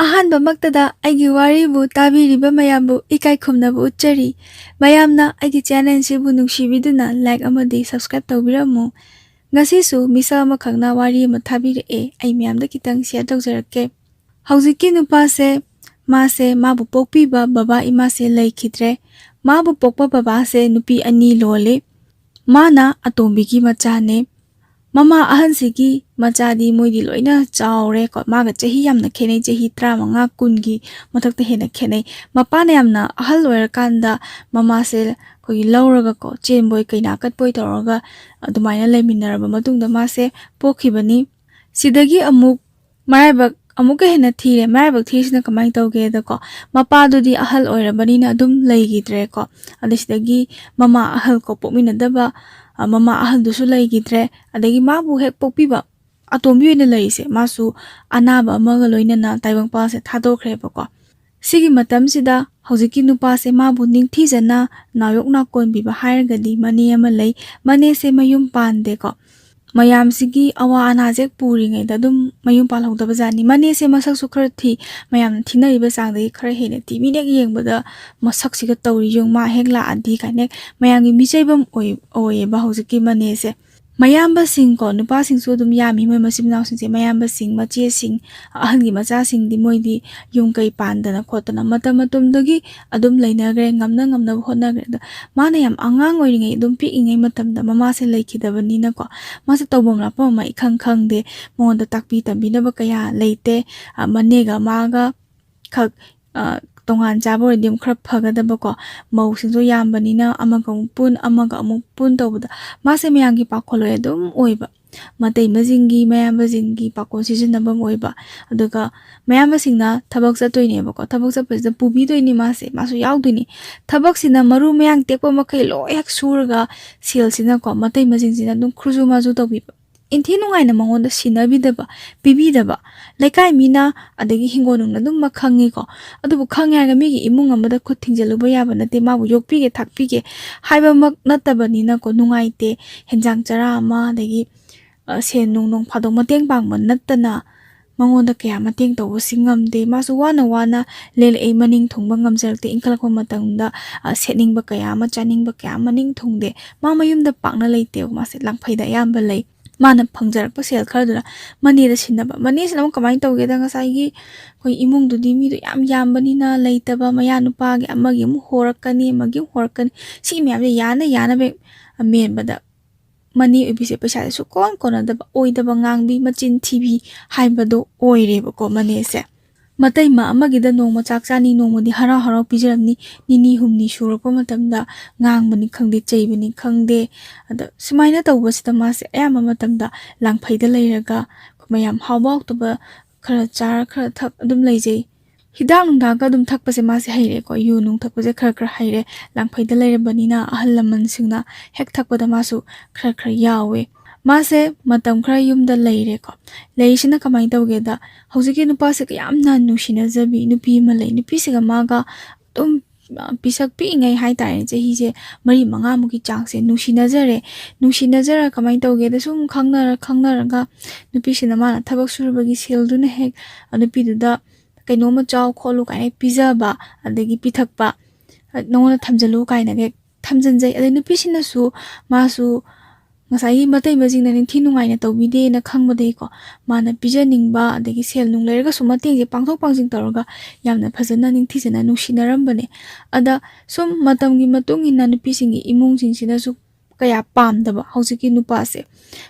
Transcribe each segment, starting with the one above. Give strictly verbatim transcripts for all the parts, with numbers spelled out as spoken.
ꯑꯍꯥꯟꯕꯃꯛꯇꯗ ꯑꯩꯒꯤ ꯋꯥꯔꯤꯕꯨ ꯇꯥꯕꯤꯔꯤꯕ ꯃꯌꯥꯝꯕꯨ ꯏꯀꯥꯏ ꯈꯨꯝꯅꯕ ꯎꯠꯆꯔꯤ꯫ ꯃꯌꯥꯝꯅ ꯑꯩꯒꯤ ꯆꯦꯅꯦꯜꯁꯤꯕꯨ ꯅꯨꯡꯁꯤꯕꯤꯗꯨꯅ ꯂꯥꯏꯛ ꯑꯃꯗꯤ ꯁꯕꯁꯀ꯭ꯔꯥꯏꯕ ꯇꯧꯕꯤꯔꯝꯃꯨ꯫ ꯉꯁꯤꯁꯨ ꯃꯤꯁꯛ ꯑꯃꯈꯛꯅ ꯋꯥꯔꯤ ꯑꯃ ꯊꯥꯕꯤꯔꯛꯑꯦ, ꯑꯩ ꯃꯌꯥꯝꯗ ꯈꯤꯇꯪ ꯁꯤꯌꯔ ꯇꯧꯖꯔꯛꯀꯦ꯫ ꯍꯧꯖꯤꯛꯀꯤ ꯅꯨꯄꯥꯁꯦ, ꯃꯥꯁꯦ ꯃꯥꯕꯨ ꯄꯣꯛꯄꯤꯕ ꯕꯕꯥ ꯏꯃꯥꯁꯦ ꯂꯩꯈꯤꯗ꯭ꯔꯦ꯫ ꯃꯥꯕꯨ ꯄꯣꯛꯄ ꯕꯕꯥꯁꯦ ꯅꯨꯄꯤ ꯑꯅꯤ ꯂꯣꯜꯂꯤ꯫ ꯃꯥꯅ ꯑꯇꯣꯝꯕꯤꯒꯤ ꯃꯆꯥꯅꯦ꯫ ꯃꯃꯥ ꯑꯍꯟꯁꯤꯒꯤ ꯃꯆꯥꯗꯤ ꯃꯣꯏꯗꯤ ꯂꯣꯏꯅ ꯆꯥꯎꯔꯦꯀꯣ꯫ ꯃꯥꯒ ꯆꯍꯤ ꯌꯥꯝꯅ ꯈꯦꯠꯅꯩ, ꯆꯍꯤ ꯇꯔꯥꯃꯉꯥ, ꯀꯨꯟꯒꯤ ꯃꯊꯛꯇ ꯍꯦꯟꯅ ꯈꯦꯠꯅꯩ꯫ ꯃꯄꯥꯅ ꯌꯥꯝꯅ ꯑꯍꯜ ꯑꯣꯏꯔꯀꯥꯟꯗ ꯃꯃꯥꯁꯦ ꯑꯩꯈꯣꯏꯒꯤ ꯂꯧꯔꯒꯀꯣ, ꯆꯦꯟꯕꯣꯏ ꯀꯩꯅꯥ ꯀꯠꯄꯣꯏ ꯇꯧꯔꯒ ꯑꯗꯨꯃꯥꯏꯅ ꯂꯩꯃꯤꯟꯅꯔꯕ ꯃꯇꯨꯡꯗ ꯃꯥꯁꯦ ꯄꯣꯛꯈꯤꯕꯅꯤ꯫ ꯁꯤꯗꯒꯤ ꯑꯃꯨꯛ ꯃꯔꯥꯏꯕꯛ ꯑꯃꯨꯛꯀ ꯍꯦꯟꯅ ꯊꯤꯔꯦ꯫ ꯃꯔꯥꯏꯕꯛ ꯊꯤꯔꯤꯁꯤꯅ ꯀꯃꯥꯏꯅ ꯇꯧꯒꯦꯗꯀꯣ, ꯃꯄꯥꯗꯨꯗꯤ ꯑꯍꯜ ꯑꯣꯏꯔꯕꯅꯤꯅ ꯑꯗꯨꯝ ꯂꯩꯈꯤꯗ꯭ꯔꯦꯀꯣ꯫ ꯑꯗꯩ ꯁꯤꯗꯒꯤ ꯃꯃꯥ ꯑꯍꯜ ꯀꯣ, ꯄꯣꯛꯃꯤꯟꯅꯗꯕ, ꯑ, ꯃꯃꯥ ꯑꯍꯜꯗꯨꯁꯨ ꯂꯩꯈꯤꯗ꯭ꯔꯦ꯫ ꯑꯗꯒꯤ ꯃꯥꯕꯨ ꯍꯦꯛ ꯄꯣꯛꯄꯤꯕ ꯑꯇꯣꯝꯕꯤ ꯑꯣꯏꯅ ꯂꯩꯔꯤꯁꯦ, ꯃꯥꯁꯨ ꯑꯅꯥꯕ ꯑꯃꯒ ꯂꯣꯏꯅꯅ ꯇꯥꯏꯕꯪꯄꯥꯜꯁꯦ ꯊꯥꯗꯣꯛꯈ꯭ꯔꯦꯕꯀꯣ꯫ ꯁꯤꯒꯤ ꯃꯇꯝꯁꯤꯗ ꯍꯧꯖꯤꯛꯀꯤ ꯅꯨꯄꯥꯁꯦ ꯃꯥꯕꯨ ꯅꯤꯡꯊꯤꯖꯅ ꯅꯥꯌꯣꯛ ꯅꯥꯀꯣꯟꯕꯤꯕ ꯍꯥꯏꯔꯒꯗꯤ ꯃꯅꯦ ꯑꯃ ꯂꯩ꯫ ꯃꯅꯦꯁꯦ ꯃꯌꯨꯝ ꯄꯥꯟꯗꯦꯀꯣ꯫ ꯃꯌꯥꯝꯁꯤꯒꯤ ꯑꯋꯥ ꯑꯅꯥꯁꯦ ꯄꯨꯔꯤꯉꯩꯗ ꯑꯗꯨꯝ ꯃꯌꯨꯝ ꯄꯥꯜꯍꯧꯗꯕ ꯖꯥꯠꯅꯤ꯫ ꯃꯅꯦꯁꯦ ꯃꯁꯛꯁꯨ ꯈꯔ ꯊꯤ, ꯃꯌꯥꯝꯅ ꯊꯤꯅꯔꯤꯕ ꯆꯥꯡꯗꯒꯤ ꯈꯔ ꯍꯦꯟꯅ ꯊꯤ꯫ ꯃꯤꯅ ꯍꯦꯛ ꯌꯦꯡꯕꯗ ꯃꯁꯛꯁꯤꯒ ꯇꯧꯔꯤ ꯌꯦꯡꯉꯨ, ꯃꯥ ꯍꯦꯛ ꯂꯥꯛꯑꯗꯤ ꯀꯥꯏꯅ ꯃꯌꯥꯝꯒꯤ ꯃꯤꯆꯩꯐꯝ ꯑꯣꯏ-, ꯑꯣꯏꯌꯦꯕ ꯍꯧꯖꯤꯛꯀꯤ ꯃꯅꯦꯁꯦ꯫ ꯃꯌꯥꯝꯕꯁꯤꯡꯀꯣ, ꯅꯨꯄꯥꯁꯤꯡꯁꯨ ꯑꯗꯨꯝ ꯌꯥꯝꯃꯤ ꯃꯣꯏ ꯃꯆꯤꯟ ꯃꯅꯥꯎꯁꯤꯡꯁꯦ, ꯃꯌꯥꯝꯕꯁꯤꯡ, ꯃꯆꯦꯁꯤꯡ, ꯑꯍꯟꯒꯤ ꯃꯆꯥꯁꯤꯡꯗꯤ ꯃꯣꯏꯗꯤ ꯌꯨꯝ ꯀꯩ ꯄꯥꯟꯗꯅ ꯈꯣꯠꯇꯅ ꯃꯇꯝ ꯃꯇꯝꯗꯨꯒꯤ ꯑꯗꯨꯝ ꯂꯩꯅꯈ꯭ꯔꯦ, ꯉꯝꯅ ꯉꯝꯅꯕ ꯍꯣꯠꯅꯈ꯭ꯔꯦ꯫ ꯑꯗꯣ ꯃꯥꯅ ꯌꯥꯝ ꯑꯉꯥꯡ ꯑꯣꯏꯔꯤꯉꯩ, ꯑꯗꯨꯝ ꯄꯤꯛꯏꯉꯩ ꯃꯇꯝꯗ ꯃꯃꯥꯁꯦ ꯂꯩꯈꯤꯗꯕꯅꯤꯅꯀꯣ, ꯃꯥꯁꯦ ꯇꯧꯐꯝ ꯂꯥꯛꯐꯝ ꯑꯃ ꯏꯈꯪ ꯈꯪꯗꯦ꯫ ꯃꯉꯣꯟꯗ ꯇꯥꯛꯄꯤ ꯇꯝꯕꯤꯅꯕ ꯀꯌꯥ ꯂꯩꯇꯦ꯫ ꯑ, ꯃꯅꯦꯒ ꯃꯥꯒ ꯈꯛ, ꯑ, ꯇꯣꯉꯥꯟ ꯆꯥꯕ ꯑꯣꯏꯔꯗꯤ ꯑꯃꯨꯛ ꯈꯔ ꯐꯒꯗꯕꯀꯣ꯫ ꯃꯧꯁꯤꯡꯁꯨ ꯌꯥꯝꯕꯅꯤꯅ ꯑꯃꯒ ꯑꯃꯨꯛ ꯄꯨꯟ, ꯑꯃꯒ ꯑꯃꯨꯛ ꯄꯨꯟ ꯇꯧꯕꯗ ꯃꯥꯁꯦ ꯃꯌꯥꯝꯒꯤ ꯄꯥꯈꯣꯜꯂꯣꯏ ꯑꯗꯨꯝ ꯑꯣꯏꯕ꯫ ꯃꯇꯩꯃꯁꯤꯡꯒꯤ, ꯃꯌꯥꯝꯕꯁꯤꯡꯒꯤ ꯄꯥꯈꯣꯜ ꯁꯤꯖꯤꯟꯅꯐꯝ ꯑꯣꯏꯕ꯫ ꯑꯗꯨꯒ ꯃꯌꯥꯝꯕꯁꯤꯡꯅ ꯊꯕꯛ ꯆꯠꯇꯣꯏꯅꯦꯕꯀꯣ꯫ ꯊꯕꯛ ꯆꯠꯄꯁꯤꯗ ꯄꯨꯕꯤꯗꯣꯏꯅꯤ ꯃꯥꯁꯦ, ꯃꯥꯁꯨ ꯌꯥꯎꯗꯣꯏꯅꯤ꯫ ꯊꯕꯛꯁꯤꯅ ꯃꯔꯨ ꯃꯌꯥꯡ ꯇꯦꯛꯄ ꯃꯈꯩ ꯂꯣꯏ ꯍꯦꯛ ꯁꯨꯔꯒ ꯁꯦꯜꯁꯤꯅꯀꯣ, ꯃꯇꯩꯃꯁꯤꯡꯁꯤꯅ ꯑꯗꯨꯝ ꯈꯨꯔꯨ ꯃꯥꯖꯨ ꯇꯧꯕꯤꯕ꯫ ꯏꯟꯊꯤ ꯅꯨꯡꯉꯥꯏꯅ ꯃꯉꯣꯟꯗ ꯁꯤꯟꯅꯕꯤꯗꯕ, ꯄꯤꯕꯤꯗꯕ꯫ ꯂꯩꯀꯥꯏ ꯃꯤꯅ ꯑꯗꯒꯤ ꯍꯤꯡꯒꯣꯜ ꯅꯨꯡꯅ ꯑꯗꯨꯝ ꯃꯥ ꯈꯪꯉꯤꯀꯣ꯫ ꯑꯗꯨꯕꯨ ꯈꯪꯉꯦ ꯍꯥꯏꯔꯒ ꯃꯤꯒꯤ ꯏꯃꯨꯡ ꯑꯃꯗ ꯈꯨꯠ ꯊꯤꯡꯖꯤꯜꯂꯨꯕ ꯌꯥꯕ ꯅꯠꯇꯦ꯫ ꯃꯥꯕꯨ ꯌꯣꯛꯄꯤꯒꯦ, ꯊꯥꯛꯄꯤꯒꯦ ꯍꯥꯏꯕꯃꯛ ꯅꯠꯇꯕꯅꯤꯅꯀꯣ, ꯅꯨꯡꯉꯥꯏꯇꯦ꯫ ꯍꯦꯟꯖꯥꯡ ꯆꯔꯥ ꯑꯃ, ꯑꯗꯒꯤ, ꯑ, ꯁꯦꯟ ꯅꯨꯡ ꯅꯣꯡ ꯐꯥꯗꯣꯛ ꯃꯇꯦꯡ ꯄꯥꯡꯕ ꯅꯠꯇꯅ ꯃꯉꯣꯟꯗ ꯀꯌꯥ ꯃꯇꯦꯡ ꯇꯧꯕꯁꯤ ꯉꯝꯗꯦ꯫ ꯃꯥꯁꯨ ꯋꯥꯅ ꯋꯥꯅ ꯂꯦꯜꯂꯛꯏ, ꯃꯅꯤꯡ ꯊꯨꯡꯕ ꯉꯝꯖꯔꯛꯇꯦ꯫ ꯏꯟꯈꯠꯂꯛꯄ ꯃꯇꯝꯗ, ꯑ, ꯁꯦꯠꯅꯤꯡꯕ ꯀꯌꯥ ꯑꯃ, ꯆꯥꯅꯤꯡꯕ ꯀꯌꯥ ꯑꯃ ꯅꯤꯡ ꯊꯨꯡꯗꯦ꯫ ꯃꯥ ꯃꯌꯨꯝꯗ ꯄꯥꯛꯅ ꯂꯩꯇꯦꯕ, ꯃꯥꯁꯦ ꯂꯥꯡꯐꯩꯗ ꯑꯌꯥꯝꯕ ꯂꯩ꯫ ꯃꯥꯅ ꯐꯪꯖꯔꯛꯄ ꯁꯦꯜ ꯈꯔꯗꯨꯅ ꯃꯅꯦꯗ ꯁꯤꯟꯅꯕ꯫ ꯃꯅꯦꯁꯤꯅ ꯑꯃꯨꯛ ꯀꯃꯥꯏꯅ ꯇꯧꯒꯦꯗ, ꯉꯁꯥꯏꯒꯤ ꯑꯩꯈꯣꯏ ꯏꯃꯨꯡꯗꯨꯗꯤ ꯃꯤꯗꯣ ꯌꯥꯝ ꯌꯥꯝꯕꯅꯤꯅ, ꯂꯩꯇꯕ ꯃꯌꯥ ꯅꯨꯄꯥꯒꯤ ꯑꯃꯒꯤ ꯑꯃꯨꯛ ꯍꯣꯔꯛꯀꯅꯤ, ꯑꯃꯒꯤ ꯑꯃꯨꯛ ꯍꯣꯔꯛꯀꯅꯤ꯫ ꯁꯤ ꯃꯌꯥꯝꯁꯦ ꯌꯥꯅ ꯌꯥꯅꯕ ꯍꯦꯛ ꯃꯦꯟꯕꯗ ꯃꯅꯦ ꯑꯣꯏꯕꯤꯁꯦ ꯄꯩꯁꯥꯁꯦ ꯁꯨꯛꯀꯣꯟ ꯀꯣꯟꯅꯗꯕ, ꯑꯣꯏꯗꯕ ꯉꯥꯡꯕꯤ, ꯃꯆꯤꯟ ꯊꯤꯕꯤ ꯍꯥꯏꯕꯗꯣ ꯑꯣꯏꯔꯦꯕꯀꯣ ꯃꯅꯦꯁꯦ꯫ ꯃꯇꯩꯃ ꯑꯃꯒꯤꯗ ꯅꯣꯡꯃ ꯆꯥꯛ ꯆꯥꯅꯤ, ꯅꯣꯡꯃꯗꯤ ꯍꯔꯥꯎ ꯍꯔꯥꯎ ꯄꯤꯖꯔꯝꯅꯤ, ꯅꯤꯅꯤ ꯍꯨꯝꯅꯤ ꯁꯨꯔꯛꯄ ꯃꯇꯝꯗ ꯉꯥꯡꯕꯅꯤ ꯈꯪꯗꯦ, ꯆꯩꯕꯅꯤ ꯈꯪꯗꯦ, ꯑꯗ ꯁꯨꯃꯥꯏꯅ ꯇꯧꯕꯁꯤꯗ ꯃꯥꯁꯦ ꯑꯌꯥꯝꯕ ꯃꯇꯝꯗ ꯂꯥꯡꯐꯩꯗ ꯂꯩꯔꯒ ꯃꯌꯥꯝ ꯍꯥꯎꯕ ꯍꯥꯎꯇꯕ ꯈꯔ ꯆꯥꯔ ꯈꯔ ꯊꯛ ꯑꯗꯨꯝ ꯂꯩꯖꯩ꯫ ꯍꯤꯗꯥꯛ ꯅꯨꯡꯗꯥꯛꯀ ꯑꯗꯨꯝ ꯊꯛꯄꯁꯦ ꯃꯥꯁꯦ ꯍꯩꯔꯦꯀꯣ, ꯌꯨ ꯅꯨꯡ ꯊꯛꯄꯁꯦ ꯈꯔ ꯈꯔ ꯍꯩꯔꯦ꯫ ꯂꯥꯡꯐꯩꯗ ꯂꯩꯔꯕꯅꯤꯅ ꯑꯍꯜ ꯂꯃꯟꯁꯤꯡꯅ ꯍꯦꯛ ꯊꯛꯄꯗ ꯃꯥꯁꯨ ꯈꯔ ꯈꯔ ꯌꯥꯎꯋꯦ꯫ ꯃꯥꯁꯦ ꯃꯇꯝ ꯈꯔ ꯌꯨꯝꯗ ꯂꯩꯔꯦꯀꯣ꯫ ꯂꯩꯔꯤꯁꯤꯅ ꯀꯃꯥꯏꯅ ꯇꯧꯒꯦꯗ, ꯍꯧꯖꯤꯛꯀꯤ ꯅꯨꯄꯥꯁꯤꯒ ꯌꯥꯝꯅ ꯅꯨꯡꯁꯤꯅꯖꯕꯤ ꯅꯨꯄꯤ ꯑꯃ ꯂꯩ꯫ ꯅꯨꯄꯤꯁꯤꯒ ꯃꯥꯒ ꯑꯗꯨꯝ, ꯑ, ꯄꯤꯁꯛ ꯄꯤꯛꯏꯉꯩ ꯍꯥꯏꯇꯥꯔꯦꯅꯦ, ꯆꯍꯤꯁꯦ ꯃꯔꯤ ꯃꯉꯥꯃꯨꯛꯀꯤ ꯆꯥꯡꯁꯦ ꯅꯨꯡꯁꯤꯅꯖꯔꯦ꯫ ꯅꯨꯡꯁꯤꯅꯖꯔ ꯀꯃꯥꯏꯅ ꯇꯧꯒꯦꯗ, ꯁꯨꯝ ꯈꯪꯅꯔ ꯈꯪꯅꯔꯒ ꯅꯨꯄꯤꯁꯤꯅ ꯃꯥꯅ ꯊꯕꯛ ꯁꯨꯔꯨꯕꯒꯤ ꯁꯦꯜꯗꯨꯅ ꯍꯦꯛ, ꯑ, ꯅꯨꯄꯤꯗꯨꯗ ꯀꯩꯅꯣꯝꯃ ꯆꯥꯎ ꯈꯣꯠꯂꯨ ꯀꯥꯏꯅ ꯍꯦꯛ ꯄꯤꯖꯕ, ꯑꯗꯒꯤ ꯄꯤꯊꯛꯄ, ꯑ, "ꯅꯉꯣꯟꯗ ꯊꯝꯖꯜꯂꯨ" ꯀꯥꯏꯅꯒ ꯍꯦꯛ ꯊꯝꯖꯟꯖꯩ꯫ ꯑꯗꯩ ꯅꯨꯄꯤꯁꯤꯅꯁꯨ ꯃꯥꯁꯨ ꯉꯁꯥꯏꯒꯤ ꯃꯇꯩꯃꯁꯤꯡꯅ ꯅꯤꯡꯊꯤ ꯅꯨꯡꯉꯥꯏꯅ ꯇꯧꯕꯤꯗꯦꯅ ꯈꯪꯕꯗꯒꯤꯀꯣ, ꯃꯥꯅ ꯄꯤꯖꯅꯤꯡꯕ, ꯑꯗꯒꯤ ꯁꯦꯜ ꯅꯨꯡ ꯂꯩꯔꯒꯁꯨ ꯃꯇꯦꯡꯁꯦ ꯄꯥꯡꯊꯣꯛ ꯄꯥꯡꯁꯤꯟ ꯇꯧꯔꯒ ꯌꯥꯝꯅ ꯐꯖꯅ ꯅꯤꯡꯊꯤꯖꯅ ꯅꯨꯡꯁꯤꯅꯔꯝꯕꯅꯦ꯫ ꯑꯗ ꯁꯨꯝ ꯃꯇꯝꯒꯤ ꯃꯇꯨꯡ ꯏꯟꯅ ꯅꯨꯄꯤꯁꯤꯡꯒꯤ ꯏꯃꯨꯡꯁꯤꯡꯁꯤꯅꯁꯨ ꯀꯌꯥ ꯄꯥꯝꯗꯕ ꯍꯧꯖꯤꯛꯀꯤ ꯅꯨꯄꯥꯁꯦ꯫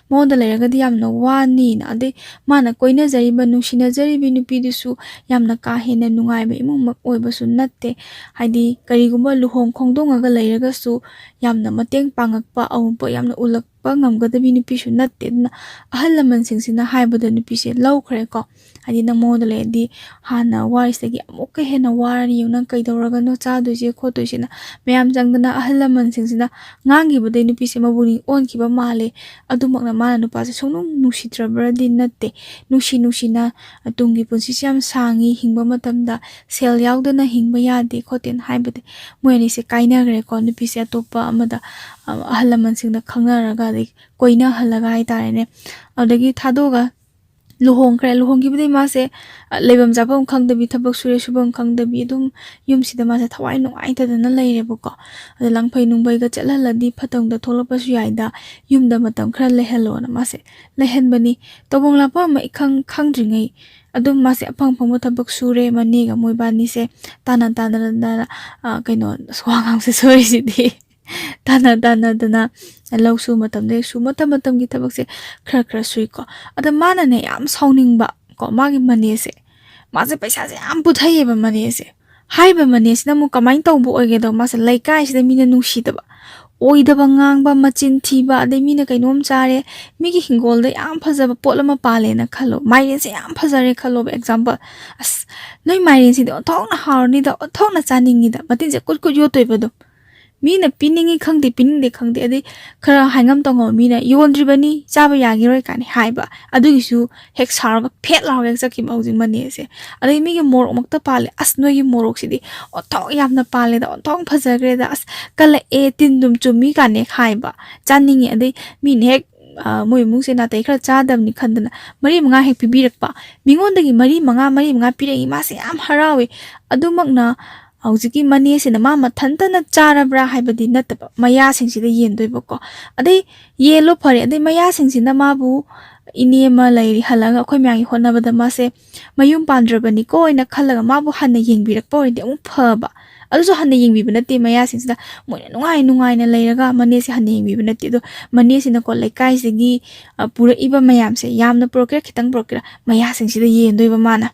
ꯃꯉꯣꯟꯗ ꯂꯩꯔꯒꯗꯤ ꯌꯥꯝꯅ ꯋꯥꯅꯤꯅ, ꯑꯗꯩ ꯃꯥꯅ ꯀꯣꯏꯅꯖꯔꯤꯕ, ꯅꯨꯡꯁꯤꯅꯖꯔꯤꯕ ꯅꯨꯄꯤꯗꯨꯁꯨ ꯌꯥꯝꯅ ꯀꯥ ꯍꯦꯟꯅ ꯅꯨꯡꯉꯥꯏꯕ ꯏꯃꯨꯡꯃꯛ ꯑꯣꯏꯕꯁꯨ ꯅꯠꯇꯦ꯫ ꯍꯥꯏꯗꯤ ꯀꯔꯤꯒꯨꯝꯕ ꯂꯨꯍꯣꯡ ꯈꯣꯡꯗꯣꯡꯉꯒ ꯂꯩꯔꯒꯁꯨ ꯌꯥꯝꯅ ꯃꯇꯦꯡ ꯄꯥꯡꯉꯛꯄ, ꯑꯋꯨꯟꯄꯣꯠ ꯌꯥꯝꯅ ꯎꯠꯂꯛꯄ ꯉꯝꯒꯗꯕꯤ ꯅꯨꯄꯤꯁꯨ ꯅꯠꯇꯦ꯫ ꯑꯗꯨꯅ ꯑꯍꯜ ꯂꯃꯟꯁꯤꯡꯁꯤꯅ ꯍꯥꯏꯕꯗ ꯅꯨꯄꯤꯁꯦ ꯂꯧꯈ꯭ꯔꯦꯀꯣ꯫ ꯍꯥꯏꯗꯤ ꯅꯪ ꯃꯉꯣꯟꯗ ꯂꯩꯔꯗꯤ ꯍꯥꯟꯅ ꯋꯥꯔꯤꯁꯤꯗꯒꯤ ꯑꯃꯨꯛꯀ ꯍꯦꯟꯅ ꯋꯥꯔꯅꯤ, ꯅꯪ ꯀꯩꯗꯧꯔꯒꯅꯣ ꯆꯥꯗꯣꯏꯁꯦ ꯈꯣꯠꯇꯣꯏꯁꯦꯅ ꯃꯌꯥꯝ ꯆꯪꯗꯅ ꯑꯍꯜ ꯂꯃꯟꯁꯤꯡꯁꯤꯅ ꯉꯥꯡꯈꯤꯕꯗꯩ ꯅꯨꯄꯤꯁꯦ ꯃꯕꯨꯛꯅꯤꯡ ꯑꯣꯟꯈꯤꯕ ꯃꯥꯜꯂꯦ꯫ ꯑꯗꯨꯃꯛꯅ ꯃꯥꯅ ꯅꯨꯄꯥꯁꯦ ꯁꯨꯡꯅꯨꯡ ꯅꯨꯡꯁꯤꯗ꯭ꯔꯕ꯭ꯔꯗꯤ ꯅꯠꯇꯦ꯫ ꯅꯨꯡꯁꯤ ꯅꯨꯡꯁꯤꯅ ꯇꯨꯡꯒꯤ ꯄꯨꯟꯁꯤꯁꯦ ꯌꯥꯝ ꯁꯥꯡꯉꯤ, ꯍꯤꯡꯕ ꯃꯇꯝꯗ ꯁꯦꯜ ꯌꯥꯎꯗꯅ ꯍꯤꯡꯕ ꯌꯥꯗꯦ ꯈꯣꯠꯇꯦꯅ ꯍꯥꯏꯕꯗꯤ ꯃꯣꯏ ꯑꯅꯤꯁꯦ ꯀꯥꯏꯅꯈ꯭ꯔꯦꯀꯣ꯫ ꯅꯨꯄꯤꯁꯦ ꯑꯇꯣꯞꯄ ꯑꯃꯗ, ꯑ, ꯑꯍꯜ ꯂꯃꯟꯁꯤꯡꯅ ꯈꯪꯅꯔꯒ, ꯑꯗꯩ ꯀꯣꯏꯅꯍꯜꯂꯒ ꯍꯥꯏꯇꯥꯔꯦꯅꯦ꯫ ꯑꯗꯨꯗꯒꯤ ꯊꯥꯗꯣꯛꯑꯒ ꯂꯨꯍꯣꯡꯈ꯭ꯔꯦ꯫ ꯂꯨꯍꯣꯡꯈꯤꯕꯗꯩ ꯃꯥꯁꯦ, ꯑ, ꯂꯩꯐꯝ ꯆꯥꯐꯝ ꯈꯪꯗꯕꯤ, ꯊꯕꯛ ꯁꯨꯔꯦ ꯁꯨꯐꯝ ꯈꯪꯗꯕꯤ, ꯑꯗꯨꯝ ꯌꯨꯝꯁꯤꯗ ꯃꯥꯁꯦ ꯊꯋꯥꯏ ꯅꯨꯡꯉꯥꯏꯇꯗꯅ ꯂꯩꯔꯦꯕꯀꯣ꯫ ꯑꯗ ꯂꯪꯐꯩ ꯅꯨꯡꯐꯩꯒ ꯆꯠꯍꯜꯂꯗꯤ ꯐꯠꯇꯕꯗ ꯊꯣꯛꯂꯛꯄꯁꯨ ꯌꯥꯏꯗ, ꯌꯨꯝꯗ ꯃꯇꯝ ꯈꯔ ꯂꯩꯍꯜꯂꯣꯅ ꯃꯥꯁꯦ ꯂꯩꯍꯟꯕꯅꯤ꯫ ꯇꯧꯐꯝ ꯂꯥꯛꯐꯝ ꯑꯃ ꯏꯈꯪ ꯈꯪꯗ꯭ꯔꯤꯉꯩ ꯑꯗꯨꯝ ꯃꯥꯁꯦ ꯑꯐꯪ ꯑꯐꯪꯕ ꯊꯕꯛ ꯁꯨꯔꯦ꯫ ꯃꯅꯦꯒ ꯃꯣꯏꯕꯥꯅꯤꯁꯦ ꯇꯥꯟꯅ ꯇꯥꯟꯅꯗꯅ, ꯑ, ꯀꯩꯅꯣ, ꯑꯁ, ꯋꯥ ꯉꯥꯡꯁꯦ ꯁꯣꯏꯔꯤꯁꯤꯗꯤ꯫ ꯇꯥꯟꯅ ꯇꯥꯟꯅꯗꯅ ꯂꯧ ꯁꯨꯕ ꯃꯇꯝꯗ ꯁꯨ ꯃꯇꯝ ꯃꯇꯝꯒꯤ ꯊꯕꯛꯁꯦ ꯈꯔ ꯈꯔ ꯁꯨꯏꯀꯣ꯫ ꯑꯗ ꯃꯥꯅꯅꯦ ꯌꯥꯝ ꯁꯥꯎꯅꯤꯡꯕ ꯀꯣ, ꯃꯥꯒꯤ ꯃꯅꯦꯁꯦ, ꯃꯥꯁꯦ ꯄꯩꯁꯥꯁꯦ ꯌꯥꯝ ꯄꯨꯊꯩꯌꯦꯕ ꯃꯅꯦꯁꯦ꯫ ꯍꯥꯏꯔꯤꯕ ꯃꯅꯦꯁꯤꯅ ꯑꯃꯨꯛ ꯀꯃꯥꯏꯅ ꯇꯧꯕ ꯑꯣꯏꯒꯦꯗꯣ, ꯃꯥꯁꯦ ꯂꯩꯀꯥꯏꯁꯤꯗ ꯃꯤꯅ ꯅꯨꯡꯁꯤꯗꯕ, ꯑꯣꯏꯗꯕ ꯉꯥꯡꯕ, ꯃꯆꯤꯟ ꯊꯤꯕ, ꯑꯗꯩ ꯃꯤꯅ ꯀꯩꯅꯣꯝ ꯆꯥꯔꯦ, ꯃꯤꯒꯤ ꯍꯤꯡꯒꯣꯜꯗ ꯌꯥꯝ ꯐꯖꯕ ꯄꯣꯠ ꯑꯃ ꯄꯥꯜꯂꯦꯅ ꯈꯜꯂꯣ, ꯃꯥꯏꯔꯦꯟꯁꯦ ꯌꯥꯝ ꯐꯖꯔꯦ ꯈꯜꯂꯣꯕ, example, "ꯑꯁ, ꯅꯣꯏ ꯃꯥꯏꯔꯦꯟꯁꯤꯗꯤ ꯑꯣꯟꯊꯣꯛꯅ ꯍꯥꯎꯔꯅꯤꯗ, ꯑꯣꯟꯊꯣꯛꯅ ꯆꯥꯅꯤꯡꯉꯤꯗ", ꯃꯇꯤꯟꯁꯦ ꯀꯨꯠ ꯀꯨꯠ ꯌꯣꯠꯇꯣꯏꯕ ꯑꯗꯨꯝ꯫ ꯃꯤꯅ ꯄꯤꯅꯤꯡꯉꯤ ꯈꯪꯗꯦ, ꯄꯤꯅꯤꯡꯗꯦ ꯈꯪꯗꯦ, ꯑꯗꯩ ꯈꯔ ꯍꯥꯏꯉꯝ ꯇꯧꯉꯝꯕ ꯃꯤꯅ "ꯌꯣꯟꯗ꯭ꯔꯤꯕꯅꯤ, ꯆꯥꯕ ꯌꯥꯈꯤꯔꯣꯏ" ꯀꯥꯏꯅ ꯍꯥꯏꯕ, ꯑꯗꯨꯒꯤꯁꯨ ꯍꯦꯛ ꯁꯥꯎꯔꯒ ꯐꯦꯠ ꯂꯥꯎꯔꯒ ꯍꯦꯛ ꯆꯠꯈꯤꯕ ꯍꯧꯖꯤꯛ ꯃꯅꯦꯁꯦ꯫ ꯑꯗꯩ ꯃꯤꯒꯤ ꯃꯣꯔꯣꯛ ꯃꯛꯇ ꯄꯥꯜꯂꯦ, "ꯑꯁ, ꯅꯣꯏꯒꯤ ꯃꯣꯔꯣꯛꯁꯤꯗꯤ ꯑꯣꯟꯊꯣꯛ ꯌꯥꯝꯅ ꯄꯥꯜꯂꯦꯗ, ꯑꯣꯟꯊꯣꯛ ꯐꯖꯈ꯭ꯔꯦꯗ, ꯑꯁ, ꯀꯜꯂꯛꯑꯦ, ꯇꯤꯟ ꯑꯗꯨꯝ ꯆꯨꯝꯃꯤ" ꯀꯥꯏꯅ ꯍꯦꯛ ꯍꯥꯏꯕ, ꯆꯥꯅꯤꯡꯉꯤ꯫ ꯑꯗꯩ ꯃꯤꯅ ꯍꯦꯛ, ꯑ, ꯃꯣꯏ ꯏꯃꯨꯡꯁꯦ ꯅꯥꯇꯩ ꯈꯔ ꯆꯥꯗꯕꯅꯤ ꯈꯟꯗꯅ ꯃꯔꯤ ꯃꯉꯥ ꯍꯦꯛ ꯄꯤꯕꯤꯔꯛꯄ, ꯃꯤꯉꯣꯟꯗꯒꯤ ꯃꯔꯤ ꯃꯉꯥ, ꯃꯔꯤ ꯃꯉꯥ ꯄꯤꯔꯛꯏ, ꯃꯥꯁꯦ ꯌꯥꯝ ꯍꯔꯥꯎꯋꯦ꯫ ꯑꯗꯨꯃꯛꯅ ꯍꯧꯖꯤꯛꯀꯤ ꯃꯅꯦꯁꯤꯅ ꯃꯥ ꯃꯊꯟꯇꯅ ꯆꯥꯔꯕ꯭ꯔꯥ ꯍꯥꯏꯕꯗꯤ ꯅꯠꯇꯕ, ꯃꯌꯥꯁꯤꯡꯁꯤꯗ ꯌꯦꯟꯗꯣꯏꯕꯀꯣ꯫ ꯑꯗꯩ ꯌꯦꯜꯂꯣ, ꯐꯔꯦ, ꯑꯗꯩ ꯃꯌꯥꯁꯤꯡꯁꯤꯅ ꯃꯥꯕꯨ, "ꯏꯅꯦ ꯑꯃ ꯂꯩꯔꯤ, ꯍꯜꯂꯛꯑꯒ ꯑꯩꯈꯣꯏ ꯃꯌꯥꯝꯒꯤ ꯍꯣꯠꯅꯕꯗ ꯃꯥꯁꯦ ꯃꯌꯨꯝ ꯄꯥꯟꯗ꯭ꯔꯕꯅꯤꯀꯣ" ꯍꯥꯏꯅ ꯈꯜꯂꯒ ꯃꯥꯕꯨ ꯍꯟꯅ ꯌꯦꯡꯕꯤꯔꯛꯄ ꯑꯣꯏꯔꯗꯤ ꯑꯃꯨꯛ ꯐꯕ꯫ ꯑꯗꯨꯁꯨ ꯍꯟꯅ ꯌꯦꯡꯕꯤꯕ ꯅꯠꯇꯦ꯫ ꯃꯌꯥꯁꯤꯡꯁꯤꯗ ꯃꯣꯏꯅ ꯅꯨꯡꯉꯥꯏ ꯅꯨꯡꯉꯥꯏꯅ ꯂꯩꯔꯒ ꯃꯅꯦꯁꯦ ꯍꯟꯅ ꯌꯦꯡꯕꯤꯕ ꯅꯠꯇꯦ꯫ ꯑꯗꯣ ꯃꯅꯦꯁꯤꯅꯀꯣ, ꯂꯩꯀꯥꯏꯁꯤꯒꯤ, ꯑ, ꯄꯨꯔꯛꯏꯕ ꯃꯌꯥꯝꯁꯦ, ꯌꯥꯝꯅ ꯄꯨꯔꯛꯀꯦꯔꯥ ꯈꯤꯇꯪ ꯄꯨꯔꯛꯀꯦꯔꯥ, ꯃꯌꯥꯁꯤꯡꯁꯤꯗ ꯌꯦꯟꯗꯣꯏꯕ ꯃꯥꯅ꯫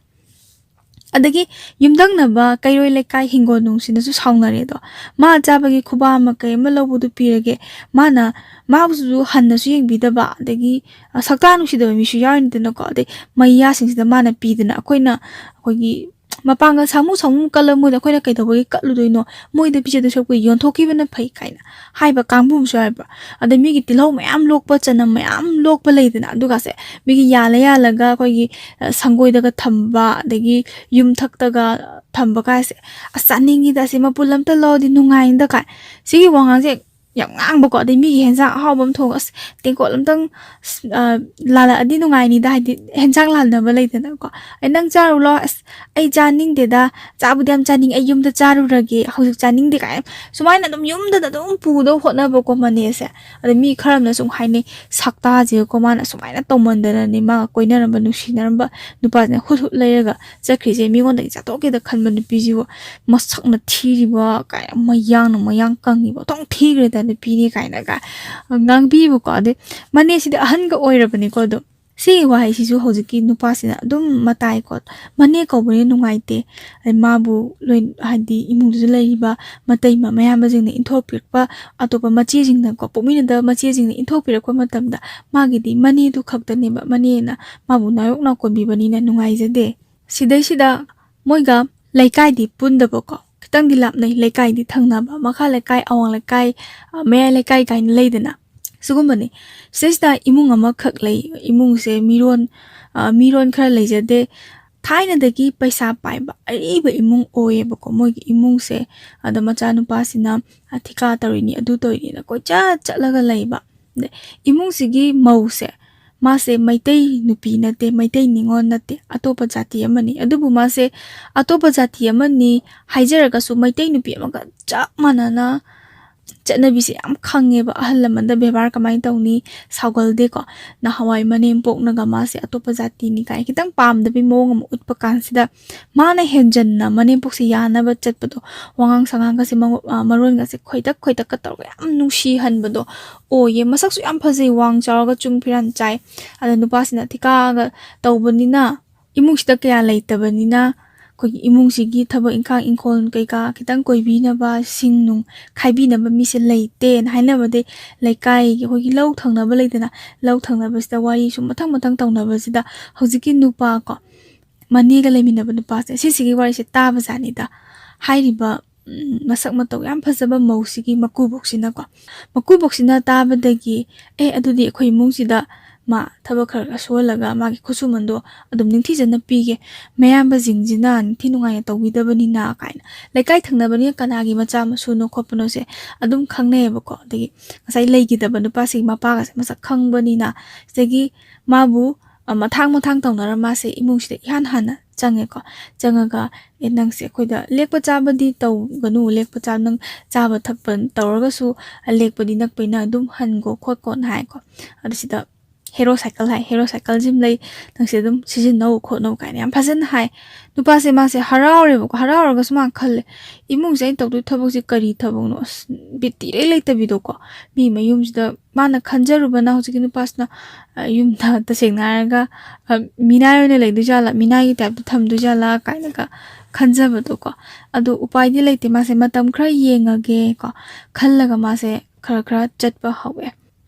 ꯑꯗꯒꯤ ꯌꯨꯝꯊꯪꯅꯕ ꯀꯩꯔꯣꯏ ꯂꯩꯀꯥꯏ ꯍꯤꯡꯒꯣꯜ ꯅꯨꯡꯁꯤꯅꯁꯨ ꯁꯥꯎꯅꯔꯦ ꯑꯗꯣ꯫ ꯃꯥ ꯆꯥꯕꯒꯤ ꯈꯨꯕꯥ ꯑꯃ ꯀꯩ ꯑꯃ ꯂꯧꯕꯗꯨ ꯄꯤꯔꯒꯦ, ꯃꯥꯅ, ꯃꯥꯕꯨꯁꯨ ꯍꯟꯅꯁꯨ ꯌꯦꯡꯕꯤꯗꯕ, ꯑꯗꯒꯤ, ꯑ, ꯁꯛꯇꯥ ꯅꯨꯡꯁꯤꯗꯕ ꯃꯤꯁꯨ ꯌꯥꯎꯔꯤꯅꯤꯗꯅꯀꯣ꯫ ꯑꯗꯩ ꯃꯌꯥꯁꯤꯡꯁꯤꯗ ꯃꯥꯅ ꯄꯤꯗꯅ, ꯑꯩꯈꯣꯏꯅ, ꯑꯩꯈꯣꯏꯒꯤ ꯃꯄꯥꯡꯒꯜ ꯁꯥꯃꯨ ꯁꯥꯃꯨ ꯀꯜꯂ ꯃꯣꯏꯗ ꯑꯩꯈꯣꯏꯅ ꯀꯩꯗꯧꯕꯒꯤ ꯀꯠꯂꯨꯗꯣꯏꯅꯣ? ꯃꯣꯏꯗ ꯄꯤꯖꯗꯣꯏ ꯁꯔꯨꯛꯄꯨꯗꯤ ꯌꯣꯟꯊꯣꯛꯈꯤꯕꯅ ꯐꯩ ꯀꯥꯏꯅ ꯍꯥꯏꯕ ꯀꯥꯡꯕꯨ ꯑꯃꯁꯨ ꯌꯥꯎꯋꯦꯕ꯫ ꯑꯗꯩ ꯃꯤꯒꯤ ꯇꯤꯜꯍꯧ ꯃꯌꯥꯝ ꯂꯣꯛꯄ, ꯆꯅꯝ ꯃꯌꯥꯝ ꯂꯣꯛꯄ ꯂꯩꯗꯅ, ꯑꯗꯨꯒꯁꯦ ꯃꯤꯒꯤ ꯌꯥꯜꯂ ꯌꯥꯜꯂꯒ ꯑꯩꯈꯣꯏꯒꯤ, ꯑ, ꯁꯪꯒꯣꯏꯗꯒ ꯊꯝꯕ, ꯑꯗꯒꯤ ꯌꯨꯝꯊꯛꯇꯒ ꯊꯝꯕ ꯀꯥꯏꯁꯦ, "ꯑꯁ, ꯆꯥꯅꯤꯡꯉꯤꯗ, ꯑꯁꯤ ꯃꯄꯨꯜ ꯑꯝꯇ ꯂꯧꯔꯗꯤ ꯅꯨꯡꯉꯥꯏꯅꯤꯗ" ꯀꯥꯏ꯫ ꯁꯤꯒꯤ ꯋꯥꯉꯥꯡꯁꯦ ꯌꯥꯝ ꯉꯥꯡꯕꯀꯣ꯫ ꯑꯗꯩ ꯃꯤꯒꯤ ꯍꯦꯟꯖꯥꯡ ꯑꯍꯥꯎꯕ ꯑꯃ ꯊꯣꯡꯉꯒ, "ꯑꯁ, ꯇꯦꯡꯀꯣꯠ ꯑꯝꯇꯪ, ꯑꯁ, ꯑ, ꯂꯥꯜꯂꯛꯑꯗꯤ ꯅꯨꯡꯉꯥꯏꯅꯤꯗ", ꯍꯥꯏꯗꯤ ꯍꯦꯟꯖꯥꯡ ꯂꯥꯟꯅꯕ ꯂꯩꯗꯅꯀꯣ꯫ "ꯑꯩ, ꯅꯪ ꯆꯥꯔꯨ ꯂꯥꯎ, ꯑꯁ, ꯑꯩ ꯆꯥꯅꯤꯡꯗꯦꯗ, ꯆꯥꯕꯨꯗꯤ ꯌꯥꯝ ꯆꯥꯅꯤꯡꯉꯦ, ꯑꯩ ꯌꯨꯝꯗ ꯆꯥꯔꯨꯔꯒꯦ, ꯍꯧꯖꯤꯛ ꯆꯥꯅꯤꯡꯗꯦ" ꯀꯥꯏꯅ ꯁꯨꯃꯥꯏꯅ ꯑꯗꯨꯝ ꯌꯨꯝꯗꯗ ꯑꯗꯨꯝ ꯄꯨꯗꯧ ꯍꯣꯠꯅꯕꯀꯣ ꯃꯅꯦꯁꯦ꯫ ꯑꯗ ꯃꯤ ꯈꯔ ꯑꯃꯅ ꯁꯨꯝ ꯍꯥꯏꯅꯩ, "ꯁꯛꯇꯥꯁꯤꯒꯀꯣ ꯃꯥꯅ ꯁꯨꯃꯥꯏꯅ ꯇꯧꯃꯟꯗꯅꯅꯦ ꯃꯥꯒ ꯀꯣꯏꯅꯔꯝꯕ, ꯅꯨꯡꯁꯤꯅꯔꯝꯕ ꯅꯨꯄꯥꯁꯤꯅ ꯍꯨꯠ ꯍꯨꯠ ꯂꯩꯔꯒ ꯆꯠꯈ꯭ꯔꯤꯁꯦ, ꯃꯤꯉꯣꯟꯗꯒꯤ ꯆꯥꯊꯣꯛꯀꯦꯗ ꯈꯟꯕ ꯅꯨꯄꯤꯁꯤꯕꯨ ꯃꯁꯛꯅ ꯊꯤꯔꯤꯕ ꯀꯥꯏꯅ, ꯃꯌꯥꯡꯅ ꯃꯌꯥꯡ ꯀꯪꯉꯤꯕ, ꯑꯣꯟꯊꯣꯛ ꯊꯤꯈ꯭ꯔꯦꯗ ꯅꯨꯄꯤꯅꯤ" ꯀꯥꯏꯅꯒ ꯉꯥꯡꯕꯤꯕꯀꯣ꯫ ꯑꯗꯩ ꯃꯅꯦꯁꯤꯗꯤ ꯑꯍꯟꯒ ꯑꯣꯏꯔꯕꯅꯤꯀꯣ꯫ ꯑꯗꯣ ꯁꯤꯒꯤ ꯋꯥꯍꯩꯁꯤꯁꯨ ꯍꯧꯖꯤꯛꯀꯤ ꯅꯨꯄꯥꯁꯤꯅ ꯑꯗꯨꯝ ꯃꯇꯥꯏꯀꯣ, "ꯃꯅꯦ ꯀꯧꯕꯅꯤ ꯅꯨꯡꯉꯥꯏꯇꯦ, ꯑꯗꯩ ꯃꯥꯕꯨ ꯂꯣꯏ-, ꯍꯥꯏꯗꯤ ꯏꯃꯨꯡꯗꯨꯗ ꯂꯩꯔꯤꯕ ꯃꯇꯩ ꯃꯌꯥꯝꯕꯁꯤꯡꯅ ꯏꯟꯊꯣꯛꯄꯤꯔꯛꯄ, ꯑꯇꯣꯞꯄ ꯃꯆꯦꯁꯤꯡꯅꯀꯣ, ꯄꯣꯛꯃꯤꯟꯅꯗꯕ ꯃꯆꯦꯁꯤꯡꯅ ꯏꯟꯊꯣꯛꯄꯤꯔꯛꯄ ꯃꯇꯝꯗ ꯃꯥꯒꯤꯗꯤ ꯃꯅꯦꯗꯨ ꯈꯛꯇꯅꯦꯕ, ꯃꯅꯦꯅ ꯃꯥꯕꯨ ꯅꯥꯌꯣꯛꯅ ꯀꯣꯟꯕꯤꯕꯅꯤꯅ ꯅꯨꯡꯉꯥꯏꯖꯗꯦ"꯫ ꯁꯤꯗꯩꯁꯤꯗ ꯃꯣꯏꯒ ꯂꯩꯀꯥꯏꯗꯤ ꯄꯨꯟꯗꯕꯀꯣ, ꯈꯤꯇꯪꯗꯤ ꯂꯥꯞꯅꯩ꯫ ꯂꯩꯀꯥꯏꯗꯤ ꯊꯪꯅꯕ, ꯃꯈꯥ ꯂꯩꯀꯥꯏ, ꯑꯋꯥꯡ ꯂꯩꯀꯥꯏ, ꯑ, ꯃꯌꯥꯏ ꯂꯩꯀꯥꯏ ꯀꯥꯏꯅ ꯂꯩꯗꯅ, ꯁꯤꯒꯨꯝꯕꯅꯤ꯫ ꯁꯤꯗꯩꯁꯤꯗ ꯏꯃꯨꯡ ꯑꯃꯈꯛ ꯂꯩ꯫ ꯏꯃꯨꯡꯁꯦ ꯃꯤꯔꯣꯟ, ꯑ, ꯃꯤꯔꯣꯟ ꯈꯔ ꯂꯩꯖꯗꯦ꯫ ꯊꯥꯏꯅꯗꯒꯤ ꯄꯩꯁꯥ ꯄꯥꯏꯕ ꯑꯔꯤꯕ ꯏꯃꯨꯡ ꯑꯣꯏꯌꯦꯕꯀꯣ ꯃꯣꯏꯒꯤ ꯏꯃꯨꯡꯁꯦ꯫ ꯑꯗ ꯃꯆꯥꯅꯨꯄꯥꯁꯤꯅ, ꯑ, ꯊꯤꯀꯥ ꯇꯧꯔꯤꯅꯤ, ꯑꯗꯨ ꯇꯧꯔꯤꯅꯤꯅ ꯀꯣꯏꯆꯠ ꯆꯠꯂꯒ ꯂꯩꯕ꯫ ꯑꯗ ꯏꯃꯨꯡꯁꯤꯒꯤ ꯃꯧꯁꯦ, ꯃꯥꯁꯦ ꯃꯩꯇꯩ ꯅꯨꯄꯤ ꯅꯠꯇꯦ, ꯃꯩꯇꯩ ꯅꯤꯉꯣꯜ ꯅꯠꯇꯦ, ꯑꯇꯣꯞꯄ ꯖꯥꯇꯤ ꯑꯃꯅꯤ꯫ ꯑꯗꯨꯕꯨ ꯃꯥꯁꯦ ꯑꯇꯣꯞꯄ ꯖꯥꯇꯤ ꯑꯃꯅꯤ ꯍꯥꯏꯖꯔꯒꯁꯨ ꯃꯩꯇꯩ ꯅꯨꯄꯤ ꯑꯃꯒ ꯆꯞ ꯃꯥꯟꯅꯅ ꯆꯠꯅꯕꯤꯁꯦ ꯌꯥꯝ ꯈꯪꯉꯦꯕ꯫ ꯑꯍꯜ ꯂꯃꯟꯗ ꯕꯦꯕꯥꯔ ꯀꯃꯥꯏꯅ ꯇꯧꯅꯤ, ꯁꯥꯎꯒꯜꯗꯦꯀꯣ꯫ ꯅꯍꯥꯟꯋꯥꯏ ꯃꯅꯦꯝꯄꯣꯛꯅꯒ ꯃꯥꯁꯦ ꯑꯇꯣꯞꯄ ꯖꯥꯇꯤꯅꯤ ꯀꯥꯏꯅ ꯈꯤꯇꯪ ꯄꯥꯝꯗꯕꯤ ꯃꯑꯣꯡ ꯑꯃ ꯎꯠꯄ ꯀꯥꯟꯁꯤꯗ, ꯃꯥꯅ ꯍꯦꯟꯖꯟꯅ ꯃꯅꯦꯝꯄꯣꯛꯁꯦ ꯌꯥꯅꯕ ꯆꯠꯄꯗꯣ, ꯋꯥꯉꯥꯡ ꯁꯉꯥꯡꯒꯁꯦ, ꯃꯉꯣ-, ꯑ, ꯃꯔꯣꯟꯒꯁꯦ ꯈꯣꯏꯗꯛ ꯈꯣꯏꯗꯛꯀ ꯇꯧꯔꯒ ꯌꯥꯝ ꯅꯨꯡꯁꯤꯍꯟꯕꯗꯣ ꯑꯣꯏꯌꯦ꯫ ꯃꯁꯛꯁꯨ ꯌꯥꯝ ꯐꯖꯩ, ꯋꯥꯡ ꯆꯥꯎꯔꯒ ꯆꯨꯡ ꯐꯤꯔꯥꯟ ꯆꯥꯏ꯫ ꯑꯗ ꯅꯨꯄꯥꯁꯤꯅ ꯊꯤꯀꯥꯒ ꯇꯧꯕꯅꯤꯅ, ꯏꯃꯨꯡꯁꯤꯗ ꯀꯌꯥ ꯂꯩꯇꯕꯅꯤꯅ, ꯑꯩꯈꯣꯏꯒꯤ ꯏꯃꯨꯡꯁꯤꯒꯤ ꯊꯕꯛ ꯏꯪꯈꯥꯡ, ꯏꯪꯈꯣꯜ ꯀꯩꯀꯥ ꯈꯤꯇꯪ ꯀꯣꯏꯕꯤꯅꯕ, ꯁꯤꯡ ꯅꯨꯡ ꯈꯥꯏꯕꯤꯅꯕ ꯃꯤꯁꯦ ꯂꯩꯇꯦꯅ ꯍꯥꯏꯅꯕꯗꯩ, ꯂꯩꯀꯥꯏꯒꯤ ꯑꯩꯈꯣꯏꯒꯤ ꯂꯧ ꯊꯪꯅꯕ ꯂꯩꯗꯅ, ꯂꯧ ꯊꯪꯅꯕꯁꯤꯗ ꯋꯥꯔꯤ ꯁꯨꯝ ꯃꯊꯪ ꯃꯊꯪ ꯇꯧꯅꯕꯁꯤꯗ, ꯍꯧꯖꯤꯛꯀꯤ ꯅꯨꯄꯥ ꯀꯣ, ꯃꯅꯦꯒ ꯂꯩꯃꯤꯟꯅꯕ ꯅꯨꯄꯥꯁꯦ, ꯁꯤꯁꯤꯒꯤ ꯋꯥꯔꯤꯁꯦ ꯇꯥꯕꯖꯥꯠꯅꯤꯗ꯫ ꯍꯥꯏꯔꯤꯕ, ꯎꯝ, ꯃꯁꯛ ꯃꯇꯧ ꯌꯥꯝ ꯐꯖꯕ ꯃꯧꯁꯤꯒꯤ ꯃꯀꯨꯕꯣꯛꯁꯤꯅꯀꯣ, ꯃꯀꯨꯕꯣꯛꯁꯤꯅ ꯇꯥꯕꯗꯒꯤ, "ꯑꯦ, ꯑꯗꯨꯗꯤ ꯑꯩꯈꯣꯏ ꯏꯃꯨꯡꯁꯤꯗ ꯃꯥ ꯊꯕꯛ ꯈꯔ ꯈꯔ ꯁꯨꯍꯜꯂꯒ ꯃꯥꯒꯤ ꯈꯨꯠꯁꯨꯃꯟꯗꯣ ꯑꯗꯨꯝ ꯅꯤꯡꯊꯤꯖꯅ ꯄꯤꯒꯦ, ꯃꯌꯥꯝꯕꯁꯤꯡꯁꯤꯅ ꯅꯤꯡꯊꯤ ꯅꯨꯡꯉꯥꯏꯅ ꯇꯧꯕꯤꯗꯕꯅꯤꯅ ꯀꯥꯏꯅ꯫ ꯂꯩꯀꯥꯏ ꯊꯪꯅꯕꯅꯤꯅ ꯀꯅꯥꯒꯤ ꯃꯆꯥ ꯃꯁꯨꯅꯣ ꯈꯣꯠꯄꯅꯣꯁꯦ ꯑꯗꯨꯝ ꯈꯪꯅꯩꯌꯦꯕꯀꯣ꯫ ꯑꯗꯒꯤ ꯉꯁꯥꯏ ꯂꯩꯈꯤꯗꯕ ꯅꯨꯄꯥꯁꯤꯒꯤ ꯃꯄꯥꯒꯁꯦ ꯃꯁꯛ ꯈꯪꯕꯅꯤꯅ, ꯁꯤꯗꯒꯤ ꯃꯥꯕꯨ ꯃꯊꯥꯡ ꯃꯊꯥꯡ ꯇꯧꯅꯔ ꯃꯥꯁꯦ ꯏꯃꯨꯡꯁꯤꯗ ꯏꯍꯥꯟ ꯍꯥꯟꯅ ꯆꯪꯉꯦꯀꯣ꯫ ꯆꯪꯉꯒ, "ꯑꯦ, ꯅꯪꯁꯦ ꯑꯩꯈꯣꯏꯗ ꯂꯦꯛꯄ ꯆꯥꯕꯗꯤ ꯇꯧꯒꯅꯨ, ꯂꯦꯛꯄ ꯆꯥꯕ, ꯅꯪ ꯆꯥꯕ ꯊꯛꯄ ꯇꯧꯔꯒꯁꯨ ꯂꯦꯛꯄꯗꯤ ꯅꯛꯄꯅꯤꯅ ꯑꯗꯨꯝ ꯍꯟꯒꯣ ꯈꯣꯠꯀꯣꯅ" ꯍꯥꯏꯀꯣ꯫ ꯑꯗꯨ ꯁꯤꯗ ꯍꯦꯔꯣ ꯁꯥꯏꯀꯜ ꯍꯥꯏ, "ꯍꯦꯔꯣ ꯁꯥꯏꯀꯜꯁꯤ ꯑꯃ ꯂꯩ, ꯅꯪꯁꯦ ꯑꯗꯨꯝ ꯁꯤꯖꯤꯟꯅꯧ ꯈꯣꯠꯅꯧ" ꯀꯥꯏꯅ ꯌꯥꯝ ꯐꯖꯅ ꯍꯥꯏ꯫ ꯅꯨꯄꯥꯁꯦ ꯃꯥꯁꯦ ꯍꯔꯥꯎꯔꯦꯕꯀꯣ꯫ ꯍꯔꯥꯎꯔꯒꯁꯨ ꯃꯥꯅ ꯈꯜꯂꯦ, "ꯏꯃꯨꯡꯁꯦ ꯑꯩꯅ ꯇꯧꯗꯣꯏ ꯊꯕꯛꯁꯦ ꯀꯔꯤ ꯊꯕꯛꯅꯣ? ꯑꯁ, ꯕꯤꯠ ꯏꯔꯩ ꯂꯩꯇꯕꯤꯗꯣꯀꯣ꯫ ꯃꯤ ꯃꯌꯨꯝꯁꯤꯗ ꯃꯥꯅ ꯈꯟꯖꯔꯨꯕꯅ ꯍꯧꯖꯤꯛꯀꯤ ꯅꯨꯄꯥꯁꯤꯅ, ꯑ, ꯌꯨꯝꯗ ꯇꯁꯦꯡꯅ ꯍꯥꯏꯔꯒ, ꯑ, ꯃꯤꯅꯥꯏ ꯑꯣꯏꯅ ꯂꯩꯗꯣꯏ ꯖꯥꯠꯂꯥ, ꯃꯤꯅꯥꯏꯒꯤ ꯇꯥꯏꯞꯇ ꯊꯝꯗꯣꯏ ꯖꯥꯠꯂꯥ ꯀꯥꯏꯅꯒ ꯈꯟꯖꯕꯗꯣꯀꯣ꯫ ꯑꯗꯣ ꯎꯄꯥꯏꯗꯤ ꯂꯩꯇꯦ, ꯃꯥꯁꯦ ꯃꯇꯝ ꯈꯔ ꯌꯦꯡꯉꯒꯦꯀꯣ ꯈꯜꯂꯒ ꯃꯥꯁꯦ ꯈꯔ ꯈꯔ ꯆꯠꯄ ꯍꯧꯋꯦ꯫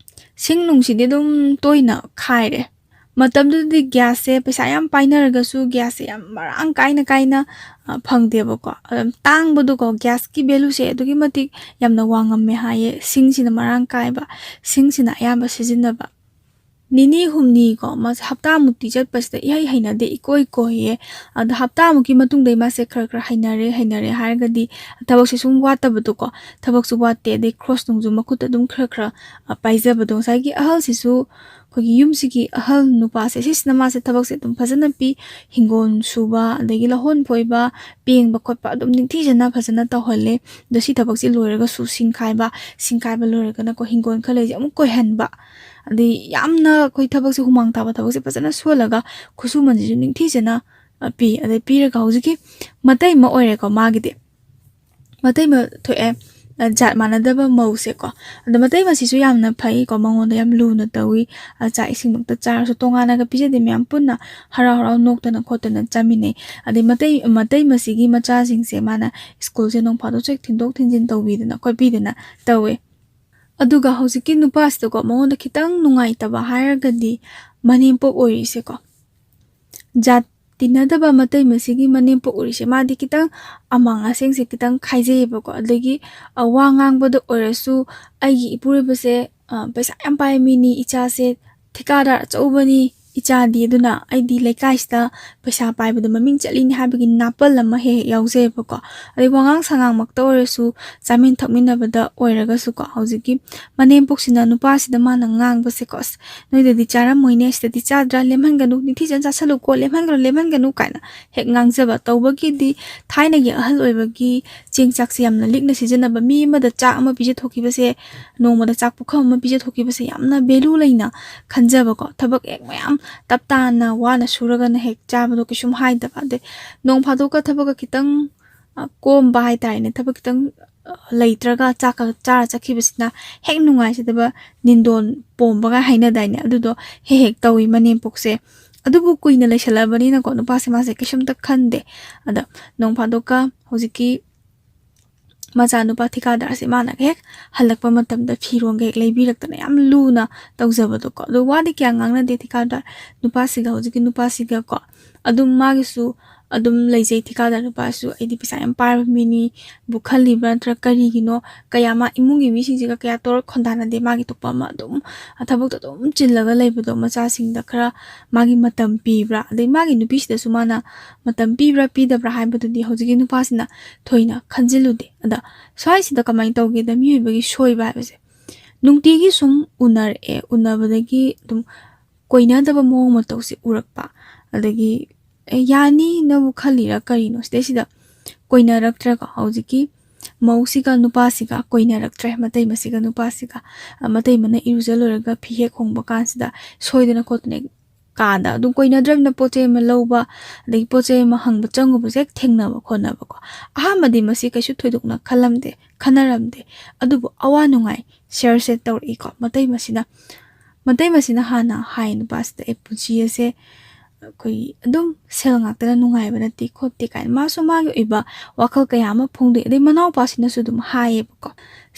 ꯁꯤꯡ ꯅꯨꯡꯁꯤꯗꯤ ꯑꯗꯨꯝ ꯇꯣꯏꯅ ꯈꯥꯏꯔꯦ꯫ ꯃꯇꯝꯗꯨꯗꯗꯤ ꯒ꯭ꯌꯥꯁꯁꯦ ꯄꯩꯁꯥ ꯌꯥꯝ ꯄꯥꯏꯅꯔꯒꯁꯨ ꯒ꯭ꯌꯥꯁꯁꯦ ꯌꯥꯝ ꯃꯔꯥꯡ ꯀꯥꯏꯅ ꯀꯥꯏꯅ, ꯑ, ꯐꯪꯗꯦꯕꯀꯣ꯫ ꯑꯗꯨꯝ ꯇꯥꯡꯕꯗꯣꯀꯣ, ꯒ꯭ꯌꯥꯁꯀꯤ ꯚꯦꯂꯨꯁꯦ ꯑꯗꯨꯛꯀꯤ ꯃꯇꯤꯛ ꯌꯥꯝꯅ ꯋꯥꯡꯉꯝꯃꯦ ꯍꯥꯏꯌꯦ꯫ ꯁꯤꯡꯁꯤꯅ ꯃꯔꯥꯡ ꯀꯥꯏꯕ, ꯁꯤꯡꯁꯤꯅ ꯑꯌꯥꯝꯕ ꯁꯤꯖꯤꯟꯅꯕ꯫ ꯅꯤꯅꯤ ꯍꯨꯝꯅꯤꯀꯣ, ꯃꯥꯁꯦ ꯍꯞꯇꯥꯃꯨꯛꯇꯤ ꯆꯠꯄꯁꯤꯗ ꯏꯍꯩ ꯍꯩꯅꯗꯦ, ꯏꯀꯣꯏ ꯀꯣꯏꯌꯦ꯫ ꯑꯗꯣ ꯍꯞꯇꯥꯃꯨꯛꯀꯤ ꯃꯇꯨꯡꯗꯩ ꯃꯥꯁꯦ ꯈꯔ ꯈꯔ ꯍꯩꯅꯔꯦ, ꯍꯩꯅꯔꯦ ꯍꯥꯏꯔꯒꯗꯤ ꯊꯕꯛꯁꯦ ꯁꯨꯝ ꯋꯥꯠꯇꯕꯗꯣꯀꯣ, ꯊꯕꯛꯁꯨ ꯋꯥꯠꯇꯦ, ꯑꯗꯩ ꯈ꯭ꯔꯣꯁ ꯅꯨꯡꯁꯨ ꯃꯈꯨꯠꯇ ꯑꯗꯨꯝ ꯈꯔ ꯈꯔ, ꯑ, ꯄꯥꯏꯖꯕꯗꯣ꯫ ꯉꯁꯥꯏꯒꯤ ꯑꯍꯜꯁꯤꯁꯨ ꯑꯩꯈꯣꯏꯒꯤ ꯌꯨꯝꯁꯤꯒꯤ ꯑꯍꯜ ꯅꯨꯄꯥꯁꯦ, ꯁꯤꯁꯤꯅ ꯃꯥꯁꯦ ꯊꯕꯛꯁꯦ ꯑꯗꯨꯝ ꯐꯖꯅ ꯄꯤ, ꯍꯤꯡꯒꯣꯜ ꯁꯨꯕ, ꯑꯗꯒꯤ ꯂꯧꯍꯣꯟ ꯐꯣꯏꯕ, ꯄꯦꯡꯕ ꯈꯣꯠꯄ ꯑꯗꯨꯝ ꯅꯤꯡꯊꯤꯖꯅ ꯐꯖꯅ ꯇꯧꯍꯜꯂꯦ꯫ ꯑꯗꯣ ꯁꯤ ꯊꯕꯛꯁꯦ ꯂꯣꯏꯔꯒꯁꯨ ꯁꯤꯡꯈꯥꯏꯕ, ꯁꯤꯡꯈꯥꯏꯕ ꯂꯣꯏꯔꯒꯅꯀꯣ ꯍꯤꯡꯒꯣꯜ ꯈꯔ ꯂꯩꯁꯦ ꯑꯃꯨꯛ ꯀꯣꯏꯍꯟꯕ, ꯑꯗꯩ ꯌꯥꯝꯅ ꯑꯩꯈꯣꯏ ꯊꯕꯛꯁꯦ, ꯍꯨꯃꯥꯡ ꯇꯥꯕ ꯊꯕꯛꯁꯦ ꯐꯖꯅ ꯁꯨꯍꯜꯂꯒ ꯈꯨꯠꯁꯨꯃꯟꯁꯤꯁꯨ ꯅꯤꯡꯊꯤꯖꯅ, ꯑ, ꯄꯤ꯫ ꯑꯗꯩ ꯄꯤꯔꯒ ꯍꯧꯖꯤꯛꯀꯤ ꯃꯇꯩꯃ ꯑꯣꯏꯔꯦꯀꯣ ꯃꯥꯒꯤꯗꯤ꯫ ꯃꯇꯩꯃ ꯊꯣꯛꯑꯦ, ꯑ, ꯖꯥꯠ ꯃꯥꯟꯅꯗꯕ ꯃꯧꯁꯦꯀꯣ꯫ ꯑꯗꯣ ꯃꯇꯩꯃꯁꯤꯁꯨ ꯌꯥꯝꯅ ꯐꯩꯀꯣ, ꯃꯉꯣꯟꯗ ꯌꯥꯝ ꯂꯨꯅ ꯇꯧꯏ꯫ ꯑ, ꯆꯥꯛ ꯏꯁꯤꯡꯃꯛꯇ ꯆꯥꯔꯁꯨ ꯇꯣꯉꯥꯟꯅꯒ ꯄꯤꯖꯗꯦ, ꯃꯌꯥꯝ ꯄꯨꯟꯅ ꯍꯔꯥꯎ ꯍꯔꯥꯎ ꯅꯣꯛꯇꯅ ꯈꯣꯠꯇꯅ ꯆꯥꯃꯤꯟꯅꯩ꯫ ꯑꯗꯩ ꯃꯇꯩ-, ꯃꯇꯩꯃꯁꯤꯒꯤ ꯃꯆꯥꯁꯤꯡꯁꯦ ꯃꯥꯅ ꯁ꯭ꯀꯨꯜꯁꯦ ꯅꯣꯡ ꯐꯥꯗꯣꯛꯁꯨ ꯍꯦꯛ ꯊꯤꯟꯗꯣꯛ ꯊꯤꯟꯖꯤꯟ ꯇꯧꯕꯤꯗꯅ ꯈꯣꯠꯄꯤꯗꯅ ꯇꯧꯋꯦ꯫ ꯑꯗꯨꯒ ꯍꯧꯖꯤꯛꯀꯤ ꯅꯨꯄꯥꯁꯤꯗꯀꯣ, ꯃꯉꯣꯟꯗ ꯈꯤꯇꯪ ꯅꯨꯡꯉꯥꯏꯇꯕ ꯍꯥꯏꯔꯒꯗꯤ ꯃꯅꯦꯝꯄꯣꯛ ꯑꯣꯏꯔꯤꯁꯦꯀꯣ꯫ ꯖꯥꯠ ꯇꯤꯟꯅꯗꯕ ꯃꯇꯩꯃꯁꯤꯒꯤ ꯃꯅꯦꯝꯄꯣꯛ ꯑꯣꯏꯔꯤꯁꯦ, ꯃꯥꯗꯤ ꯈꯤꯇꯪ ꯑꯃꯥꯡ ꯑꯁꯦꯡꯁꯦ ꯈꯤꯇꯪ ꯈꯥꯏꯖꯩꯌꯦꯕꯀꯣ꯫ ꯑꯗꯒꯤ, ꯑ, ꯋꯥ ꯉꯥꯡꯕꯗ ꯑꯣꯏꯔꯁꯨ, "ꯑꯩꯒꯤ ꯏꯄꯨꯔꯣꯏꯕꯁꯦ, ꯑ, ꯄꯩꯁꯥ ꯌꯥꯝ ꯄꯥꯏꯕ ꯃꯤꯅꯤ, ꯏꯆꯥꯁꯦ ꯊꯤꯀꯥꯗꯥꯔ ꯑꯆꯧꯕꯅꯤ ꯏꯆꯥꯗꯤ, ꯑꯗꯨꯅ ꯑꯩꯗꯤ ꯂꯩꯀꯥꯏꯁꯤꯗ ꯄꯩꯁꯥ ꯄꯥꯏꯕꯗ ꯃꯃꯤꯡ ꯆꯠꯂꯤꯅꯤ ꯍꯥꯏꯕꯒꯤ ꯅꯥꯄꯜ ꯑꯃ ꯍꯦꯛ ꯍꯦꯛ ꯌꯥꯎꯖꯩꯕꯀꯣ꯫ ꯑꯗꯩ ꯋꯥꯉꯥꯡ ꯁꯉꯥꯡꯃꯛꯇ ꯑꯣꯏꯔꯁꯨ, ꯆꯥꯃꯤꯟ ꯊꯛꯃꯤꯟꯅꯕꯗ ꯑꯣꯏꯔꯒꯁꯨꯀꯣ, ꯍꯧꯖꯤꯛꯀꯤ ꯃꯅꯦꯝꯄꯣꯛꯁꯤꯅ ꯅꯨꯄꯥꯁꯤꯗ ꯃꯥꯅ ꯉꯥꯡꯕꯁꯦꯀꯣ, "ꯑꯁ, ꯅꯣꯏꯗꯗꯤ ꯆꯥꯔꯝꯃꯣꯏꯅꯦ, ꯁꯤꯗꯗꯤ ꯆꯥꯗ꯭ꯔꯥ, ꯂꯦꯝꯍꯟꯒꯅꯨ, ꯅꯤꯡꯊꯤꯖꯅ ꯆꯥꯁꯜꯂꯨꯀꯣ, ꯂꯦꯝꯍꯟꯒꯅꯨ, ꯂꯦꯝꯍꯟꯒꯅꯨ" ꯀꯥꯏꯅ ꯍꯦꯛ ꯉꯥꯡꯖꯕ꯫ ꯇꯧꯕꯒꯤꯗꯤ ꯊꯥꯏꯅꯒꯤ ꯑꯍꯜ ꯑꯣꯏꯕꯒꯤ ꯆꯦꯡ ꯆꯥꯛꯁꯦ ꯌꯥꯝꯅ ꯂꯤꯛꯅ ꯁꯤꯖꯤꯟꯅꯕ, ꯃꯤ ꯑꯃꯗ ꯆꯥꯛ ꯑꯃ ꯄꯤꯖꯊꯣꯛꯈꯤꯕꯁꯦ, ꯅꯣꯡꯃꯗ ꯆꯥꯛ ꯄꯨꯈꯝ ꯑꯃ ꯄꯤꯖꯊꯣꯛꯈꯤꯕꯁꯦ ꯌꯥꯝꯅ ꯚꯦꯂꯨ ꯂꯩꯅ ꯈꯟꯖꯕꯀꯣ꯫ ꯊꯕꯛ ꯍꯦꯛ ꯃꯌꯥꯝ ꯇꯞ ꯇꯥꯅ ꯋꯥꯅ ꯁꯨꯔꯒꯅ ꯍꯦꯛ ꯆꯥꯕꯗꯣ ꯀꯩꯁꯨꯝ ꯍꯥꯏꯗꯕ꯫ ꯑꯗꯩ ꯅꯣꯡ ꯐꯥꯗꯣꯛꯀ ꯊꯕꯛꯀ ꯈꯤꯇꯪ, ꯑ, ꯀꯣꯝꯕ ꯍꯥꯏꯇꯥꯔꯦꯅꯦ, ꯊꯕꯛ ꯈꯤꯇꯪ, ꯑ, ꯂꯩꯇ꯭ꯔꯒ ꯆꯥꯛꯀ ꯆꯥꯔ ꯆꯠꯈꯤꯕꯁꯤꯅ ꯍꯦꯛ ꯅꯨꯡꯉꯥꯏꯖꯗꯕ, ꯅꯤꯟꯗꯣꯟ ꯄꯣꯝꯕꯒ ꯍꯥꯏꯅꯗꯥꯏꯅꯦ, ꯑꯗꯨꯗꯣ ꯍꯦꯛ ꯍꯦꯛ ꯇꯧꯏ ꯃꯅꯦꯝꯄꯣꯛꯁꯦ꯫ ꯑꯗꯨꯕꯨ ꯀꯨꯏꯅ ꯂꯩꯁꯜꯂꯛꯑꯕꯅꯤꯅꯀꯣ, ꯅꯨꯄꯥꯁꯦ ꯃꯥꯁꯦ ꯀꯩꯁꯨꯝꯇ ꯈꯟꯗꯦ꯫ ꯑꯗ ꯅꯣꯡ ꯐꯥꯗꯣꯛꯀ ꯍꯧꯖꯤꯛꯀꯤ ꯃꯆꯥꯅꯨꯄꯥ ꯊꯤꯀꯥꯗꯥꯔꯁꯦ ꯃꯥꯅ ꯍꯦꯛ ꯍꯜꯂꯛꯄ ꯃꯇꯝꯗ ꯐꯤꯔꯣꯟꯒ ꯍꯦꯛ ꯂꯩꯕꯤꯔꯛꯇꯅ ꯌꯥꯝ ꯂꯨꯅ ꯇꯧꯖꯕꯗꯣꯀꯣ꯫ ꯑꯗꯣ ꯋꯥꯗꯤ ꯀꯌꯥ ꯉꯥꯡꯅꯗꯦ ꯊꯤꯀꯥꯗꯥꯔ ꯅꯨꯄꯥꯁꯤꯒ, ꯍꯧꯖꯤꯛꯀꯤ ꯅꯨꯄꯥꯁꯤꯒꯀꯣ꯫ ꯑꯗꯨꯝ ꯃꯥꯒꯤꯁꯨ ꯑꯗꯨꯝ ꯂꯩꯖꯩ ꯊꯤꯀꯥꯗꯥꯔ ꯅꯨꯄꯥꯁꯨ, "ꯑꯩꯗꯤ ꯄꯩꯁꯥ ꯌꯥꯝ ꯄꯥꯏꯕ ꯃꯤꯅꯤ" ꯕꯨ ꯈꯜꯂꯤꯕ꯭ꯔꯥ, ꯅꯠꯇ꯭ꯔꯒ ꯀꯔꯤꯒꯤꯅꯣ, ꯀꯌꯥ ꯃꯥ ꯏꯃꯨꯡꯒꯤ ꯃꯤꯁꯤꯡꯁꯤꯒ ꯀꯌꯥ ꯇꯧꯔ ꯈꯣꯟꯗꯥꯅꯗꯦ, ꯃꯥꯒꯤ ꯊꯣꯛꯄ ꯑꯃ ꯑꯗꯨꯝ ꯊꯕꯛꯇ ꯑꯗꯨꯝ ꯆꯤꯜꯂꯒ ꯂꯩꯕꯗꯣ, ꯃꯆꯥꯁꯤꯡꯗ ꯈꯔ ꯃꯥꯒꯤ ꯃꯇꯝ ꯄꯤꯕ꯭ꯔꯥ, ꯑꯗꯩ ꯃꯥꯒꯤ ꯅꯨꯄꯤꯁꯤꯗꯁꯨ ꯃꯥꯅ ꯃꯇꯝ ꯄꯤꯕ꯭ꯔꯥ ꯄꯤꯗꯕ꯭ꯔꯥ ꯍꯥꯏꯕꯗꯨꯗꯤ ꯍꯧꯖꯤꯛꯀꯤ ꯅꯨꯄꯥꯁꯤꯅ ꯊꯣꯏꯅ ꯈꯟꯖꯤꯜꯂꯨꯗꯦ꯫ ꯑꯗ ꯁ꯭ꯋꯥꯏꯁꯤꯗ ꯀꯃꯥꯏꯅ ꯇꯧꯒꯦꯗ, ꯃꯤꯑꯣꯏꯕꯒꯤ ꯁꯣꯏꯕ ꯍꯥꯏꯕꯁꯦ, ꯅꯨꯡꯇꯤꯒꯤ ꯁꯨꯝ ꯎꯅꯔꯛꯑꯦ, ꯎꯅꯕꯗꯒꯤ ꯑꯗꯨꯝ ꯀꯣꯏꯅꯗꯕ ꯃꯑꯣꯡ ꯃꯇꯧꯁꯦ ꯎꯔꯛꯄ, ꯑꯗꯒꯤ "ꯑꯦ, ꯌꯥꯅꯤꯅꯕꯨ ꯈꯜꯂꯤꯔꯥ ꯀꯔꯤꯅꯣ?" ꯁꯤꯗꯩꯁꯤꯗ ꯀꯣꯏꯅꯔꯛꯇ꯭ꯔꯒ ꯍꯧꯖꯤꯛꯀꯤ ꯃꯧꯁꯤꯒ ꯅꯨꯄꯥꯁꯤꯒ ꯀꯣꯏꯅꯔꯛꯇ꯭ꯔꯦ, ꯃꯇꯩ ꯃꯁꯤꯒ ꯅꯨꯄꯥꯁꯤꯒ꯫ ꯑ, ꯃꯇꯩ ꯃꯅ ꯏꯔꯨꯖ ꯂꯣꯏꯔꯒ ꯐꯤ ꯍꯦꯛ ꯍꯣꯡꯕ ꯀꯥꯟꯁꯤꯗ ꯁꯣꯏꯗꯅ ꯈꯣꯠꯇꯅ ꯀꯥꯗ ꯑꯗꯨꯝ ꯀꯣꯏꯅꯗ꯭ꯔꯕꯅꯤꯅ ꯄꯣꯠ ꯆꯩ ꯑꯃ ꯂꯧꯕ, ꯑꯗꯒꯤ ꯄꯣꯠ ꯆꯩ ꯑꯃ ꯍꯪꯕ ꯆꯪꯉꯨꯕꯁꯦ ꯍꯦꯛ ꯊꯦꯡꯅꯕ ꯈꯣꯠꯅꯕꯀꯣ꯫ ꯑꯍꯥꯟꯕꯗꯤ ꯃꯁꯤ ꯀꯩꯁꯨ ꯊꯣꯏꯗꯣꯛꯅ ꯈꯜꯂꯝꯗꯦ, ꯈꯟꯅꯔꯝꯗꯦ, ꯑꯗꯨꯕꯨ ꯑꯋꯥ ꯅꯨꯡꯉꯥꯏ ꯁꯤꯌꯔꯁꯦ ꯇꯧꯔꯛꯏꯀꯣ꯫ ꯃꯇꯩ ꯃꯁꯤꯅ, ꯃꯇꯩ ꯃꯁꯤꯅ ꯍꯥꯟꯅ ꯍꯥꯏ ꯅꯨꯄꯥꯁꯤꯗ, "ꯑꯦ, ꯄꯨꯟꯁꯤ ꯑꯁꯦ ꯑꯩꯈꯣꯏꯒꯤ ꯑꯗꯨꯝ ꯁꯦꯜ ꯉꯥꯛꯇꯅ ꯅꯨꯡꯉꯥꯏꯕ ꯅꯠꯇꯦ ꯈꯣꯠꯇꯦ" ꯀꯥꯏꯅ ꯃꯥꯁꯨ ꯃꯥꯒꯤ ꯑꯣꯏꯕ ꯋꯥꯈꯜ ꯀꯌꯥ ꯑꯃ ꯐꯣꯡꯗꯣꯛꯏ꯫ ꯑꯗꯩ ꯃꯅꯥꯎꯄꯥꯁꯤꯅꯁꯨ ꯑꯗꯨꯝ ꯍꯥꯏꯌꯦꯕꯀꯣ,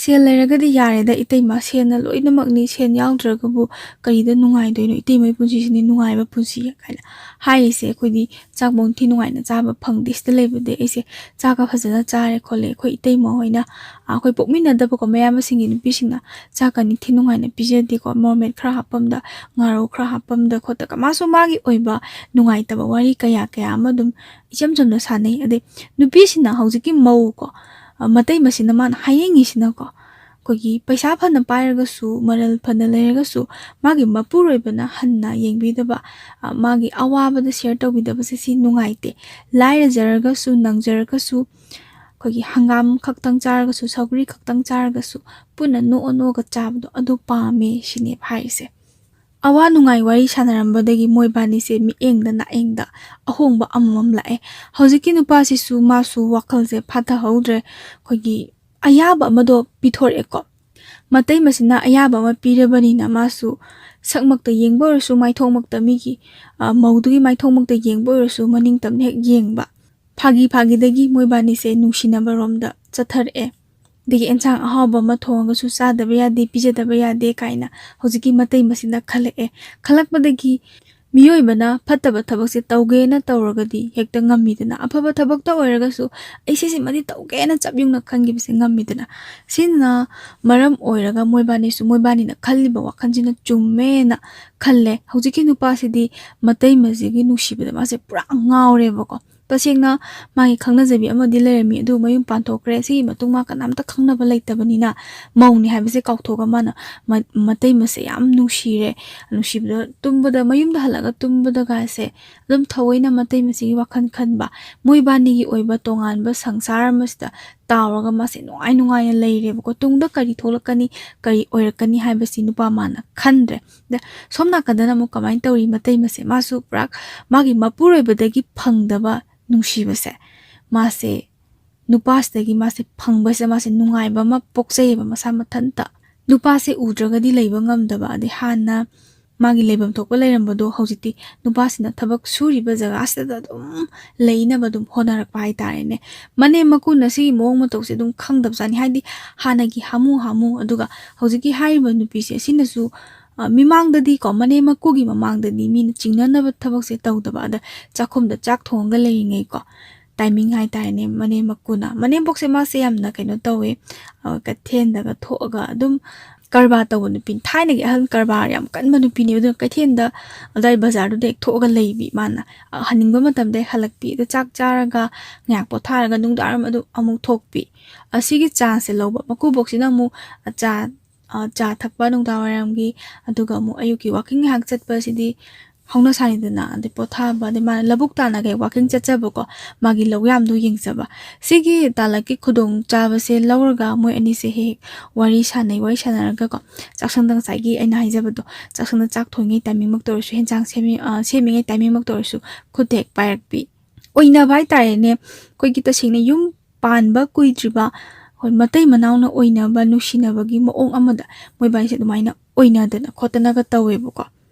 "ꯁꯦꯜ ꯂꯩꯔꯒꯗꯤ ꯌꯥꯔꯦꯗ ꯏꯇꯩꯃ, ꯁꯦꯜꯅ ꯂꯣꯏꯅꯃꯛꯅꯤ, ꯁꯦꯜ ꯌꯥꯎꯗ꯭ꯔꯒꯕꯨ ꯀꯔꯤꯗ ꯅꯨꯡꯉꯥꯏꯗꯣꯏꯅꯣ, ꯏꯇꯩꯃꯒꯤ ꯄꯨꯟꯁꯤꯁꯤꯅꯤ ꯅꯨꯡꯉꯥꯏꯕ ꯄꯨꯟꯁꯤ" ꯀꯥꯏꯅ ꯍꯥꯏꯔꯤꯁꯦ꯫ ꯑꯩꯈꯣꯏꯗꯤ ꯆꯥꯛꯐꯧ ꯅꯤꯡꯊꯤ ꯅꯨꯡꯉꯥꯏꯅ ꯆꯥꯕ ꯐꯪꯗꯦ꯫ ꯁꯤꯗ ꯂꯩꯕꯗꯤ ꯑꯩꯁꯦ ꯆꯥꯛꯀ ꯐꯖꯅ ꯆꯥꯔꯦ ꯈꯣꯠꯂꯦ, ꯑꯩꯈꯣꯏ ꯏꯇꯩꯃ ꯍꯣꯏꯅ, ꯑ, ꯑꯩꯈꯣꯏ ꯄꯣꯛꯃꯤꯟꯅꯗꯕꯀꯣ ꯃꯌꯥꯝꯕꯁꯤꯡꯒꯤ ꯅꯨꯄꯤꯁꯤꯡꯅ ꯆꯥꯛꯀ ꯅꯤꯡꯊꯤ ꯅꯨꯡꯉꯥꯏꯅ ꯄꯤꯖꯗꯦꯀꯣ, ꯃꯣꯔꯣꯛ ꯃꯦꯠ ꯈꯔ ꯍꯥꯞꯄꯝꯗ, ꯉꯥꯔꯧ ꯈꯔ ꯍꯥꯞꯄꯝꯗ ꯈꯣꯠꯇ, ꯃꯥꯁꯨ ꯃꯥꯒꯤ ꯑꯣꯏꯕ ꯅꯨꯡꯉꯥꯏꯇꯕ ꯋꯥꯔꯤ ꯀꯌꯥ ꯀꯌꯥ ꯑꯃ ꯑꯗꯨꯝ ꯏꯆꯝ ꯆꯝꯅ ꯁꯥꯟꯅꯩ꯫ ꯑꯗꯩ ꯅꯨꯄꯤꯁꯤꯅ ꯍꯧꯖꯤꯛꯀꯤ ꯃꯧ ꯀꯣ, ꯑ, ꯃꯇꯩꯃꯁꯤꯅ ꯃꯥꯅ ꯍꯥꯏꯅꯤꯡꯉꯤꯁꯤꯅꯀꯣ, ꯑꯩꯈꯣꯏꯒꯤ ꯄꯩꯁꯥ ꯐꯅ ꯄꯥꯏꯔꯒꯁꯨ, ꯃꯔꯜ ꯐꯅ ꯂꯩꯔꯒꯁꯨ, ꯃꯥꯒꯤ ꯃꯄꯨꯔꯣꯏꯕꯅ ꯍꯟꯅ ꯌꯦꯡꯕꯤꯗꯕ, ꯑ, ꯃꯥꯒꯤ ꯑꯋꯥꯕꯗ ꯁꯤꯌꯔ ꯇꯧꯕꯤꯗꯕꯁꯦ ꯁꯤ ꯅꯨꯡꯉꯥꯏꯇꯦ꯫ ꯂꯥꯏꯔꯖꯔꯒꯁꯨ, ꯅꯪꯖꯔꯒꯁꯨ, ꯑꯩꯈꯣꯏꯒꯤ ꯍꯪꯒꯥꯝ ꯈꯛꯇꯪ ꯆꯥꯔꯒꯁꯨ, ꯁꯧꯒ꯭ꯔꯤ ꯈꯛꯇꯪ ꯆꯥꯔꯒꯁꯨ, ꯄꯨꯟꯅ ꯅꯣꯛꯑ ꯅꯣꯛꯑꯒ ꯆꯥꯕꯗꯣ ꯑꯗꯨ ꯄꯥꯝꯃꯦ ꯁꯤꯅꯦꯕ ꯍꯥꯏꯔꯤꯁꯦ꯫ ꯑꯋꯥ ꯅꯨꯡꯉꯥꯏ ꯋꯥꯔꯤ ꯁꯥꯟꯅꯔꯝꯕꯗꯒꯤ ꯃꯣꯏꯕꯥꯅꯤꯁꯦ ꯃꯤꯠꯌꯦꯡꯗ ꯅꯥꯌꯦꯡꯗ ꯑꯍꯣꯡꯕ ꯑꯃꯃꯝ ꯂꯥꯛꯑꯦ꯫ ꯍꯧꯖꯤꯛꯀꯤ ꯅꯨꯄꯥꯁꯤꯁꯨ ꯃꯥꯁꯨ ꯋꯥꯈꯜꯁꯦ ꯐꯥꯊꯍꯧꯗ꯭ꯔꯦ꯫ ꯑꯩꯈꯣꯏꯒꯤ ꯑꯌꯥꯕ ꯑꯃꯗꯣ ꯄꯤꯊꯣꯔꯛꯑꯦꯀꯣ꯫ ꯃꯇꯩꯃꯁꯤꯅ ꯑꯌꯥꯕ ꯑꯃ ꯄꯤꯔꯕꯅꯤꯅ ꯃꯥꯁꯨ ꯁꯛꯃꯛꯇ ꯌꯦꯡꯕ ꯑꯣꯏꯔꯁꯨ, ꯃꯥꯏꯊꯣꯡꯃꯛꯇ ꯃꯤꯒꯤ, ꯑ, ꯃꯧꯗꯨꯒꯤ ꯃꯥꯏꯊꯣꯡꯃꯛꯇ ꯌꯦꯡꯕ ꯑꯣꯏꯔꯁꯨ ꯃꯅꯤꯡ ꯇꯝꯅ ꯍꯦꯛ ꯌꯦꯡꯕ꯫ ꯐꯥꯒꯤ ꯐꯥꯒꯤꯗꯒꯤ ꯃꯣꯏꯕꯥꯅꯤꯁꯦ ꯅꯨꯡꯁꯤꯅꯕꯔꯣꯝꯗ ꯆꯠꯊꯔꯛꯑꯦ꯫ ꯑꯗꯒꯤ ꯑꯦꯟꯁꯥꯡ ꯑꯍꯥꯎꯕ ꯑꯃ ꯊꯣꯡꯉꯒꯁꯨ ꯆꯥꯗꯕ ꯌꯥꯗꯦ, ꯄꯤꯖꯗꯕ ꯌꯥꯗꯦ ꯀꯥꯏꯅ ꯍꯧꯖꯤꯛꯀꯤ ꯃꯇꯩꯃꯁꯤꯅ ꯈꯜꯂꯛꯑꯦ꯫ ꯈꯜꯂꯛꯄꯗꯒꯤ ꯃꯤꯑꯣꯏꯕꯅ ꯐꯠꯇꯕ ꯊꯕꯛꯁꯦ ꯇꯧꯒꯦꯅ ꯇꯧꯔꯒꯗꯤ ꯍꯦꯛꯇ ꯉꯝꯃꯤꯗꯅ, ꯑꯐꯕ ꯊꯕꯛꯇ ꯑꯣꯏꯔꯒꯁꯨ ꯑꯩ ꯁꯤꯁꯤꯃꯗꯤ ꯇꯧꯒꯦꯅ ꯆꯞ ꯌꯨꯡꯅ ꯈꯟꯈꯤꯕꯁꯦ ꯉꯝꯃꯤꯗꯅ꯫ ꯁꯤꯅ ꯃꯔꯝ ꯑꯣꯏꯔꯒ ꯃꯣꯏꯕꯥꯅꯤꯁꯨ ꯃꯣꯏꯕꯥꯅꯤꯅ ꯈꯜꯂꯤꯕ ꯋꯥꯈꯜꯁꯤꯅ ꯆꯨꯝꯃꯦꯅ ꯈꯜꯂꯦ꯫ ꯍꯧꯖꯤꯛꯀꯤ ꯅꯨꯄꯥꯁꯤꯗꯤ ꯃꯇꯩꯃꯁꯤꯒꯤ ꯅꯨꯡꯁꯤꯕꯗ ꯃꯥꯁꯦ ꯄꯨꯔꯥ ꯉꯥꯎꯔꯦꯕꯀꯣ꯫ ꯇꯁꯦꯡꯅ ꯃꯥꯒꯤ ꯈꯪꯅꯖꯕꯤ ꯑꯃꯗꯤ ꯂꯩꯔꯝꯃꯤ, ꯑꯗꯨ ꯃꯌꯨꯝ ꯄꯥꯟꯊꯣꯛꯈ꯭ꯔꯦ꯫ ꯁꯤꯒꯤ ꯃꯇꯨꯡ ꯃꯥ ꯀꯅꯥꯝꯇ ꯈꯪꯅꯕ ꯂꯩꯇꯕꯅꯤꯅ ꯃꯧꯅꯤ ꯍꯥꯏꯕꯁꯦ ꯀꯥꯎꯊꯣꯛꯑꯒ ꯃꯥꯅ ꯃ-, ꯃꯇꯩꯃꯁꯦ ꯌꯥꯝ ꯅꯨꯡꯁꯤꯔꯦ꯫ ꯅꯨꯡꯁꯤꯕꯗꯣ ꯇꯨꯝꯕꯗ, ꯃꯌꯨꯝꯗ ꯍꯜꯂꯒ ꯇꯨꯝꯕꯗꯒꯁꯦ ꯑꯗꯨꯝ ꯊꯑꯣꯏꯅ ꯃꯇꯩꯃꯁꯤꯒꯤ ꯋꯥꯈꯜ ꯈꯟꯕ, ꯃꯣꯏꯕꯥꯅꯤꯒꯤ ꯑꯣꯏꯕ ꯇꯣꯉꯥꯟꯕ ꯁꯪꯁꯥꯔ ꯑꯃꯁꯤꯗ ꯇꯥꯎꯔꯒ ꯃꯥꯁꯦ ꯅꯨꯡꯉꯥꯏ ꯅꯨꯡꯉꯥꯏꯅ ꯂꯩꯔꯦꯕꯀꯣ꯫ ꯇꯨꯡꯗ ꯀꯔꯤ ꯊꯣꯛꯂꯛꯀꯅꯤ, ꯀꯔꯤ ꯑꯣꯏꯔꯛꯀꯅꯤ ꯍꯥꯏꯕꯁꯤ ꯅꯨꯄꯥ ꯃꯥꯅ ꯈꯟꯗ꯭ꯔꯦ꯫ ꯑꯗ ꯁꯣꯝ ꯅꯥꯀꯟꯗꯅ ꯑꯃꯨꯛ ꯀꯃꯥꯏꯅ ꯇꯧꯔꯤ? ꯃꯇꯩꯃꯁꯦ ꯃꯥꯁꯨ ꯄꯨꯔꯥ ꯃꯥꯒꯤ ꯃꯄꯨꯔꯣꯏꯕꯗꯒꯤ ꯐꯪꯗꯕ ꯅꯨꯡꯁꯤꯕꯁꯦ ꯃꯥꯁꯦ ꯅꯨꯄꯥꯁꯤꯗꯒꯤ ꯃꯥꯁꯦ ꯐꯪꯕꯁꯤꯗ ꯃꯥꯁꯦ ꯅꯨꯡꯉꯥꯏꯕ ꯑꯃ ꯄꯣꯛꯆꯩꯌꯦꯕ ꯃꯁꯥ ꯃꯊꯟꯇ꯫ ꯅꯨꯄꯥꯁꯦ ꯎꯗ꯭ꯔꯒꯗꯤ ꯂꯩꯕ ꯉꯝꯗꯕ, ꯑꯗꯩ ꯍꯥꯟꯅ ꯃꯥꯒꯤ ꯂꯩꯐꯝ ꯊꯣꯛꯄ ꯂꯩꯔꯝꯕꯗꯣ ꯍꯧꯖꯤꯛꯇꯤ ꯅꯨꯄꯥꯁꯤꯅ ꯊꯕꯛ ꯁꯨꯔꯤꯕ ꯖꯒꯥꯁꯤꯗ ꯑꯗꯨꯝ ꯂꯩꯅꯕ ꯑꯗꯨꯝ ꯍꯣꯠꯅꯔꯛꯄ ꯍꯥꯏꯇꯥꯔꯦꯅꯦ꯫ ꯃꯅꯦꯝ ꯃꯀꯨꯅ ꯁꯤꯒꯤ ꯃꯑꯣꯡ ꯃꯇꯧꯁꯦ ꯑꯗꯨꯝ ꯈꯪꯗꯕꯖꯥꯠꯅꯤ꯫ ꯍꯥꯏꯗꯤ ꯍꯥꯟꯅꯒꯤ ꯍꯥꯃꯨ ꯍꯥꯃꯨ, ꯑꯗꯨꯒ ꯍꯧꯖꯤꯛꯀꯤ ꯍꯥꯏꯔꯤꯕ ꯅꯨꯄꯤꯁꯦ ꯁꯤꯅꯁꯨ ꯃꯤꯃꯥꯡꯗꯗꯤꯀꯣ, ꯃꯅꯦꯝ ꯃꯀꯨꯒꯤ ꯃꯃꯥꯡꯗꯗꯤ ꯃꯤꯅ ꯆꯤꯡꯅꯅꯕ ꯊꯕꯛꯁꯦ ꯇꯧꯗꯕ꯫ ꯑꯗ ꯆꯥꯛꯈꯨꯝꯗ ꯆꯥꯛ ꯊꯣꯡꯉꯒ ꯂꯩꯔꯤꯉꯩꯀꯣ, ꯇꯥꯏꯃꯤꯡ ꯍꯥꯏꯇꯥꯔꯦꯅꯦ, ꯃꯅꯦꯝ ꯃꯀꯨꯅ, ꯃꯅꯦꯝꯕꯣꯛꯁꯦ ꯃꯥꯁꯦ ꯌꯥꯝꯅ ꯀꯩꯅꯣ ꯇꯧꯋꯦ, ꯀꯩꯊꯦꯜꯗꯒ ꯊꯣꯛꯑꯒ ꯑꯗꯨꯝ ꯀꯔꯕꯥꯔ ꯇꯧꯕ ꯅꯨꯄꯤ, ꯊꯥꯏꯅꯒꯤ ꯑꯍꯜ ꯀꯔꯕꯥꯔ ꯌꯥꯝ ꯀꯟꯕ ꯅꯨꯄꯤꯅꯦ꯫ ꯑꯗꯨꯅ ꯀꯩꯊꯦꯜꯗ, ꯑꯗꯥꯏ ꯕꯖꯥꯔꯗꯨꯗ ꯍꯦꯛ ꯊꯣꯛꯑꯒ ꯂꯩꯕꯤ꯫ ꯃꯥꯅ ꯍꯟꯅꯤꯡꯕ ꯃꯇꯝꯗ ꯍꯦꯛ ꯍꯜꯂꯛꯄꯤ꯫ ꯑꯗ ꯆꯥꯛ ꯆꯥꯔꯒ ꯉꯥꯏꯍꯥꯛ ꯄꯣꯊꯥꯔꯒ ꯅꯨꯡꯗꯥꯡꯋꯥꯏꯔꯝ ꯑꯗꯨ ꯑꯃꯨꯛ ꯊꯣꯛꯄꯤ꯫ ꯑꯁꯤꯒꯤ ꯆꯥꯟꯁꯁꯦ ꯂꯧꯕ꯫ ꯃꯀꯨꯕꯣꯛꯁꯤꯅ ꯑꯃꯨꯛ ꯆꯥ, ꯆꯥ ꯊꯛꯄ ꯅꯨꯡꯗꯥꯡ ꯋꯥꯏꯔꯝꯒꯤ, ꯑꯗꯨꯒ ꯑꯃꯨꯛ ꯑꯌꯨꯛꯀꯤ ꯋꯥꯀꯤꯡ ꯉꯥꯏꯍꯥꯛ ꯆꯠꯄꯁꯤꯗꯤ ꯍꯧꯅ ꯁꯥꯅꯤꯗꯅ꯫ ꯑꯗꯩ ꯄꯣꯊꯥꯕ, ꯑꯗꯩ ꯃꯥꯅ ꯂꯧꯕꯨꯛ ꯇꯥꯟꯅꯒꯩ ꯋꯥꯀꯤꯡ ꯆꯠꯆꯕꯀꯣ, ꯃꯥꯒꯤ ꯂꯧ ꯌꯥꯝꯗꯣ ꯌꯦꯡꯖꯕ꯫ ꯁꯤꯒꯤ ꯇꯥꯂꯛꯀꯤ ꯈꯨꯗꯣꯡ ꯆꯥꯕꯁꯦ ꯂꯧꯔꯒ ꯃꯣꯏ ꯑꯅꯤꯁꯦ ꯍꯦꯛ ꯍꯦꯛ ꯋꯥꯔꯤ ꯁꯥꯟꯅꯩ꯫ ꯋꯥꯔꯤ ꯁꯥꯟꯅꯔꯒꯀꯣ, ꯆꯥꯛꯁꯪꯗ, ꯉꯁꯥꯏꯒꯤ ꯑꯩꯅ ꯍꯥꯏꯖꯕꯗꯣ, ꯆꯥꯛꯁꯪꯗ ꯆꯥꯛ ꯊꯣꯡꯉꯤꯉꯩ ꯇꯥꯏꯃꯤꯡꯃꯛꯇ ꯑꯣꯏꯔꯁꯨ, ꯍꯦꯟꯖꯥꯡ ꯁꯦꯝꯃꯤ-, ꯑ, ꯁꯦꯝꯃꯤꯉꯩ ꯇꯥꯏꯃꯤꯡꯃꯛꯇ ꯑꯣꯏꯔꯁꯨ, ꯈꯨꯠꯇ ꯍꯦꯛ ꯄꯥꯏꯔꯛꯄꯤ꯫ ꯑꯣꯏꯅꯕ ꯍꯥꯏꯇꯥꯔꯦꯅꯦ, ꯑꯩꯈꯣꯏꯒꯤ ꯇꯁꯦꯡꯅ ꯌꯨꯝ ꯄꯥꯟꯕ ꯀꯨꯏꯗ꯭ꯔꯤꯕ, ꯍꯣꯏ, ꯃꯇꯩ ꯃꯅꯥꯎꯅ ꯑꯣꯏꯅꯕ, ꯅꯨꯡꯁꯤꯅꯕꯒꯤ ꯃꯑꯣꯡ ꯑꯃꯗ ꯃꯣꯏꯕꯥꯅꯤꯁꯦ ꯑꯗꯨꯃꯥꯏꯅ ꯑꯣꯏꯅꯗꯅ ꯈꯣꯠꯇꯅꯒ ꯇꯧꯋꯦꯕꯀꯣ꯫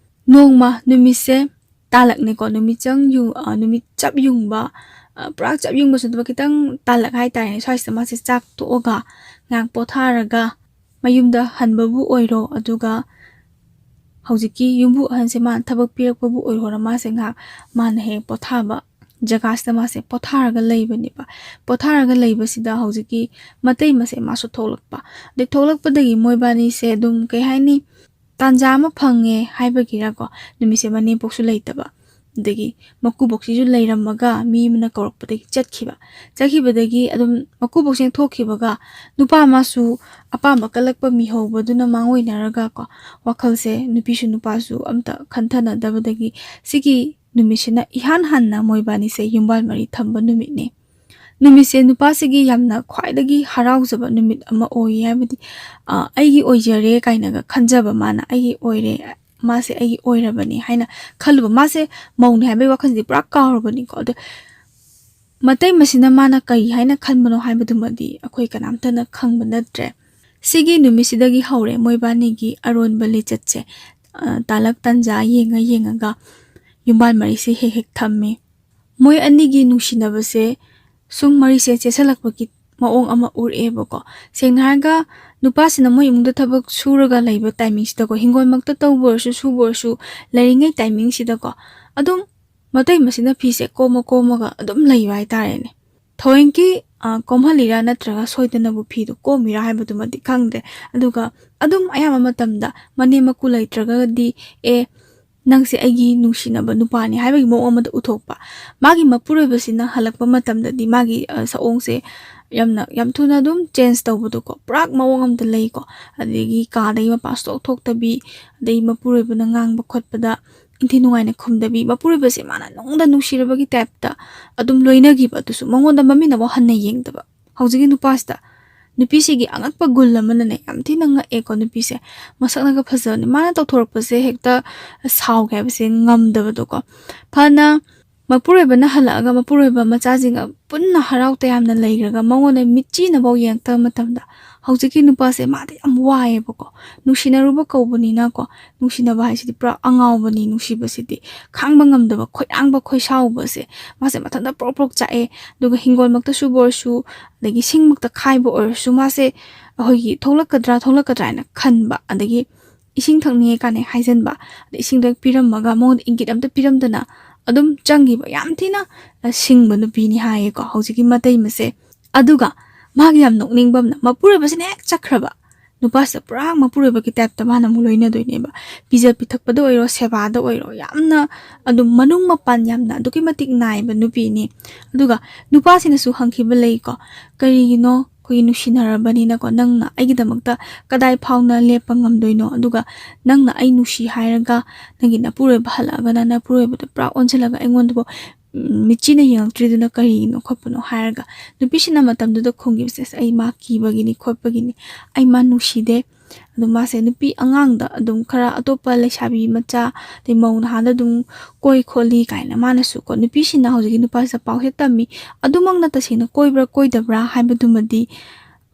ꯅꯣꯡꯃ ꯅꯨꯃꯤꯠꯁꯦ ꯇꯥꯂꯛꯅꯦꯀꯣ, ꯅꯨꯃꯤꯠꯆꯪ ꯌꯨ-, ꯑ, ꯅꯨꯃꯤꯠ ꯆꯞ ꯌꯨꯡꯕ, ꯑ, ꯄꯨꯔꯥ ꯆꯞ ꯌꯨꯡꯕꯁꯨ ꯅꯠꯇꯕ, ꯈꯤꯇꯪ ꯇꯥꯂꯛ ꯍꯥꯏꯇꯥꯔꯦꯅꯦ, ꯁ꯭ꯋꯥꯏꯁꯤꯗ ꯃꯥꯁꯦ ꯆꯥꯛ ꯇꯣꯛꯑꯒ ꯉꯥꯏꯍꯥꯛ ꯄꯣꯊꯥꯔꯒ ꯃꯌꯨꯝꯗ ꯍꯟꯕꯕꯨ ꯑꯣꯏꯔꯣ, ꯑꯗꯨꯒ ꯍꯧꯖꯤꯛꯀꯤ ꯌꯨꯝꯕꯨ ꯑꯍꯟꯁꯦ ꯃꯥꯅ ꯊꯕꯛ ꯄꯤꯔꯛꯄꯕꯨ ꯑꯣꯏꯔꯣꯔ, ꯃꯥꯁꯦ ꯉꯥꯏꯍꯥꯛ ꯃꯥꯅ ꯍꯦꯛ ꯄꯣꯊꯥꯕ ꯖꯒꯥꯁꯤꯗ ꯃꯥꯁꯦ ꯄꯣꯊꯥꯔꯒ ꯂꯩꯕꯅꯦꯕ꯫ ꯄꯣꯊꯥꯔꯒ ꯂꯩꯕꯁꯤꯗ ꯍꯧꯖꯤꯛꯀꯤ ꯃꯇꯩ ꯃꯁꯦ ꯃꯥꯁꯨ ꯊꯣꯛꯂꯛꯄ꯫ ꯑꯗꯩ ꯊꯣꯛꯂꯛꯄꯗꯒꯤ ꯃꯣꯏꯕꯥꯅꯤꯁꯦ ꯑꯗꯨꯝ, ꯀꯩ ꯍꯥꯏꯅꯤ, ꯇꯥꯟꯖꯥ ꯑꯃ ꯐꯪꯉꯦ ꯍꯥꯏꯕꯒꯤꯔꯀꯣ, ꯅꯨꯃꯤꯠꯁꯦ ꯃꯅꯦꯝꯄꯣꯛꯁꯨ ꯂꯩꯇꯕ, ꯑꯗꯒꯤ ꯃꯀꯨꯕꯣꯛꯁꯤꯁꯨ ꯂꯩꯔꯝꯃꯒ ꯃꯤ ꯑꯃꯅ ꯀꯧꯔꯛꯄꯗꯒꯤ ꯆꯠꯈꯤꯕ꯫ ꯆꯠꯈꯤꯕꯗꯒꯤ ꯑꯗꯨꯝ ꯃꯀꯨꯕꯣꯛꯁꯤꯅ ꯊꯣꯛꯈꯤꯕꯒ ꯅꯨꯄꯥ ꯑꯃꯁꯨ ꯑꯄꯥꯝꯕ ꯀꯜꯂꯛꯄ ꯃꯤꯍꯧꯕꯗꯨꯅ ꯃꯥꯡꯑꯣꯏꯅꯔꯒ ꯀꯣ, ꯋꯥꯈꯜꯁꯦ ꯅꯨꯄꯤꯁꯨ ꯅꯨꯄꯥꯁꯨ ꯑꯝꯇ ꯈꯟꯊꯅꯗꯕꯗꯒꯤ ꯁꯤꯒꯤ ꯅꯨꯃꯤꯠꯁꯤꯅ ꯏꯍꯥꯟ ꯍꯥꯟꯅ ꯃꯣꯏꯕꯥꯅꯤꯁꯦ ꯌꯨꯝꯕꯥꯜ ꯃꯔꯤ ꯊꯝꯕ ꯅꯨꯃꯤꯠꯅꯦ꯫ ꯅꯨꯃꯤꯠꯁꯦ ꯅꯨꯄꯥꯁꯤꯒꯤ ꯌꯥꯝꯅ ꯈ꯭ꯋꯥꯏꯗꯒꯤ ꯍꯔꯥꯎꯖꯕ ꯅꯨꯃꯤꯠ ꯑꯃ ꯑꯣꯏꯌꯦ, ꯍꯥꯏꯕꯗꯤ, ꯑ, ꯑꯩꯒꯤ ꯑꯣꯏꯖꯔꯦ ꯀꯥꯏꯅꯒ ꯈꯟꯖꯕ, ꯃꯥꯅ ꯑꯩꯒꯤ ꯑꯣꯏꯔꯦ, ꯃꯥꯁꯦ ꯑꯩꯒꯤ ꯑꯣꯏꯔꯕꯅꯤ ꯍꯥꯏꯅ ꯈꯜꯂꯨꯕ꯫ ꯃꯥꯁꯦ ꯃꯧꯅꯤ ꯍꯥꯏꯕꯒꯤ ꯋꯥꯈꯜꯁꯤꯗꯤ ꯄꯨꯔꯥ ꯀꯥꯎꯔꯕꯅꯤꯀꯣ꯫ ꯑꯗꯣ ꯃꯇꯩ ꯃꯁꯤꯅ ꯃꯥꯅ ꯀꯔꯤ ꯍꯥꯏꯅ ꯈꯟꯕꯅꯣ ꯍꯥꯏꯕꯗꯨꯃꯗꯤ ꯑꯩꯈꯣꯏ ꯀꯅꯥꯝꯇꯅ ꯈꯪꯕ ꯅꯠꯇ꯭ꯔꯦ꯫ ꯁꯤꯒꯤ ꯅꯨꯃꯤꯠꯁꯤꯗꯒꯤ ꯍꯧꯔꯦ ꯃꯣꯏꯕꯥꯅꯤꯒꯤ ꯑꯔꯣꯟꯕ ꯂꯤꯆꯠꯁꯦ꯫ ꯑ, ꯇꯥꯂꯛ ꯇꯟꯖꯥ ꯌꯦꯡꯉ ꯌꯦꯡꯉꯒ ꯌꯨꯝꯕꯥꯜ ꯃꯔꯤꯁꯦ ꯍꯦꯛ ꯍꯦꯛ ꯊꯝꯃꯤ꯫ ꯃꯣꯏ ꯑꯅꯤꯒꯤ ꯅꯨꯡꯁꯤꯅꯕꯁꯦ ꯁꯨꯝ ꯃꯔꯤꯁꯦ ꯆꯦꯁꯜꯂꯛꯄꯒꯤ ꯃꯑꯣꯡ ꯑꯃ ꯎꯔꯛꯑꯦꯕꯀꯣ꯫ ꯁꯦꯡꯅ ꯍꯥꯏꯔꯒ ꯅꯨꯄꯥꯁꯤꯅ ꯃꯣꯏ ꯏꯃꯨꯡꯗ ꯊꯕꯛ ꯁꯨꯔꯒ ꯂꯩꯕ ꯇꯥꯏꯃꯤꯡꯁꯤꯗꯀꯣ, ꯍꯤꯡꯒꯣꯜꯃꯛꯇ ꯇꯧꯕ ꯑꯣꯏꯔꯁꯨ ꯁꯨꯕ ꯑꯣꯏꯔꯁꯨ, ꯂꯩꯔꯤꯉꯩ ꯇꯥꯏꯃꯤꯡꯁꯤꯗꯀꯣ, ꯑꯗꯨꯝ ꯃꯇꯩ ꯃꯁꯤꯅ ꯐꯤꯁꯦ ꯀꯣꯝꯃ ꯀꯣꯝꯃꯒ ꯑꯗꯨꯝ ꯂꯩꯕ ꯍꯥꯏꯇꯥꯔꯦꯅꯦ꯫ ꯊꯑꯣꯏꯀꯤ, ꯑ, ꯀꯣꯝꯍꯜꯂꯤꯔꯥ ꯅꯠꯇ꯭ꯔꯒ ꯁꯣꯏꯗꯅꯕꯨ ꯐꯤꯗꯨ ꯀꯣꯝꯃꯤꯔꯥ ꯍꯥꯏꯕꯗꯨꯃꯗꯤ ꯈꯪꯗ꯭ꯔꯦ꯫ ꯑꯗꯨꯒ ꯑꯗꯨꯝ ꯑꯌꯥꯝꯕ ꯃꯇꯝꯗ ꯃꯅꯦꯝ ꯃꯀꯨ ꯂꯩꯇ꯭ꯔꯒꯗꯤ, "ꯑꯦ, ꯅꯪꯁꯦ ꯑꯩꯒꯤ ꯅꯨꯡꯁꯤꯅꯕ ꯅꯨꯄꯥꯅꯤ" ꯍꯥꯏꯕꯒꯤ ꯃꯑꯣꯡ ꯑꯃꯗ ꯎꯊꯣꯛꯄ꯫ ꯃꯥꯒꯤ ꯃꯄꯨꯔꯣꯏꯕꯁꯤꯅ ꯍꯜꯂꯛꯄ ꯃꯇꯝꯗꯗꯤ ꯃꯥꯒꯤ, ꯑ, ꯁꯑꯣꯡꯁꯦ ꯌꯥꯝꯅ, ꯌꯥꯝ ꯊꯨꯅ ꯑꯗꯨꯝ ꯆꯦꯟꯖ ꯇꯧꯕꯗꯣꯀꯣ, ꯄꯨꯔꯥ ꯃꯑꯣꯡ ꯑꯃꯗ ꯂꯩꯀꯣ꯫ ꯑꯗꯒꯤ ꯀꯥꯗꯒꯤ ꯃꯄꯥꯟ ꯁꯨꯡꯊꯣꯛ ꯊꯣꯛꯇꯕꯤ, ꯑꯗꯩ ꯃꯄꯨꯔꯣꯏꯕꯅ ꯉꯥꯡꯕ ꯈꯣꯠꯄꯗ ꯏꯟꯊꯤ ꯅꯨꯡꯉꯥꯏꯅ ꯈꯨꯝꯗꯕꯤ, ꯃꯄꯨꯔꯣꯏꯕꯁꯦ ꯃꯥꯅ ꯅꯨꯡꯗ ꯅꯨꯡꯁꯤꯔꯕꯒꯤ ꯇꯥꯏꯞꯇ ꯑꯗꯨꯝ ꯂꯣꯏꯅꯈꯤꯕ, ꯑꯗꯨꯁꯨ ꯃꯉꯣꯟꯗ ꯃꯃꯤꯠꯅꯐꯥꯎ ꯍꯟꯅ ꯌꯦꯡꯗꯕ꯫ ꯍꯧꯖꯤꯛꯀꯤ ꯅꯨꯄꯥꯁꯤꯗ, ꯅꯨꯄꯤꯁꯤꯒꯤ ꯑꯉꯛꯄ ꯒꯨꯜ ꯑꯃꯅꯅꯦ, ꯌꯥꯝ ꯊꯤꯅ ꯉꯛꯑꯦꯀꯣ ꯅꯨꯄꯤꯁꯦ꯫ ꯃꯁꯛꯅꯒ ꯐꯖꯕꯅꯤ, ꯃꯥꯅ ꯇꯧꯊꯣꯔꯛꯄꯁꯦ ꯍꯦꯛꯇ ꯁꯥꯎꯒꯦ ꯍꯥꯏꯕꯁꯦ ꯉꯝꯗꯕꯗꯣꯀꯣ꯫ ꯐꯅ ꯃꯄꯨꯔꯣꯏꯕꯅ ꯍꯜꯂꯛꯑꯒ ꯃꯄꯨꯔꯣꯏꯕ ꯃꯆꯥꯁꯤꯡꯒ ꯄꯨꯟꯅ ꯍꯔꯥꯎ ꯇꯌꯥꯝꯅ ꯂꯩꯈ꯭ꯔꯒ ꯃꯉꯣꯟꯗ ꯃꯤꯠꯆꯤꯅꯐꯥꯎ ꯌꯦꯡꯉꯛꯇꯕ ꯃꯇꯝꯗ, ꯍꯧꯖꯤꯛꯀꯤ ꯅꯨꯄꯥꯁꯦ ꯃꯥꯗꯤ ꯌꯥꯝ ꯋꯥꯏꯑꯦꯕꯀꯣ꯫ ꯅꯨꯡꯁꯤꯅꯔꯨꯕ ꯀꯧꯕꯅꯤꯅꯀꯣ, ꯅꯨꯡꯁꯤꯅꯕ ꯍꯥꯏꯁꯤꯗꯤ ꯄꯨꯔꯥ ꯑꯉꯥꯎꯕꯅꯤ, ꯅꯨꯡꯁꯤꯕꯁꯤꯗꯤ ꯈꯥꯡꯕ ꯉꯝꯗꯕ ꯈꯣꯏꯔꯥꯡꯕ ꯈꯣꯏꯁꯥꯎꯕꯁꯦ ꯃꯥꯁꯦ ꯃꯊꯟꯇ ꯄ꯭ꯔꯣꯛ ꯄ꯭ꯔꯣꯛ ꯆꯥꯛꯑꯦ꯫ ꯑꯗꯨꯒ ꯍꯤꯡꯒꯣꯜꯃꯛꯇ ꯁꯨꯕ ꯑꯣꯏꯔꯁꯨ, ꯑꯗꯒꯤ ꯁꯤꯡꯃꯛꯇ ꯈꯥꯏꯕ ꯑꯣꯏꯔꯁꯨ, ꯃꯥꯁꯦ ꯑꯩꯈꯣꯏꯒꯤ ꯊꯣꯛꯂꯛꯀꯗ꯭ꯔꯥ ꯊꯣꯛꯂꯛꯀꯗ꯭ꯔꯥ ꯍꯥꯏꯅ ꯈꯟꯕ, ꯑꯗꯒꯤ ꯏꯁꯤꯡ ꯊꯛꯅꯤꯡꯉꯦ ꯀꯥꯏꯅ ꯍꯥꯏꯖꯟꯕ, ꯑꯗꯩ ꯏꯁꯤꯡꯗꯣ ꯍꯦꯛ ꯄꯤꯔꯝꯃꯒ ꯃꯉꯣꯟꯗ ꯏꯪꯒꯤꯠ ꯑꯝꯇ ꯄꯤꯔꯝꯗꯅ ꯑꯗꯨꯝ ꯆꯪꯈꯤꯕ ꯌꯥꯝ ꯊꯤꯅ, ꯑ, ꯁꯤꯡꯕ ꯅꯨꯄꯤꯅꯤ ꯍꯥꯏꯌꯦꯀꯣ ꯍꯧꯖꯤꯛꯀꯤ ꯃꯇꯩꯃꯁꯦ꯫ ꯑꯗꯨꯒ ꯃꯥꯒꯤ ꯌꯥꯝ ꯅꯣꯛꯅꯤꯡꯕ ꯑꯃꯅ, ꯃꯄꯨꯔꯣꯏꯕꯁꯤꯅ ꯍꯦꯛ ꯆꯠꯈ꯭ꯔꯕ, ꯅꯨꯄꯥꯁꯤꯗ ꯄꯨꯔꯥ ꯃꯄꯨꯔꯣꯏꯕꯒꯤ ꯇꯥꯏꯞꯇ ꯃꯥꯅ ꯑꯃꯨꯛ ꯂꯣꯏꯅꯗꯣꯏꯅꯦꯕ꯫ ꯄꯤꯖ ꯄꯤꯊꯛꯄꯗ ꯑꯣꯏꯔꯣ, ꯁꯦꯕꯥꯗ ꯑꯣꯏꯔꯣ, ꯌꯥꯝꯅ ꯑꯗꯨꯝ ꯃꯅꯨꯡ ꯃꯄꯥꯟ ꯌꯥꯝꯅ ꯑꯗꯨꯛꯀꯤ ꯃꯇꯤꯛ ꯅꯥꯏꯕ ꯅꯨꯄꯤꯅꯤ꯫ ꯑꯗꯨꯒ ꯅꯨꯄꯥꯁꯤꯅꯁꯨ ꯍꯪꯈꯤꯕ ꯂꯩꯀꯣ, "ꯀꯔꯤꯒꯤꯅꯣ ꯑꯩꯈꯣꯏꯒꯤ ꯅꯨꯡꯁꯤꯅꯔꯕꯅꯤꯅꯀꯣ, ꯅꯪꯅ ꯑꯩꯒꯤꯗꯃꯛꯇ ꯀꯗꯥꯏ ꯐꯥꯎꯅ ꯂꯦꯞꯄ ꯉꯝꯗꯣꯏꯅꯣ? ꯑꯗꯨꯒ ꯅꯪꯅ ꯑꯩ ꯅꯨꯡꯁꯤ ꯍꯥꯏꯔꯒ ꯅꯪꯒꯤ ꯅꯄꯨꯔꯣꯏꯕ ꯍꯜꯂꯛꯑꯒꯅ ꯅꯄꯨꯔꯣꯏꯕꯗ ꯄꯨꯔꯥ ꯑꯣꯟꯁꯤꯜꯂꯒ ꯑꯩꯉꯣꯟꯗꯕꯨ, ꯎꯝ, ꯃꯤꯠꯆꯤꯅ ꯌꯦꯡꯉꯛꯇ꯭ꯔꯤꯗꯨꯅ ꯀꯔꯤꯒꯤꯅꯣ ꯈꯣꯠꯄꯅꯣ?" ꯍꯥꯏꯔꯒ ꯅꯨꯄꯤꯁꯤꯅ ꯃꯇꯝꯗꯨꯗ ꯈꯨꯝꯈꯤꯕꯁꯦ, "ꯑꯁ, ꯑꯩ ꯃꯥ ꯀꯤꯕꯒꯤꯅꯤ ꯈꯣꯠꯄꯒꯤꯅꯤ, ꯑꯩ ꯃꯥ ꯅꯨꯡꯁꯤꯗꯦ꯫ ꯑꯗꯨ ꯃꯥꯁꯦ ꯅꯨꯄꯤ ꯑꯉꯥꯡꯗ ꯑꯗꯨꯝ ꯈꯔ ꯑꯇꯣꯞꯄ ꯂꯩꯁꯥꯕꯤ ꯃꯆꯥ, ꯑꯗꯩ ꯃꯧ ꯅꯍꯥꯗ ꯑꯗꯨꯝ ꯀꯣꯏ ꯈꯣꯠꯂꯤ" ꯀꯥꯏꯅ ꯃꯥꯅꯁꯨ ꯀꯣ, ꯅꯨꯄꯤꯁꯤꯅ ꯍꯧꯖꯤꯛꯀꯤ ꯅꯨꯄꯥꯁꯤꯗ ꯄꯥꯎꯁꯦ ꯇꯝꯃꯤ꯫ ꯑꯗꯨꯃꯛꯅ ꯇꯁꯦꯡꯅ ꯀꯣꯏꯕ꯭ꯔꯥ ꯀꯣꯏꯗꯕ꯭ꯔꯥ ꯍꯥꯏꯕꯗꯨꯃꯗꯤ,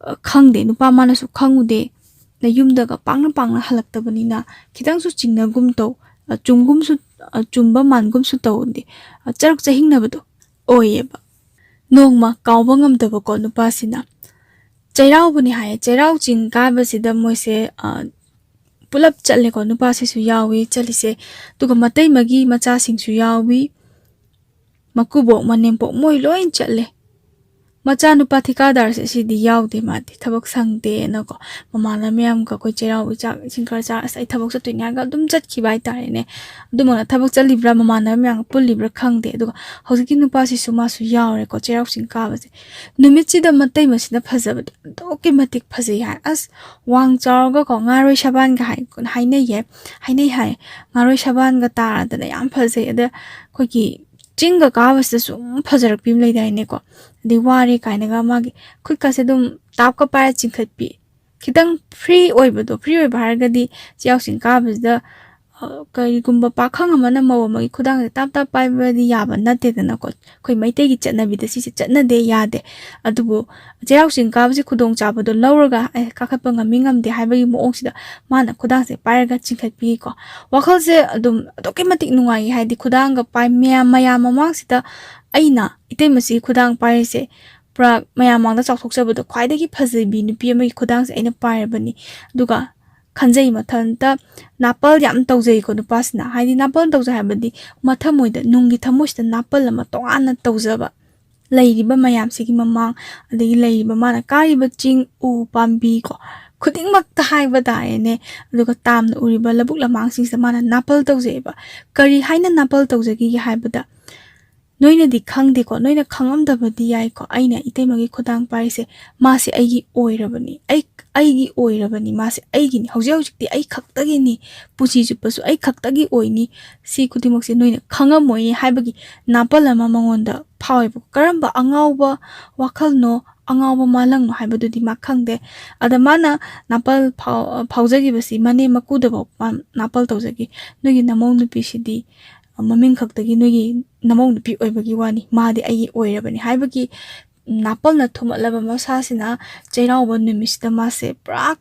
ꯑ, ꯈꯪꯗꯦ꯫ ꯅꯨꯄꯥ ꯃꯥꯅꯁꯨ ꯈꯪꯉꯨꯗꯦ꯫ ꯅꯌꯨꯝꯗꯒ ꯄꯥꯛꯅ ꯄꯥꯛꯅ ꯍꯜꯂꯛꯇꯕꯅꯤꯅ ꯈꯤꯇꯪꯁꯨ ꯆꯤꯡꯅꯒꯨꯝ ꯇꯧ, ꯑ, ꯆꯨꯝꯒꯨꯝꯁꯨ, ꯑ, ꯆꯨꯝꯕ ꯃꯥꯟꯒꯨꯝꯁꯨ ꯇꯧꯗꯦ꯫ ꯑ, ꯆꯔꯛ ꯆꯍꯤꯡꯅꯕꯗꯣ ꯑꯣꯏꯌꯦꯕ꯫ ꯅꯣꯡꯃ ꯀꯥꯎꯕ ꯉꯝꯗꯕꯀꯣ ꯅꯨꯄꯥꯁꯤꯅ, ꯆꯩꯔꯥꯎꯕꯅꯤ ꯍꯥꯏꯌꯦ꯫ ꯆꯩꯔꯥꯎ ꯆꯤꯡ ꯀꯥꯕꯁꯤꯗ ꯃꯣꯏꯁꯦ, ꯑ, ꯄꯨꯂꯞ ꯆꯠꯂꯦꯀꯣ, ꯅꯨꯄꯥꯁꯤꯁꯨ ꯌꯥꯎꯏ ꯆꯠꯂꯤꯁꯦ, ꯑꯗꯨꯒ ꯃꯇꯩꯃꯒꯤ ꯃꯆꯥꯁꯤꯡꯁꯨ ꯌꯥꯎꯏ, ꯃꯀꯨꯕꯣꯛ ꯃꯅꯦꯝꯕꯣꯛ ꯃꯣꯏ ꯂꯣꯏ ꯆꯠꯂꯦ꯫ ꯃꯆꯥꯅꯨꯄꯥ ꯊꯤꯀꯥꯗꯥꯔꯁꯦ ꯁꯤꯗꯤ ꯌꯥꯎꯗꯦ, ꯃꯥꯗꯤ ꯊꯕꯛ ꯁꯪꯗꯦꯅꯀꯣ꯫ ꯃꯃꯥꯟꯅꯕ ꯃꯌꯥꯝꯒ ꯑꯩꯈꯣꯏ ꯆꯩꯔꯥꯎꯕ ꯆꯥꯛ ꯏꯁꯤꯡ ꯈꯔ ꯆꯥꯔ, "ꯑꯁ, ꯑꯩ ꯊꯕꯛ ꯆꯠꯇꯣꯏꯅꯦ" ꯍꯥꯏꯔꯒ ꯑꯗꯨꯝ ꯆꯠꯈꯤꯕ ꯍꯥꯏꯇꯥꯔꯦꯅꯦ꯫ ꯑꯗꯨꯃꯛꯅ ꯊꯕꯛ ꯆꯠꯂꯤꯕ꯭ꯔꯥ, ꯃꯃꯥꯟꯅꯕ ꯃꯌꯥꯝꯒ ꯄꯨꯜꯂꯤꯕ꯭ꯔꯥ ꯈꯪꯗꯦ꯫ ꯑꯗꯨꯒ ꯍꯧꯖꯤꯛꯀꯤ ꯅꯨꯄꯥꯁꯤꯁꯨ ꯃꯥꯁꯨ ꯌꯥꯎꯔꯦꯀꯣ ꯆꯩꯔꯥꯎ ꯆꯤꯡ ꯀꯥꯕꯁꯦ꯫ ꯅꯨꯃꯤꯠꯁꯤꯗ ꯃꯇꯩ ꯃꯁꯤꯅ ꯐꯖꯕꯗꯤ ꯑꯗꯨꯛꯀꯤ ꯃꯇꯤꯛ ꯐꯖꯩ ꯍꯥꯏ꯫ ꯑꯁ, ꯋꯥꯡ ꯆꯥꯎꯔꯒꯀꯣ, ꯉꯥꯔꯣꯏ ꯁꯕꯥꯟꯒ ꯍꯥꯏ, ꯍꯥꯏꯅꯩꯌꯦ, ꯍꯥꯏꯅꯩ ꯍꯥꯏ꯫ ꯉꯥꯔꯣꯏ ꯁꯕꯥꯟꯒ ꯇꯥꯔꯗꯅ ꯌꯥꯝ ꯐꯖꯩ꯫ ꯑꯗ ꯑꯩꯈꯣꯏꯒꯤ ꯆꯤꯡꯒ ꯀꯥꯕꯁꯤꯗꯁꯨ ꯑꯗꯨꯝ ꯐꯖꯔꯛꯄꯤ ꯑꯃ ꯂꯩꯗꯥꯏꯅꯦꯀꯣ꯫ ꯑꯗꯩ ꯋꯥꯔꯦ ꯀꯥꯏꯅꯒ ꯃꯥꯒꯤ ꯈꯨꯠꯀꯁꯦ ꯑꯗꯨꯝ ꯇꯥꯞꯀ ꯄꯥꯏꯔ ꯆꯤꯡꯈꯠꯄꯤ꯫ ꯈꯤꯇꯪ free ꯑꯣꯏꯕꯗꯣ, free ꯑꯣꯏꯕ ꯍꯥꯏꯔꯒꯗꯤ ꯆꯩꯔꯥꯎ ꯆꯤꯡ ꯀꯥꯕꯁꯤꯗ, ꯑ, ꯀꯔꯤꯒꯨꯝꯕ ꯄꯥꯈꯪ ꯑꯃꯅ ꯃꯧ ꯑꯃꯒꯤ ꯈꯨꯗꯥꯡꯁꯦ ꯇꯥꯞ ꯇꯥꯞ ꯄꯥꯏꯕꯗꯤ ꯌꯥꯕ ꯅꯠꯇꯦꯗꯅꯀꯣ꯫ ꯑꯩꯈꯣꯏ ꯃꯩꯇꯩꯒꯤ ꯆꯠꯅꯕꯤꯗ ꯁꯤꯁꯦ ꯆꯠꯅꯗꯦ, ꯌꯥꯗꯦ꯫ ꯑꯗꯨꯕꯨ ꯆꯩꯔꯥꯎ ꯆꯤꯡ ꯀꯥꯕꯁꯤ ꯈꯨꯗꯣꯡꯆꯥꯕꯗꯣ ꯂꯧꯔꯒ, "ꯑꯦ, ꯀꯥꯈꯠꯄ ꯉꯝꯃꯤ ꯉꯝꯗꯦ" ꯍꯥꯏꯕꯒꯤ ꯃꯑꯣꯡꯁꯤꯗ ꯃꯥꯅ ꯈꯨꯗꯥꯡꯁꯦ ꯄꯥꯏꯔꯒ ꯆꯤꯡꯈꯠꯄꯤꯀꯣ꯫ ꯋꯥꯈꯜꯁꯦ ꯑꯗꯨꯝ ꯑꯗꯨꯛꯀꯤ ꯃꯇꯤꯛ ꯅꯨꯡꯉꯥꯏꯌꯦ, ꯍꯥꯏꯗꯤ ꯈꯨꯗꯥꯡꯒ ꯄꯥꯏ ꯃꯌꯥꯝ, ꯃꯌꯥꯝ ꯃꯃꯥꯡꯁꯤꯗ ꯑꯩꯅ ꯏꯇꯩꯃꯁꯤꯒꯤ ꯈꯨꯗꯥꯡ ꯄꯥꯏꯔꯤꯁꯦ ꯄꯨꯔꯥ ꯃꯌꯥꯝ ꯃꯥꯡꯗ ꯆꯥꯎꯊꯣꯛꯆꯕꯗꯣ, ꯈ꯭ꯋꯥꯏꯗꯒꯤ ꯐꯖꯕꯤ ꯅꯨꯄꯤ ꯑꯃꯒꯤ ꯈꯨꯗꯥꯡꯁꯦ ꯑꯩꯅ ꯄꯥꯏꯔꯕꯅꯤ꯫ ꯑꯗꯨꯒ ꯈꯟꯖꯩ, ꯃꯊꯟꯇ ꯅꯥꯄꯜ ꯌꯥꯝ ꯇꯧꯖꯩꯀꯣ ꯅꯨꯄꯥꯁꯤꯅ꯫ ꯍꯥꯏꯗꯤ ꯅꯥꯄꯜ ꯇꯧꯖꯩ ꯍꯥꯏꯕꯗꯤ ꯃꯊꯃꯣꯏꯗ, ꯅꯨꯡꯒꯤ ꯊꯃꯣꯏꯁꯤꯗ ꯅꯥꯄꯜ ꯑꯃ ꯇꯣꯉꯥꯟꯅ ꯇꯧꯖꯕ꯫ ꯂꯩꯔꯤꯕ ꯃꯌꯥꯝꯁꯤꯒꯤ ꯃꯃꯥꯡ, ꯑꯗꯒꯤ ꯂꯩꯔꯤꯕ ꯃꯥꯅ ꯀꯥꯔꯤꯕ ꯆꯤꯡ, ꯎ, ꯄꯥꯝꯕꯤ ꯀꯣ, ꯈꯨꯗꯤꯡꯃꯛꯇ ꯍꯥꯏꯕ ꯇꯥꯔꯦꯅꯦ꯫ ꯑꯗꯨꯒ ꯇꯥꯝꯅ ꯎꯔꯤꯕ ꯂꯧꯕꯨꯛ ꯂꯝꯍꯥꯡꯁꯤꯡꯁꯤꯗ ꯃꯥꯅ ꯅꯥꯄꯜ ꯇꯧꯖꯩꯑꯕ꯫ ꯀꯔꯤ ꯍꯥꯏꯅ ꯅꯥꯄꯜ ꯇꯧꯖꯈꯤꯒꯦ ꯍꯥꯏꯕꯗ, ꯅꯣꯏꯅꯗꯤ ꯈꯪꯗꯦꯀꯣ, ꯅꯣꯏꯅ ꯈꯪꯉꯝꯗꯕꯗꯤ ꯌꯥꯏꯀꯣ, ꯑꯩꯅ ꯏꯇꯩꯃꯒꯤ ꯈꯨꯗꯥꯡ ꯄꯥꯏꯔꯤꯁꯦ, ꯃꯥꯁꯦ ꯑꯩꯒꯤ ꯑꯣꯏꯔꯕꯅꯤ, ꯑꯩ, ꯑꯩꯒꯤ ꯑꯣꯏꯔꯕꯅꯤ, ꯃꯥꯁꯦ ꯑꯩꯒꯤꯅꯤ, ꯍꯧꯖꯤꯛ ꯍꯧꯖꯤꯛꯇꯤ ꯑꯩ ꯈꯛꯇꯒꯤꯅꯤ, ꯄꯨꯟꯁꯤ ꯆꯨꯞꯄꯁꯨ ꯑꯩ ꯈꯛꯇꯒꯤ ꯑꯣꯏꯅꯤ, ꯁꯤ ꯈꯨꯗꯤꯡꯃꯛꯁꯦ ꯅꯣꯏꯅ ꯈꯪꯉꯝꯃꯣꯏꯅꯦ ꯍꯥꯏꯕꯒꯤ ꯅꯥꯄꯜ ꯑꯃ ꯃꯉꯣꯟꯗ ꯐꯥꯎꯋꯦꯕꯀꯣ꯫ ꯀꯔꯝꯕ ꯑꯉꯥꯎꯕ ꯋꯥꯈꯜꯅꯣ, ꯑꯉꯥꯎꯕ ꯃꯥꯂꯪꯅꯣ ꯍꯥꯏꯕꯗꯨꯗꯤ ꯃꯥ ꯈꯪꯗꯦ꯫ ꯑꯗ ꯃꯥꯅ ꯅꯥꯄꯜ ꯐꯥꯎ-, ꯐꯥꯎꯖꯈꯤꯕꯁꯤ ꯃꯅꯦꯝ ꯃꯀꯨꯗꯐꯥꯎ ꯃꯥ ꯅꯥꯄꯜ ꯇꯧꯖꯈꯤ꯫ "ꯅꯣꯏꯒꯤ ꯅꯃꯧ ꯅꯨꯄꯤꯁꯤꯗꯤ ꯃꯃꯤꯡ ꯈꯛꯇꯒꯤ ꯅꯣꯏꯒꯤ ꯅꯃꯧ ꯅꯨꯄꯤ ꯑꯣꯏꯕꯒꯤ ꯋꯥꯅꯤ, ꯃꯥꯗꯤ ꯑꯩꯒꯤ ꯑꯣꯏꯔꯕꯅꯤ" ꯍꯥꯏꯕꯒꯤ ꯅꯥꯄꯜꯅ ꯊꯨꯝꯃꯠꯂꯕ ꯃꯁꯥꯁꯤꯅ ꯆꯩꯔꯥꯎꯕ ꯅꯨꯃꯤꯠꯁꯤꯗ ꯃꯥꯁꯦ ꯄꯨꯔꯥ,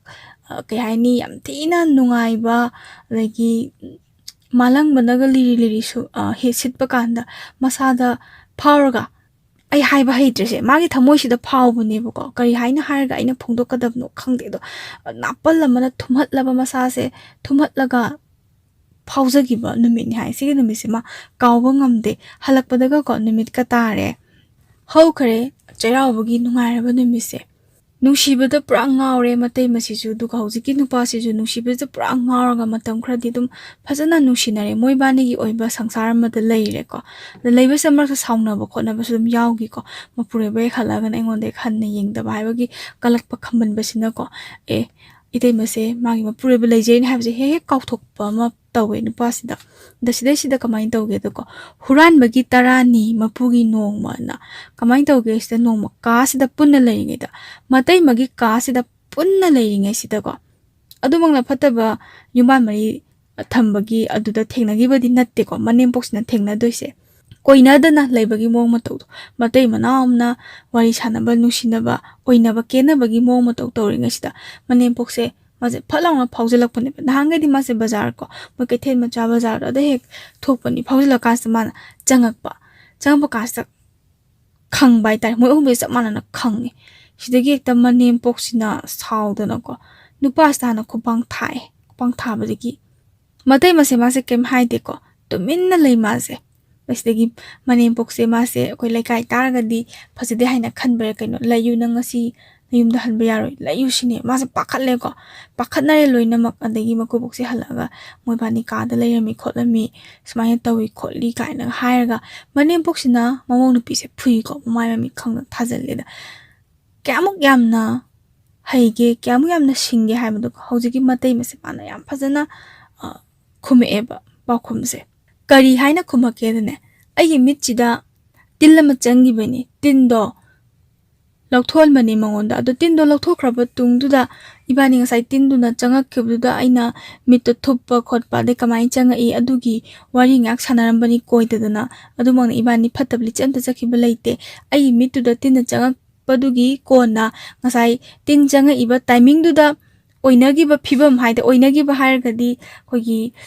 ꯑ, ꯀꯩ ꯍꯥꯏꯅꯤ, ꯌꯥꯝ ꯊꯤꯅ ꯅꯨꯡꯉꯥꯏꯕ, ꯑꯗꯒꯤ ꯃꯥꯂꯪꯕꯅꯒ ꯂꯤꯔꯤ ꯂꯤꯔꯤ ꯁꯨ-, ꯑ, ꯍꯦ-, ꯁꯤꯠꯄ ꯀꯥꯟꯗ ꯃꯁꯥꯗ ꯐꯥꯎꯔꯒ ꯑꯩ ꯍꯥꯏꯕ ꯍꯩꯇ꯭ꯔꯤꯁꯦ ꯃꯥꯒꯤ ꯊꯃꯣꯏꯁꯤꯗ ꯐꯥꯎꯕꯅꯦꯕꯀꯣ꯫ ꯀꯔꯤ ꯍꯥꯏꯅ ꯍꯥꯏꯔꯒ ꯑꯩꯅ ꯐꯣꯡꯗꯣꯛꯀꯗꯕꯅꯣ ꯈꯪꯗꯦ꯫ ꯑꯗꯣ ꯅꯥꯄꯜ ꯑꯃꯅ ꯊꯨꯝꯍꯠꯂꯕ, ꯃꯁꯥꯁꯦ ꯊꯨꯝꯍꯠꯂꯒ ꯐꯥꯎꯖꯈꯤꯕ ꯅꯨꯃꯤꯠꯅꯤ ꯍꯥꯏ꯫ ꯁꯤꯒꯤ ꯅꯨꯃꯤꯠꯁꯤꯃ ꯀꯥꯎꯕ ꯉꯝꯗꯦ꯫ ꯍꯜꯂꯛꯄꯗꯒꯀꯣ ꯅꯨꯃꯤꯠꯀ ꯇꯥꯔꯦ, ꯍꯧꯈꯔꯦ ꯆꯩꯔꯥꯎꯕꯒꯤ ꯅꯨꯡꯉꯥꯏꯔꯕ ꯅꯨꯃꯤꯠꯁꯦ꯫ ꯅꯨꯡꯁꯤꯕꯗ ꯄꯨꯔꯥ ꯉꯥꯎꯔꯦ ꯃꯇꯩ ꯃꯁꯤꯁꯨ, ꯑꯗꯨꯒ ꯍꯧꯖꯤꯛꯀꯤ ꯅꯨꯄꯥꯁꯤꯁꯨ ꯅꯨꯡꯁꯤꯕꯗ ꯄꯨꯔꯥ ꯉꯥꯎꯔꯒ ꯃꯇꯝ ꯈꯔꯗꯤ ꯑꯗꯨꯝ ꯐꯖꯅ ꯅꯨꯡꯁꯤꯅꯔꯦ꯫ ꯃꯣꯏꯕꯥꯅꯤꯒꯤ ꯑꯣꯏꯕ ꯁꯪꯁꯥꯔ ꯑꯃꯗ ꯂꯩꯔꯦꯀꯣ꯫ ꯑꯗ ꯂꯩꯕꯁꯤꯗ ꯃꯔꯛꯇ ꯁꯥꯎꯅꯕ ꯈꯣꯠꯅꯕꯁꯨ ꯑꯗꯨꯝ ꯌꯥꯎꯈꯤꯀꯣ꯫ ꯃꯄꯨꯔꯣꯏꯕ ꯍꯦꯛ ꯍꯜꯂꯛꯑꯒꯅ ꯑꯩꯉꯣꯟꯗ ꯍꯦꯛ ꯍꯟꯅ ꯌꯦꯡꯗꯕ ꯍꯥꯏꯕꯒꯤ ꯀꯜꯂꯛꯄ ꯈꯝꯕꯟꯕꯁꯤꯅꯀꯣ, ꯑꯦ, ꯏꯇꯩꯃꯁꯦ ꯃꯥꯒꯤ ꯃꯄꯨꯔꯣꯏꯕ ꯂꯩꯖꯩꯅꯦ ꯍꯥꯏꯕꯁꯦ ꯍꯦꯛ ꯍꯦꯛ ꯀꯥꯎꯊꯣꯛꯄ ꯑꯃ ꯇꯧꯋꯦ ꯅꯨꯄꯥꯁꯤꯗ꯫ ꯑꯗ ꯁꯤꯗꯩꯁꯤꯗ ꯀꯃꯥꯏꯅ ꯇꯧꯒꯦꯗꯀꯣ, ꯍꯨꯔꯥꯟꯕꯒꯤ ꯇꯔꯥꯅꯤ ꯃꯄꯨꯒꯤ ꯅꯣꯡꯃꯅ ꯀꯃꯥꯏꯅ ꯇꯧꯒꯦ ꯁꯤꯗ, ꯅꯣꯡꯃ ꯀꯥꯁꯤꯗ ꯄꯨꯟꯅ ꯂꯩꯔꯤꯉꯩꯗ, ꯃꯇꯩꯃꯒꯤ ꯀꯥꯁꯤꯗ ꯄꯨꯟꯅ ꯂꯩꯔꯤꯉꯩꯁꯤꯗꯀꯣ, ꯑꯗꯨꯃꯛꯅ ꯐꯠꯇꯕ ꯌꯨꯝꯕꯥꯟ ꯃꯔꯤ ꯊꯝꯕꯒꯤ ꯑꯗꯨꯗ ꯊꯦꯡꯅꯈꯤꯕꯗꯤ ꯅꯠꯇꯦꯀꯣ꯫ ꯃꯅꯦꯝꯄꯣꯛꯁꯤꯅ ꯊꯦꯡꯅꯗꯣꯏꯁꯦ ꯀꯣꯏꯅꯗꯅ ꯂꯩꯕꯒꯤ ꯃꯑꯣꯡ ꯃꯇꯧꯗꯣ, ꯃꯇꯩ ꯃꯅꯥꯎ ꯑꯃꯅ ꯋꯥꯔꯤ ꯁꯥꯟꯅꯕ, ꯅꯨꯡꯁꯤꯅꯕ, ꯑꯣꯏꯅꯕ, ꯀꯦꯅꯕꯒꯤ ꯃꯑꯣꯡ ꯃꯇꯧ ꯇꯧꯔꯤꯉꯩꯁꯤꯗ ꯃꯅꯦꯝꯄꯣꯛꯁꯦ ꯃꯥꯁꯦ ꯐꯠ ꯂꯥꯎꯅ ꯐꯥꯎꯖꯤꯜꯂꯛꯄꯅꯦꯕ꯫ ꯅꯍꯥꯟꯈꯩꯗꯤ ꯃꯥꯁꯦ ꯕꯖꯥꯔ ꯀꯣ, ꯃꯣꯏ ꯀꯩꯊꯦꯜ ꯃꯆꯥ ꯕꯖꯥꯔꯗꯣ ꯑꯗ ꯍꯦꯛ ꯊꯣꯛꯄꯅꯤ꯫ ꯐꯥꯎꯖꯤꯜꯂꯀꯥꯟꯁꯤꯗ ꯃꯥꯅ ꯆꯪꯉꯛꯄ, ꯆꯪꯉꯛꯄ ꯀꯥꯟꯁꯤꯗ ꯈꯪꯕ ꯍꯥꯏꯇꯥꯔꯦ꯫ ꯃꯣꯏ ꯑꯍꯨꯝꯁꯦ ꯆꯞ ꯃꯥꯟꯅꯅ ꯈꯪꯉꯦ꯫ ꯁꯤꯗꯒꯤ ꯍꯦꯛꯇ ꯃꯅꯦꯝꯄꯣꯛꯁꯤꯅ ꯁꯥꯎꯗꯅꯀꯣ ꯅꯨꯄꯥꯁꯤꯗ ꯍꯥꯟꯅ ꯈꯨꯄꯥꯡ ꯊꯥꯏ꯫ ꯈꯨꯄꯥꯡ ꯊꯥꯕꯗꯒꯤ ꯃꯇꯩ ꯃꯁꯦ ꯃꯥꯁꯦ ꯀꯩꯝ ꯍꯥꯏꯗꯦꯀꯣ, ꯇꯨꯃꯤꯟꯅ ꯂꯩ ꯃꯥꯁꯦ꯫ ꯑꯁꯤꯗꯒꯤ ꯃꯅꯦꯝꯄꯣꯛꯁꯦ ꯃꯥꯁꯦ ꯑꯩꯈꯣꯏ ꯂꯩꯀꯥꯏ ꯇꯥꯔꯒꯗꯤ ꯐꯖꯗꯦ ꯍꯥꯏꯅ ꯈꯟꯕꯔꯥ ꯀꯩꯅꯣ, "ꯂꯩꯌꯨ, ꯅꯪ ꯉꯁꯤ ꯅꯌꯨꯝꯗ ꯍꯟꯕ ꯌꯥꯔꯣꯏ, ꯂꯩꯌꯨ" ꯁꯤꯅꯦ꯫ ꯃꯥꯁꯦ ꯄꯥꯈꯠꯂꯦꯀꯣ, ꯄꯥꯈꯠꯅꯔꯦ ꯂꯣꯏꯅꯃꯛ꯫ ꯑꯗꯒꯤ ꯃꯀꯨꯕꯣꯛꯁꯦ ꯍꯜꯂꯛꯑꯒ ꯃꯣꯏꯕꯥꯅꯤ ꯀꯥꯗ ꯂꯩꯔꯝꯃꯤ ꯈꯣꯠꯂꯝꯃꯤ, ꯁꯨꯃꯥꯏꯅ ꯇꯧꯏ ꯈꯣꯠꯂꯤ ꯀꯥꯏꯅꯒ ꯍꯥꯏꯔꯒ ꯃꯅꯦꯝꯄꯣꯛꯁꯤꯅ ꯃꯃꯧ ꯅꯨꯄꯤꯁꯦ ꯐꯨꯏꯀꯣ, ꯃꯃꯥꯏ ꯃꯃꯤꯠ ꯈꯪꯗꯅ ꯊꯥꯖꯤꯜꯂꯦꯗ꯫ ꯀꯌꯥꯃꯨꯛ ꯌꯥꯝꯅ ꯍꯩꯒꯦ, ꯀꯌꯥꯃꯨꯛ ꯌꯥꯝꯅ ꯁꯤꯡꯒꯦ ꯍꯥꯏꯕꯗꯣ ꯍꯧꯖꯤꯛꯀꯤ ꯃꯇꯩ ꯃꯁꯦ ꯃꯥꯅ ꯌꯥꯝ ꯐꯖꯅ, ꯑ, ꯈꯨꯝꯃꯛꯑꯦꯕ ꯄꯥꯎꯈꯨꯝꯁꯦ꯫ ꯀꯔꯤ ꯍꯥꯏꯅ ꯈꯨꯝꯃꯛꯀꯦꯗꯅꯦ, "ꯑꯩꯒꯤ ꯃꯤꯠꯁꯤꯗ ꯇꯤꯜ ꯑꯃ ꯆꯪꯈꯤꯕꯅꯤ, ꯇꯤꯟꯗꯣ ꯂꯧꯊꯣꯛꯍꯟꯕꯅꯤ ꯃꯉꯣꯟꯗ꯫ ꯑꯗꯣ ꯇꯤꯟꯗꯣ ꯂꯧꯊꯣꯛꯈ꯭ꯔꯕ ꯇꯨꯡꯗꯨꯗ ꯏꯕꯥꯅꯤ ꯉꯁꯥꯏ ꯇꯤꯟꯗꯨꯅ ꯆꯪꯉꯛꯈꯤꯕꯗꯨꯗ ꯑꯩꯅ ꯃꯤꯠꯇꯣ ꯊꯨꯞꯄ ꯈꯣꯠꯄ, ꯑꯗꯩ ꯀꯃꯥꯏꯅ ꯆꯪꯉꯛꯏ ꯑꯗꯨꯒꯤ ꯋꯥꯔꯤ ꯉꯥꯏꯍꯥꯛ ꯁꯥꯟꯅꯔꯝꯕꯅꯤ ꯀꯣꯏꯗꯗꯅ꯫ ꯑꯗꯨꯃꯛꯅ ꯏꯕꯥꯅꯤ ꯐꯠꯇꯕ ꯂꯤꯆꯠ ꯑꯝꯇ ꯆꯠꯈꯤꯕ ꯂꯩꯇꯦ꯫ ꯑꯩꯒꯤ ꯃꯤꯠꯇꯨꯗ ꯇꯤꯟꯅ ꯆꯪꯉꯛꯄꯗꯨꯒꯤ ꯀꯣꯟꯅ ꯉꯁꯥꯏ ꯇꯤꯟ ꯆꯪꯉꯛꯏꯕ ꯇꯥꯏꯃꯤꯡꯗꯨꯗ ꯑꯣꯏꯅꯈꯤꯕ ꯐꯤꯕꯝ ꯍꯥꯏꯗꯤ, ꯑꯣꯏꯅꯈꯤꯕ ꯍꯥꯏꯔꯒꯗꯤ ꯑꯩꯈꯣꯏꯒꯤ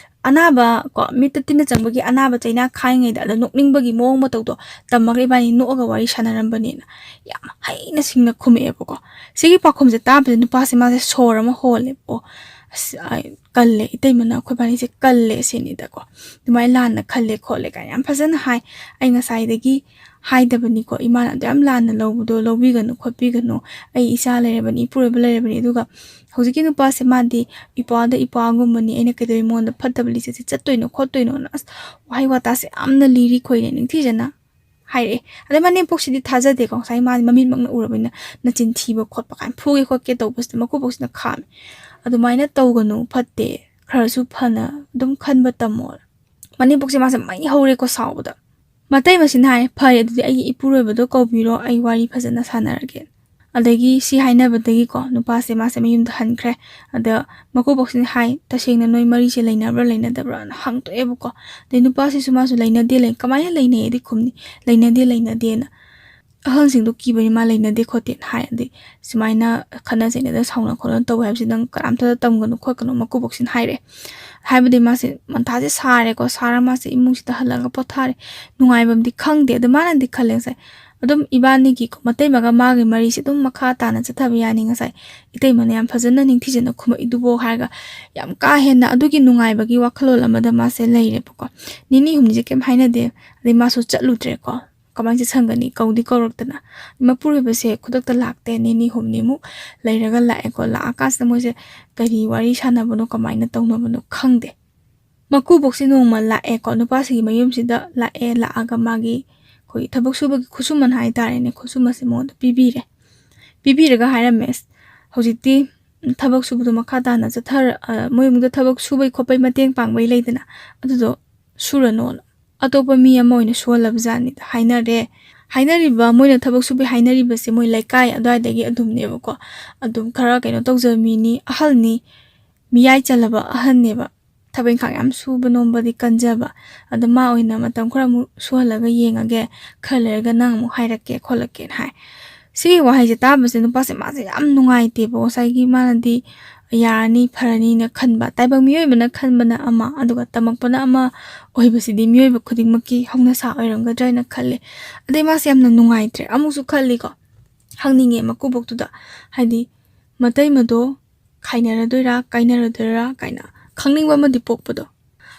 ꯑꯅꯥꯕ ꯀꯣ, ꯃꯤꯠꯇ ꯇꯤꯟꯅ ꯆꯪꯕꯒꯤ ꯑꯅꯥꯕ ꯆꯩꯅꯥ ꯈꯥꯏꯉꯩꯗ ꯑꯗ ꯅꯣꯛꯅꯤꯡꯕꯒꯤ ꯃꯑꯣꯡ ꯃꯇꯧꯗꯣ ꯇꯝꯃꯒ ꯏꯕꯥꯅꯤ ꯅꯣꯛꯑꯒ ꯋꯥꯔꯤ ꯁꯥꯟꯅꯔꯝꯕꯅꯦꯅ ꯌꯥꯝ ꯍꯩꯅ ꯁꯤꯡꯅ ꯈꯨꯝꯃꯛꯑꯦꯕꯀꯣ꯫ ꯁꯤꯒꯤ ꯄꯥꯎꯈꯨꯝꯁꯦ ꯇꯥꯕꯗ ꯅꯨꯄꯥꯁꯦ ꯃꯥꯁꯦ ꯁꯣꯔ ꯑꯃ ꯍꯣꯜꯂꯦꯕꯀꯣ꯫ "ꯑꯁ, ꯑꯩ ꯀꯜꯂꯦ, ꯏꯇꯩꯃꯅ ꯑꯩꯈꯣꯏ ꯕꯥꯅꯤꯁꯦ ꯀꯜꯂꯦ ꯁꯤꯅꯤꯗꯀꯣ, ꯑꯗꯨꯃꯥꯏꯅ ꯂꯥꯟꯅ ꯈꯜꯂꯦ ꯈꯣꯠꯂꯦ" ꯀꯥꯏꯅ ꯌꯥꯝ ꯐꯖꯅ ꯍꯥꯏ꯫ ꯑꯩ ꯉꯁꯥꯏꯗꯒꯤ ꯍꯥꯏꯗꯕꯅꯤꯀꯣ, ꯏꯃꯥꯅ ꯑꯗꯨ ꯌꯥꯝ ꯂꯥꯟꯅ ꯂꯧꯕꯗꯣ ꯂꯧꯕꯤꯒꯅꯨ ꯈꯣꯠꯄꯤꯒꯅꯨ, ꯑꯩ ꯏꯆꯥ ꯂꯩꯔꯕꯅꯤ, ꯏꯄꯨꯔꯣꯏꯕ ꯂꯩꯔꯕꯅꯤ꯫ ꯑꯗꯨꯒ ꯍꯧꯖꯤꯛꯀꯤ ꯅꯨꯄꯥꯁꯦ ꯃꯥꯗꯤ ꯏꯄ꯭ꯋꯥꯗ ꯏꯄ꯭ꯋꯥꯒꯨꯝꯕꯅꯤ, ꯑꯩꯅ ꯀꯩꯗꯧꯔꯤ ꯃꯉꯣꯟꯗ ꯐꯠꯇꯕ ꯂꯤꯆꯠꯁꯦ ꯆꯠꯇꯣꯏꯅꯣ ꯈꯣꯠꯇꯣꯏꯅꯣꯅ, ꯑꯁ, ꯋꯥꯍꯩ ꯋꯥꯇꯥꯁꯦ ꯌꯥꯝꯅ ꯂꯤꯔꯤ ꯈꯣꯏꯔꯤ ꯅꯤꯡꯊꯤꯖꯅ ꯍꯥꯏꯔꯛꯑꯦ꯫ ꯑꯗꯩ ꯃꯅꯦꯝꯄꯣꯛꯁꯤꯗꯤ ꯊꯥꯖꯗꯦꯀꯣ, ꯉꯁꯥꯏ ꯃꯥꯗꯤ ꯃꯃꯤꯠꯃꯛꯅ ꯎꯔꯕꯅꯤꯅ ꯅꯆꯤꯟ ꯊꯤꯕ ꯈꯣꯠꯄ ꯀꯥꯏꯅ ꯐꯨꯒꯦ ꯈꯣꯠꯀꯦ ꯇꯧꯕꯁꯤꯗ ꯃꯀꯨꯕꯣꯛꯁꯤꯅ ꯈꯥꯝꯃꯦ꯫ "ꯑꯗꯨꯃꯥꯏꯅ ꯇꯧꯒꯅꯨ, ꯐꯠꯇꯦ, ꯈꯔꯁꯨ ꯐꯅ ꯑꯗꯨꯝ ꯈꯟꯕ ꯇꯝꯃꯣ"꯫ ꯃꯅꯦꯝꯄꯣꯛꯁꯦ ꯃꯥꯁꯦ ꯃꯩ ꯍꯧꯔꯦꯀꯣ ꯁꯥꯎꯕꯗ꯫ ꯃꯇꯩꯃꯁꯤꯅ ꯍꯥꯏ, "ꯐꯔꯦ, ꯑꯗꯨꯗꯤ ꯑꯩꯒꯤ ꯏꯄꯨꯔꯣꯏꯕꯗꯣ ꯀꯧꯕꯤꯔꯣ, ꯑꯩ ꯋꯥꯔꯤ ꯐꯖꯅ ꯁꯥꯟꯅꯔꯒꯦ"꯫ ꯑꯗꯒꯤ ꯁꯤ ꯍꯥꯏꯅꯕꯗꯒꯤꯀꯣ ꯅꯨꯄꯥꯁꯦ ꯃꯥꯁꯦ ꯃꯌꯨꯝꯗ ꯍꯟꯈ꯭ꯔꯦ꯫ ꯑꯗ ꯃꯀꯨꯕꯣꯛꯁꯤꯅ ꯍꯥꯏ, "ꯇꯁꯦꯡꯅ ꯅꯣꯏ ꯃꯔꯤꯁꯦ ꯂꯩꯅꯕ꯭ꯔꯥ ꯂꯩꯅꯗꯕ꯭ꯔꯥꯅ?" ꯍꯪꯇꯣꯛꯑꯦꯕꯀꯣ꯫ ꯑꯗꯩ ꯅꯨꯄꯥꯁꯤꯁꯨ ꯃꯥꯁꯨ "ꯂꯩꯅꯗꯦ, ꯂꯩ-, ꯀꯃꯥꯏꯅ ꯂꯩꯅꯩ?" ꯑꯗꯤ ꯈꯨꯝꯅꯤ, "ꯂꯩꯅꯗꯦ, ꯂꯩꯅꯗꯦꯅ꯫ ꯑꯍꯜꯁꯤꯡꯗꯣ ꯀꯤꯕꯅꯤ, ꯃꯥ ꯂꯩꯅꯗꯦ ꯈꯣꯠꯇꯦꯅ" ꯍꯥꯏ꯫ ꯑꯗꯩ ꯁꯨꯃꯥꯏꯅ ꯈꯠꯅ ꯆꯩꯅꯗꯅ ꯁꯥꯎꯅ ꯈꯣꯠꯅ ꯇꯧꯕ ꯍꯥꯏꯕꯁꯤ ꯅꯪ ꯀꯅꯥꯝꯇꯗ ꯇꯝꯒꯅꯨ ꯈꯣꯠꯀꯅꯨ ꯃꯀꯨꯕꯣꯛꯁꯤꯅ ꯍꯥꯏꯔꯛꯑꯦ꯫ ꯍꯥꯏꯕꯗꯤ ꯃꯥꯁꯦ ꯃꯊꯥꯁꯦ ꯁꯥꯔꯦꯀꯣ, ꯁꯥꯔ ꯃꯥꯁꯦ ꯏꯃꯨꯡꯁꯤꯗ ꯍꯜꯂꯒ ꯄꯣꯊꯥꯔꯦ꯫ ꯅꯨꯡꯉꯥꯏꯕꯝꯗꯤ ꯈꯪꯗꯦ꯫ ꯑꯗꯣ ꯃꯥꯅꯗꯤ ꯈꯜꯂꯦ ꯉꯁꯥꯏ, "ꯑꯗꯨꯝ ꯏꯕꯥꯅꯤꯒꯤ ꯃꯇꯩꯃꯒ ꯃꯥꯒꯤ ꯃꯔꯤꯁꯦ ꯑꯗꯨꯝ ꯃꯈꯥ ꯇꯥꯅ ꯆꯠꯊꯕ ꯌꯥꯅꯤ, ꯉꯁꯥꯏ ꯏꯇꯩꯃꯅ ꯌꯥꯝ ꯐꯖꯅ ꯅꯤꯡꯊꯤꯖꯅ ꯈꯨꯝꯃꯛꯏꯗꯨꯕꯣ" ꯍꯥꯏꯔꯒ ꯌꯥꯝ ꯀꯥ ꯍꯦꯟꯅ ꯑꯗꯨꯒꯤ ꯅꯨꯡꯉꯥꯏꯕꯒꯤ ꯋꯥꯈꯜꯂꯣꯟ ꯑꯃꯗ ꯃꯥꯁꯦ ꯂꯩꯔꯦꯕꯀꯣ꯫ ꯅꯤꯅꯤ ꯍꯨꯝꯅꯤꯁꯦ ꯀꯩꯝ ꯍꯥꯏꯅꯗꯦ꯫ ꯑꯗꯩ ꯃꯥꯁꯨ ꯆꯠꯂꯨꯗ꯭ꯔꯦꯀꯣ꯫ ꯀꯃꯥꯏꯅ ꯆꯠꯁꯟꯒꯅꯤ? ꯀꯧꯗꯤ ꯀꯧꯔꯛꯇꯅ꯫ ꯃꯄꯨꯔꯣꯏꯕꯁꯦ ꯈꯨꯗꯛꯇ ꯂꯥꯛꯇꯦ, ꯅꯤꯅꯤ ꯍꯨꯝꯅꯤꯃꯨꯛ ꯂꯩꯔꯒ ꯂꯥꯛꯑꯦꯀꯣ꯫ ꯂꯥꯛꯑꯀꯥꯟꯁꯤꯗ ꯃꯣꯏꯁꯦ ꯀꯔꯤ ꯋꯥꯔꯤ ꯁꯥꯟꯅꯕꯅꯣ, ꯀꯃꯥꯏꯅ ꯇꯧꯅꯕꯅꯣ ꯈꯪꯗꯦ꯫ ꯃꯀꯨꯕꯣꯛꯁꯦ ꯅꯣꯡꯃ ꯂꯥꯛꯑꯦꯀꯣ, ꯅꯨꯄꯥꯁꯤꯒꯤ ꯃꯌꯨꯝꯁꯤꯗ ꯂꯥꯛꯑꯦ꯫ ꯂꯥꯛꯑꯒ ꯃꯥꯒꯤ ꯑꯩꯈꯣꯏꯒꯤ ꯊꯕꯛ ꯁꯨꯕꯒꯤ ꯈꯨꯠꯁꯨꯃꯟ ꯍꯥꯏꯇꯥꯔꯦꯅꯦ, ꯈꯨꯠꯁꯨꯃꯟꯁꯦ ꯃꯉꯣꯟꯗ ꯄꯤꯕꯤꯔꯦ꯫ ꯄꯤꯕꯤꯔꯒ ꯍꯥꯏꯔꯝꯃꯦ, "ꯑꯁ, ꯍꯧꯖꯤꯛꯇꯤ ꯊꯕꯛ ꯁꯨꯕꯗꯣ ꯃꯈꯥ ꯇꯥꯅ ꯆꯠꯊꯔ-, ꯑ, ꯃꯣꯏ ꯏꯃꯨꯡꯗ ꯊꯕꯛ ꯁꯨꯕꯩ ꯈꯣꯠꯄꯩ ꯃꯇꯦꯡ ꯄꯥꯡꯕꯩ ꯂꯩꯗꯅ, ꯑꯗꯨꯗꯣ ꯁꯨꯔꯅꯣꯅ ꯑꯇꯣꯞꯄ ꯃꯤ ꯑꯃ ꯑꯣꯏꯅ ꯁꯨꯍꯜꯂꯕ ꯖꯥꯠꯅꯤꯗ" ꯍꯥꯏꯅꯔꯦ꯫ ꯍꯥꯏꯅꯔꯤꯕ, ꯃꯣꯏꯅ ꯊꯕꯛ ꯁꯨꯕꯩ ꯍꯥꯏꯅꯔꯤꯕꯁꯦ ꯃꯣꯏ ꯂꯩꯀꯥꯏ ꯑꯗꯨꯋꯥꯏꯗꯒꯤ ꯑꯗꯨꯝꯅꯦꯕꯀꯣ꯫ ꯑꯗꯨꯝ ꯈꯔ ꯀꯩꯅꯣ ꯇꯧꯖꯕ ꯃꯤꯅꯤ, ꯑꯍꯜꯅꯤ, ꯃꯤꯌꯥꯏ ꯆꯜꯂꯕ ꯑꯍꯟꯅꯦꯕ꯫ ꯊꯕꯛ ꯏꯪꯈꯥꯡ ꯌꯥꯝ ꯁꯨꯕ ꯅꯣꯝꯕꯗꯤ ꯀꯟꯖꯕ꯫ ꯑꯗꯣ ꯃꯥ ꯑꯣꯏꯅ ꯃꯇꯝ ꯈꯔ ꯑꯃꯨꯛ ꯁꯨꯍꯜꯂꯒ ꯌꯦꯡꯉꯒꯦ, ꯈꯔ ꯂꯩꯔꯒ ꯅꯪ ꯑꯃꯨꯛ ꯍꯥꯏꯔꯛꯀꯦ ꯈꯣꯠꯂꯛꯀꯦꯅ ꯍꯥꯏ꯫ ꯁꯤꯒꯤ ꯋꯥꯍꯩꯁꯦ ꯇꯥꯕꯁꯦ ꯅꯨꯄꯥꯁꯦ ꯃꯥꯁꯦ ꯌꯥꯝ ꯅꯨꯡꯉꯥꯏꯇꯦꯕ꯫ ꯉꯁꯥꯏꯒꯤ ꯃꯥꯅꯗꯤ, ꯌꯥꯔꯅꯤ, ꯐꯔꯅꯤꯅ ꯈꯟꯕ꯫ ꯇꯥꯏꯕꯪ ꯃꯤꯑꯣꯏꯕꯅ ꯈꯟꯕꯅ ꯑꯃ, ꯑꯗꯨꯒ ꯇꯝꯃꯛꯄꯅ ꯑꯃ ꯑꯣꯏꯕꯁꯤꯗꯤ ꯃꯤꯑꯣꯏꯕ ꯈꯨꯗꯤꯡꯃꯛꯀꯤ ꯍꯧꯅꯁꯥ ꯑꯣꯏꯔꯝꯒꯗ꯭ꯔꯥ ꯍꯥꯏꯅ ꯈꯜꯂꯦ꯫ ꯑꯗꯩ ꯃꯥꯁꯦ ꯌꯥꯝꯅ ꯅꯨꯡꯉꯥꯏꯇ꯭ꯔꯦ꯫ ꯑꯃꯨꯛꯁꯨ ꯈꯜꯂꯤꯀꯣ, ꯍꯪꯅꯤꯡꯉꯦ ꯃꯀꯨꯕꯣꯛꯇꯨꯗ, ꯍꯥꯏꯗꯤ ꯃꯇꯩꯃꯗꯣ ꯈꯥꯏꯅꯔꯗꯣꯏꯔꯥ ꯀꯥꯏꯅꯔꯗꯣꯏꯔꯥ ꯀꯥꯏꯅ ꯈꯪꯅꯤꯡꯕ ꯑꯃꯗꯤ ꯄꯣꯛꯄꯗꯣ꯫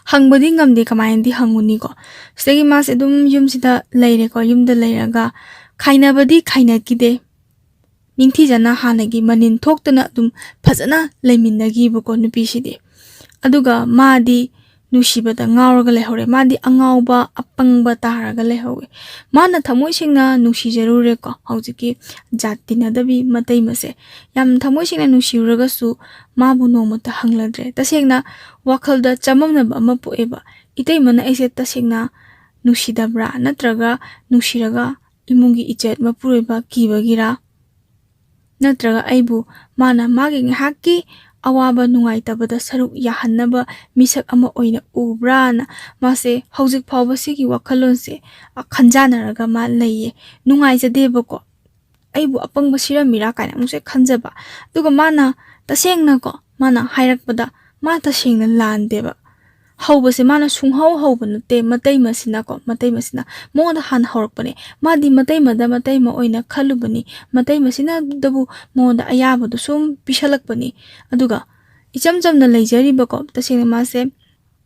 ꯍꯪꯕꯗꯤ ꯉꯝꯗꯦ, ꯀꯃꯥꯏꯅꯗꯤ ꯍꯪꯉꯨꯅꯤꯀꯣ꯫ ꯁꯤꯗꯒꯤ ꯃꯥꯁꯦ ꯑꯗꯨꯝ ꯌꯨꯝꯁꯤꯗ ꯂꯩꯔꯦꯀꯣ꯫ ꯌꯨꯝꯗ ꯂꯩꯔꯒ ꯈꯥꯏꯅꯕꯗꯤ ꯈꯥꯏꯅꯈꯤꯗꯦ꯫ ꯅꯤꯡꯊꯤꯖꯅ ꯍꯥꯟꯅꯒꯤ ꯃꯅꯤꯟ ꯊꯣꯛꯇꯅ ꯑꯗꯨꯝ ꯐꯖꯅ ꯂꯩꯃꯤꯟꯅꯈꯤꯕꯀꯣ ꯅꯨꯄꯤꯁꯤꯗꯤ꯫ ꯑꯗꯨꯒ ꯃꯥꯗꯤ ꯅꯨꯡꯁꯤꯕꯗ ꯉꯥꯎꯔꯒ ꯂꯩꯍꯧꯔꯦ꯫ ꯃꯥꯗꯤ ꯑꯉꯥꯎꯕ, ꯑꯄꯪꯕ ꯇꯥꯔꯒ ꯂꯩꯍꯧꯋꯦ꯫ ꯃꯥꯅ ꯊꯃꯣꯏ ꯁꯦꯡꯅ ꯅꯨꯡꯁꯤꯖꯔꯨꯔꯦꯀꯣ, ꯍꯧꯖꯤꯛꯀꯤ ꯖꯥꯠ ꯇꯤꯟꯅꯗꯕꯤ ꯃꯇꯩꯃꯁꯦ꯫ ꯌꯥꯝ ꯊꯃꯣꯏ ꯁꯦꯡꯅ ꯅꯨꯡꯁꯤꯔꯨꯔꯒꯁꯨ ꯃꯥꯕꯨ ꯅꯣꯡꯃꯇ ꯍꯪꯂꯗ꯭ꯔꯦ꯫ ꯇꯁꯦꯡꯅ ꯋꯥꯈꯜꯗ ꯆꯃꯝꯅꯕ ꯑꯃ ꯄꯣꯛꯑꯦꯕ꯫ ꯏꯇꯩꯃꯅ ꯑꯩꯁꯦ ꯇꯁꯦꯡꯅ ꯅꯨꯡꯁꯤꯗꯕ꯭ꯔꯥ? ꯅꯠꯇ꯭ꯔꯒ ꯅꯨꯡꯁꯤꯔꯒ ꯏꯃꯨꯡꯒꯤ ꯏꯖꯠ ꯃꯄꯨꯔꯣꯏꯕ ꯀꯤꯕꯒꯤꯔꯥ? ꯅꯠꯇ꯭ꯔꯒ ꯑꯩꯕꯨ ꯃꯥꯅ ꯃꯥꯒꯤ ꯉꯥꯏꯍꯥꯛꯀꯤ ꯑꯋꯥꯕ ꯅꯨꯡꯉꯥꯏꯇꯕꯗ ꯁꯔꯨꯛ ꯌꯥꯍꯟꯅꯕ ꯃꯤꯁꯛ ꯑꯃ ꯑꯣꯏꯅ ꯎꯕ꯭ꯔꯥꯅ ꯃꯥꯁꯦ ꯍꯧꯖꯤꯛ ꯐꯥꯎꯕ ꯁꯤꯒꯤ ꯋꯥꯈꯜꯂꯣꯟꯁꯦ, ꯑ, ꯈꯟꯖꯥꯟꯅꯔꯒ ꯃꯥ ꯂꯩꯌꯦ꯫ ꯅꯨꯡꯉꯥꯏꯖꯗꯦꯕꯀꯣ꯫ ꯑꯩꯕꯨ ꯑꯄꯪꯕ ꯁꯤꯔꯝꯃꯤꯔꯥ ꯀꯥꯏꯅ ꯑꯃꯨꯛꯁꯨ ꯍꯦꯛ ꯈꯟꯖꯕ꯫ ꯑꯗꯨꯒ ꯃꯥꯅ ꯇꯁꯦꯡꯅꯀꯣ, ꯃꯥꯅ ꯍꯥꯏꯔꯛꯄꯗ ꯃꯥ ꯇꯁꯦꯡꯅ ꯂꯥꯟꯗꯦꯕ꯫ ꯍꯧꯕꯁꯦ ꯃꯥꯅ ꯁꯨꯡꯍꯧ ꯍꯧꯕ ꯅꯠꯇꯦ, ꯃꯇꯩꯃꯁꯤꯅꯀꯣ, ꯃꯇꯩꯃꯁꯤꯅ ꯃꯉꯣꯟꯗ ꯍꯥꯟꯅ ꯍꯧꯔꯛꯄꯅꯦ꯫ ꯃꯥꯗꯤ ꯃꯇꯩꯃꯗ ꯃꯇꯩꯃ ꯑꯣꯏꯅ ꯈꯜꯂꯨꯕꯅꯤ, ꯃꯇꯩꯃꯁꯤꯅꯗꯕꯨ ꯃꯉꯣꯟꯗ ꯑꯌꯥꯕꯗꯨ ꯁꯨꯝ ꯄꯤꯁꯜꯂꯛꯄꯅꯤ꯫ ꯑꯗꯨꯒ ꯏꯆꯝ ꯆꯝꯅ ꯂꯩꯖꯔꯤꯕꯀꯣ, ꯇꯁꯦꯡꯅ ꯃꯥꯁꯦ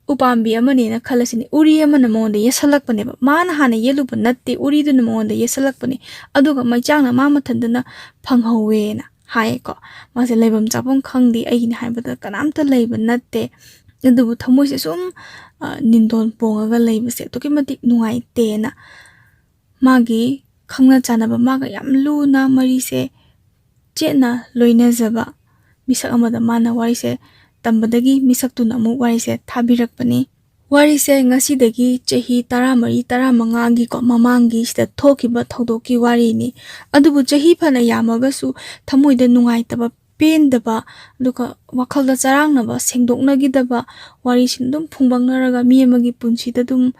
ꯎꯄꯥꯝꯕꯤ ꯑꯃꯅꯦꯅ ꯈꯜꯂꯁꯤꯅꯦ, ꯎꯔꯤ ꯑꯃꯅ ꯃꯉꯣꯟꯗ ꯌꯦꯠꯁꯜꯂꯛꯄꯅꯦꯕ꯫ ꯃꯥꯅ ꯍꯥꯟꯅ ꯌꯦꯠꯂꯨꯕ ꯅꯠꯇꯦ, ꯎꯔꯤꯗꯨꯅ ꯃꯉꯣꯟꯗ ꯌꯦꯠꯁꯜꯂꯛꯄꯅꯦ꯫ ꯑꯗꯨꯒ ꯃꯩꯆꯥꯛꯅ ꯃꯥ ꯃꯊꯟꯇꯅ ꯐꯪꯍꯧꯋꯦꯅ ꯍꯥꯏꯌꯦꯀꯣ꯫ ꯃꯥꯁꯦ ꯂꯩꯐꯝ ꯆꯥꯐꯝ ꯈꯪꯗꯦ, ꯑꯩꯒꯤꯅꯤ ꯍꯥꯏꯕꯗ ꯀꯅꯥꯝꯇ ꯂꯩꯕ ꯅꯠꯇꯦ꯫ ꯑꯗꯨꯕꯨ ꯊꯃꯣꯏꯁꯦ ꯁꯨꯝ, ꯑ, ꯅꯤꯟꯗꯣꯟ ꯄꯣꯡꯉꯒ ꯂꯩꯕꯁꯦ ꯑꯗꯨꯛꯀꯤ ꯃꯇꯤꯛ ꯅꯨꯡꯉꯥꯏꯇꯦꯅ ꯃꯥꯒꯤ ꯈꯪꯅ ꯆꯥꯟꯅꯕ, ꯃꯥꯒ ꯌꯥꯝ ꯂꯨꯅ ꯃꯔꯤꯁꯦ ꯆꯦꯠꯅ ꯂꯣꯏꯅꯖꯕ ꯃꯤꯁꯛ ꯑꯃꯗ ꯃꯥꯅ ꯋꯥꯔꯤꯁꯦ ꯇꯝꯕꯗꯒꯤ ꯃꯤꯁꯛꯇꯨꯅ ꯑꯃꯨꯛ ꯋꯥꯔꯤꯁꯦ ꯊꯥꯕꯤꯔꯛꯄꯅꯤ꯫ ꯋꯥꯔꯤꯁꯦ ꯉꯁꯤꯗꯒꯤ ꯆꯍꯤ ꯇꯔꯥꯃꯔꯤ, ꯇꯔꯥꯃꯉꯥꯒꯤꯀꯣ, ꯃꯃꯥꯡꯒꯤ ꯁꯤꯗ ꯊꯣꯛꯈꯤꯕ ꯊꯧꯗꯣꯛꯀꯤ ꯋꯥꯔꯤꯅꯤ꯫ ꯑꯗꯨꯕꯨ ꯆꯍꯤ ꯐꯅ ꯌꯥꯝꯃꯒꯁꯨ ꯊꯃꯣꯏꯗ ꯅꯨꯡꯉꯥꯏꯇꯕ, ꯄꯦꯟꯗꯕ, ꯑꯗꯨꯒ ꯋꯥꯈꯜꯗ ꯆꯔꯥꯡꯅꯕ, ꯁꯦꯡꯗꯣꯛꯅꯈꯤꯗꯕ ꯋꯥꯔꯤꯁꯤꯡ ꯑꯗꯨꯝ ꯐꯨꯡꯕꯪꯅꯔꯒ ꯃꯤ ꯑꯃꯒꯤ ꯄꯨꯟꯁꯤꯗ ꯑꯗꯨꯝ,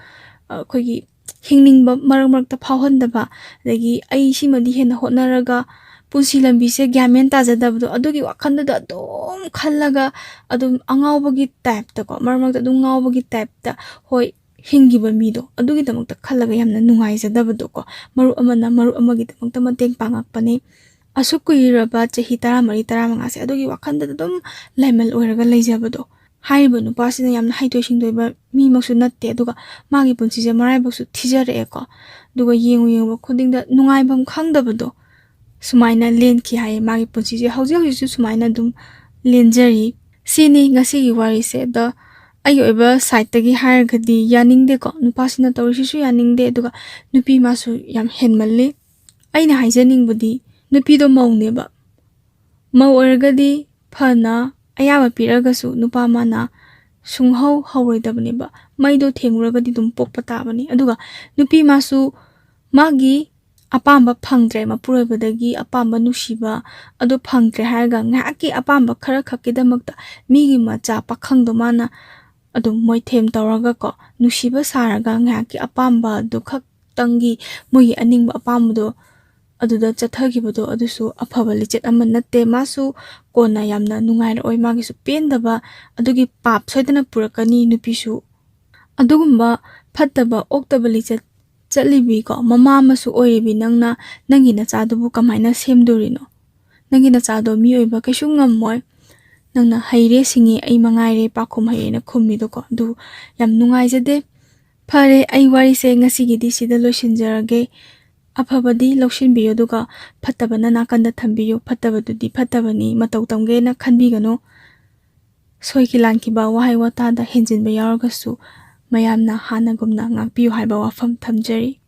ꯑ, ꯑꯩꯈꯣꯏꯒꯤ ꯍꯤꯡꯅꯤꯡꯕ ꯃꯔꯛ ꯃꯔꯛꯇ ꯐꯥꯎꯍꯟꯗꯕ, ꯑꯗꯒꯤ ꯑꯩ ꯁꯤꯃꯗꯤ ꯍꯦꯟꯅ ꯍꯣꯠꯅꯔꯒ ꯄꯨꯟꯁꯤ ꯂꯝꯕꯤꯁꯦ ꯒ꯭ꯌꯥꯟ ꯃꯦꯟ ꯇꯥꯖꯗꯕꯗꯣ, ꯑꯗꯨꯒꯤ ꯋꯥꯈꯜꯗꯨꯗ ꯑꯗꯨꯝ ꯈꯜꯂꯒ ꯑꯗꯨꯝ ꯑꯉꯥꯎꯕꯒꯤ ꯇꯥꯏꯞꯇꯀꯣ, ꯃꯔꯛ ꯃꯔꯛꯇ ꯑꯗꯨꯝ ꯉꯥꯎꯕꯒꯤ ꯇꯥꯏꯞꯇ, ꯍꯣꯏ, ꯍꯤꯡꯈꯤꯕ ꯃꯤꯗꯣ ꯑꯗꯨꯒꯤꯗꯃꯛꯇ ꯈꯜꯂꯒ ꯌꯥꯝꯅ ꯅꯨꯡꯉꯥꯏꯖꯗꯕꯗꯣꯀꯣ꯫ ꯃꯔꯨꯞ ꯑꯃꯅ ꯃꯔꯨꯞ ꯑꯃꯒꯤꯗꯃꯛꯇ ꯃꯇꯦꯡ ꯄꯥꯡꯉꯛꯄꯅꯦ꯫ ꯑꯁꯨꯛ ꯀꯨꯏꯔꯕ ꯆꯍꯤ ꯇꯔꯥꯃꯔꯤ, ꯇꯔꯥꯃꯉꯥꯁꯦ ꯑꯗꯨꯒꯤ ꯋꯥꯈꯜꯗ ꯑꯗꯨꯝ ꯂꯥꯏꯃꯜ ꯑꯣꯏꯔꯒ ꯂꯩꯖꯕꯗꯣ꯫ ꯍꯥꯏꯔꯤꯕ ꯅꯨꯄꯥꯁꯤꯅ ꯌꯥꯝꯅ ꯍꯩꯊꯣꯏ ꯁꯤꯡꯊꯣꯏꯕ ꯃꯤꯃꯛꯁꯨ ꯅꯠꯇꯦ, ꯑꯗꯨꯒ ꯃꯥꯒꯤ ꯄꯨꯟꯁꯤꯁꯦ ꯃꯔꯥꯏꯕꯛꯁꯨ ꯊꯤꯖꯔꯛꯑꯦꯀꯣ꯫ ꯑꯗꯨꯒ ꯌꯦꯡꯉꯨ ꯌꯦꯡꯉꯨꯕ ꯈꯨꯗꯤꯡꯗ ꯅꯨꯡꯉꯥꯏꯐꯝ ꯈꯪꯗꯕꯗꯣ ꯁꯨꯃꯥꯏꯅ ꯂꯦꯟꯈꯤ ꯍꯥꯏꯌꯦ꯫ ꯃꯥꯒꯤ ꯄꯨꯟꯁꯤꯁꯦ ꯍꯧꯖꯤꯛ ꯍꯧꯖꯤꯛꯁꯨ ꯁꯨꯃꯥꯏꯅ ꯑꯗꯨꯝ ꯂꯦꯟꯖꯔꯤ꯫ ꯁꯤꯅꯤ ꯉꯁꯤꯒꯤ ꯋꯥꯔꯤꯁꯦ꯫ ꯑꯗꯣ ꯑꯩꯒꯤ ꯑꯣꯏꯕ ꯁꯥꯏꯠꯇꯒꯤ ꯍꯥꯏꯔꯒꯗꯤ ꯌꯥꯅꯤꯡꯗꯦꯀꯣ, ꯅꯨꯄꯥꯁꯤꯅ ꯇꯧꯔꯤꯁꯤꯁꯨ ꯌꯥꯅꯤꯡꯗꯦ, ꯑꯗꯨꯒ ꯅꯨꯄꯤ ꯃꯥꯁꯨ ꯌꯥꯝ ꯍꯦꯟꯃꯜꯂꯤ꯫ ꯑꯩꯅ ꯍꯥꯏꯖꯅꯤꯡꯕꯗꯤ ꯅꯨꯄꯤꯗꯣ ꯃꯧꯅꯦꯕ, ꯃꯧ ꯑꯣꯏꯔꯒꯗꯤ ꯐꯅ ꯑꯌꯥꯕ ꯄꯤꯔꯒꯁꯨ ꯅꯨꯄꯥ ꯃꯥꯅ ꯁꯨꯡꯍꯧ ꯍꯧꯔꯣꯏꯗꯕꯅꯦꯕ꯫ ꯃꯩꯗꯣ ꯊꯦꯡꯉꯨꯔꯒꯗꯤ ꯑꯗꯨꯝ ꯄꯣꯛꯄ ꯇꯥꯕꯅꯤ꯫ ꯑꯗꯨꯒ ꯅꯨꯄꯤ ꯃꯥꯁꯨ ꯃꯥꯒꯤ ꯑꯄꯥꯝꯕ ꯐꯪꯗ꯭ꯔꯦ, ꯃꯄꯨꯔꯣꯏꯕꯗꯒꯤ ꯑꯄꯥꯝꯕ ꯅꯨꯡꯁꯤꯕ ꯑꯗꯨ ꯐꯪꯗ꯭ꯔꯦ ꯍꯥꯏꯔꯒ ꯉꯥꯏꯍꯥꯛꯀꯤ ꯑꯄꯥꯝꯕ ꯈꯔ ꯈꯛꯀꯤꯗꯃꯛꯇ ꯃꯤꯒꯤ ꯃꯆꯥ ꯄꯥꯈꯪꯗꯣ ꯃꯥꯅ ꯑꯗꯨꯝ ꯃꯣꯏꯊꯦꯝ ꯇꯧꯔꯒꯀꯣ, ꯅꯨꯡꯁꯤꯕ ꯁꯥꯔꯒ ꯉꯥꯏꯍꯥꯛꯀꯤ ꯑꯄꯥꯝꯕꯗꯨ ꯈꯛꯇꯪꯒꯤ, ꯃꯣꯏꯒꯤ ꯑꯅꯤꯡꯕ ꯑꯄꯥꯝꯕꯗꯣ ꯑꯗꯨꯗ ꯆꯠꯊꯈꯤꯕꯗꯣ ꯑꯗꯨꯁꯨ ꯑꯐꯕ ꯂꯤꯆꯠ ꯑꯃ ꯅꯠꯇꯦ꯫ ꯃꯥꯁꯨ ꯀꯣꯟꯅ ꯌꯥꯝꯅ ꯅꯨꯡꯉꯥꯏꯔꯛꯑꯣꯏ, ꯃꯥꯒꯤꯁꯨ ꯄꯦꯟꯗꯕ ꯑꯗꯨꯒꯤ ꯄꯥꯞ ꯁꯣꯏꯗꯅ ꯄꯨꯔꯛꯀꯅꯤ ꯅꯨꯄꯤꯁꯨ꯫ ꯑꯗꯨꯒꯨꯝꯕ ꯐꯠꯇꯕ ꯑꯣꯛꯇꯕ ꯂꯤꯆꯠ ꯆꯠꯂꯤꯕꯤꯀꯣ, ꯃꯃꯥ ꯑꯃꯁꯨ ꯑꯣꯏꯔꯤꯕꯤ ꯅꯪꯅ ꯅꯪꯒꯤ ꯅꯆꯥꯗꯨꯕꯨ ꯀꯃꯥꯏꯅ ꯁꯦꯝꯗꯣꯔꯤꯅꯣ? ꯅꯪꯒꯤ ꯅꯆꯥꯗꯣ ꯃꯤ ꯑꯣꯏꯕ ꯀꯩꯁꯨ ꯉꯝꯃꯣꯏ꯫ ꯅꯪꯅ ꯍꯩꯔꯦ ꯁꯤꯡꯉꯦ, ꯑꯩ ꯃꯉꯥꯏꯔꯦ ꯄꯥꯈꯨꯝ ꯍꯩꯔꯦꯅ ꯈꯨꯝꯃꯤꯗꯣꯀꯣ, ꯑꯗꯨ ꯌꯥꯝ ꯅꯨꯡꯉꯥꯏꯖꯗꯦ꯫ ꯐꯔꯦ, ꯑꯩ ꯋꯥꯔꯤꯁꯦ ꯉꯁꯤꯒꯤꯗꯤ ꯁꯤꯗ ꯂꯣꯏꯁꯤꯟꯖꯔꯒꯦ꯫ ꯑꯐꯕꯗꯤ ꯂꯧꯁꯤꯟꯕꯤꯌꯨ, ꯑꯗꯨꯒ ꯐꯠꯇꯕꯅ ꯅꯥꯀꯟꯗ ꯊꯝꯕꯤꯌꯨ꯫ ꯐꯠꯇꯕꯗꯨꯗꯤ ꯐꯠꯇꯕꯅꯤ, ꯃꯇꯧ ꯇꯝꯒꯦꯅ ꯈꯟꯕꯤꯒꯅꯨ꯫ ꯁꯣꯏꯈꯤ ꯂꯥꯟꯈꯤꯕ ꯋꯥꯍꯩ ꯋꯥꯇꯥꯗ ꯍꯦꯟꯖꯤꯟꯕ ꯌꯥꯎꯔꯒꯁꯨ ꯃꯌꯥꯝꯅ ꯍꯥꯟꯅꯒꯨꯝꯅ ꯉꯥꯛꯄꯤꯌꯨ ꯍꯥꯏꯕ ꯋꯥꯐꯝ ꯊꯝꯖꯔꯤ꯫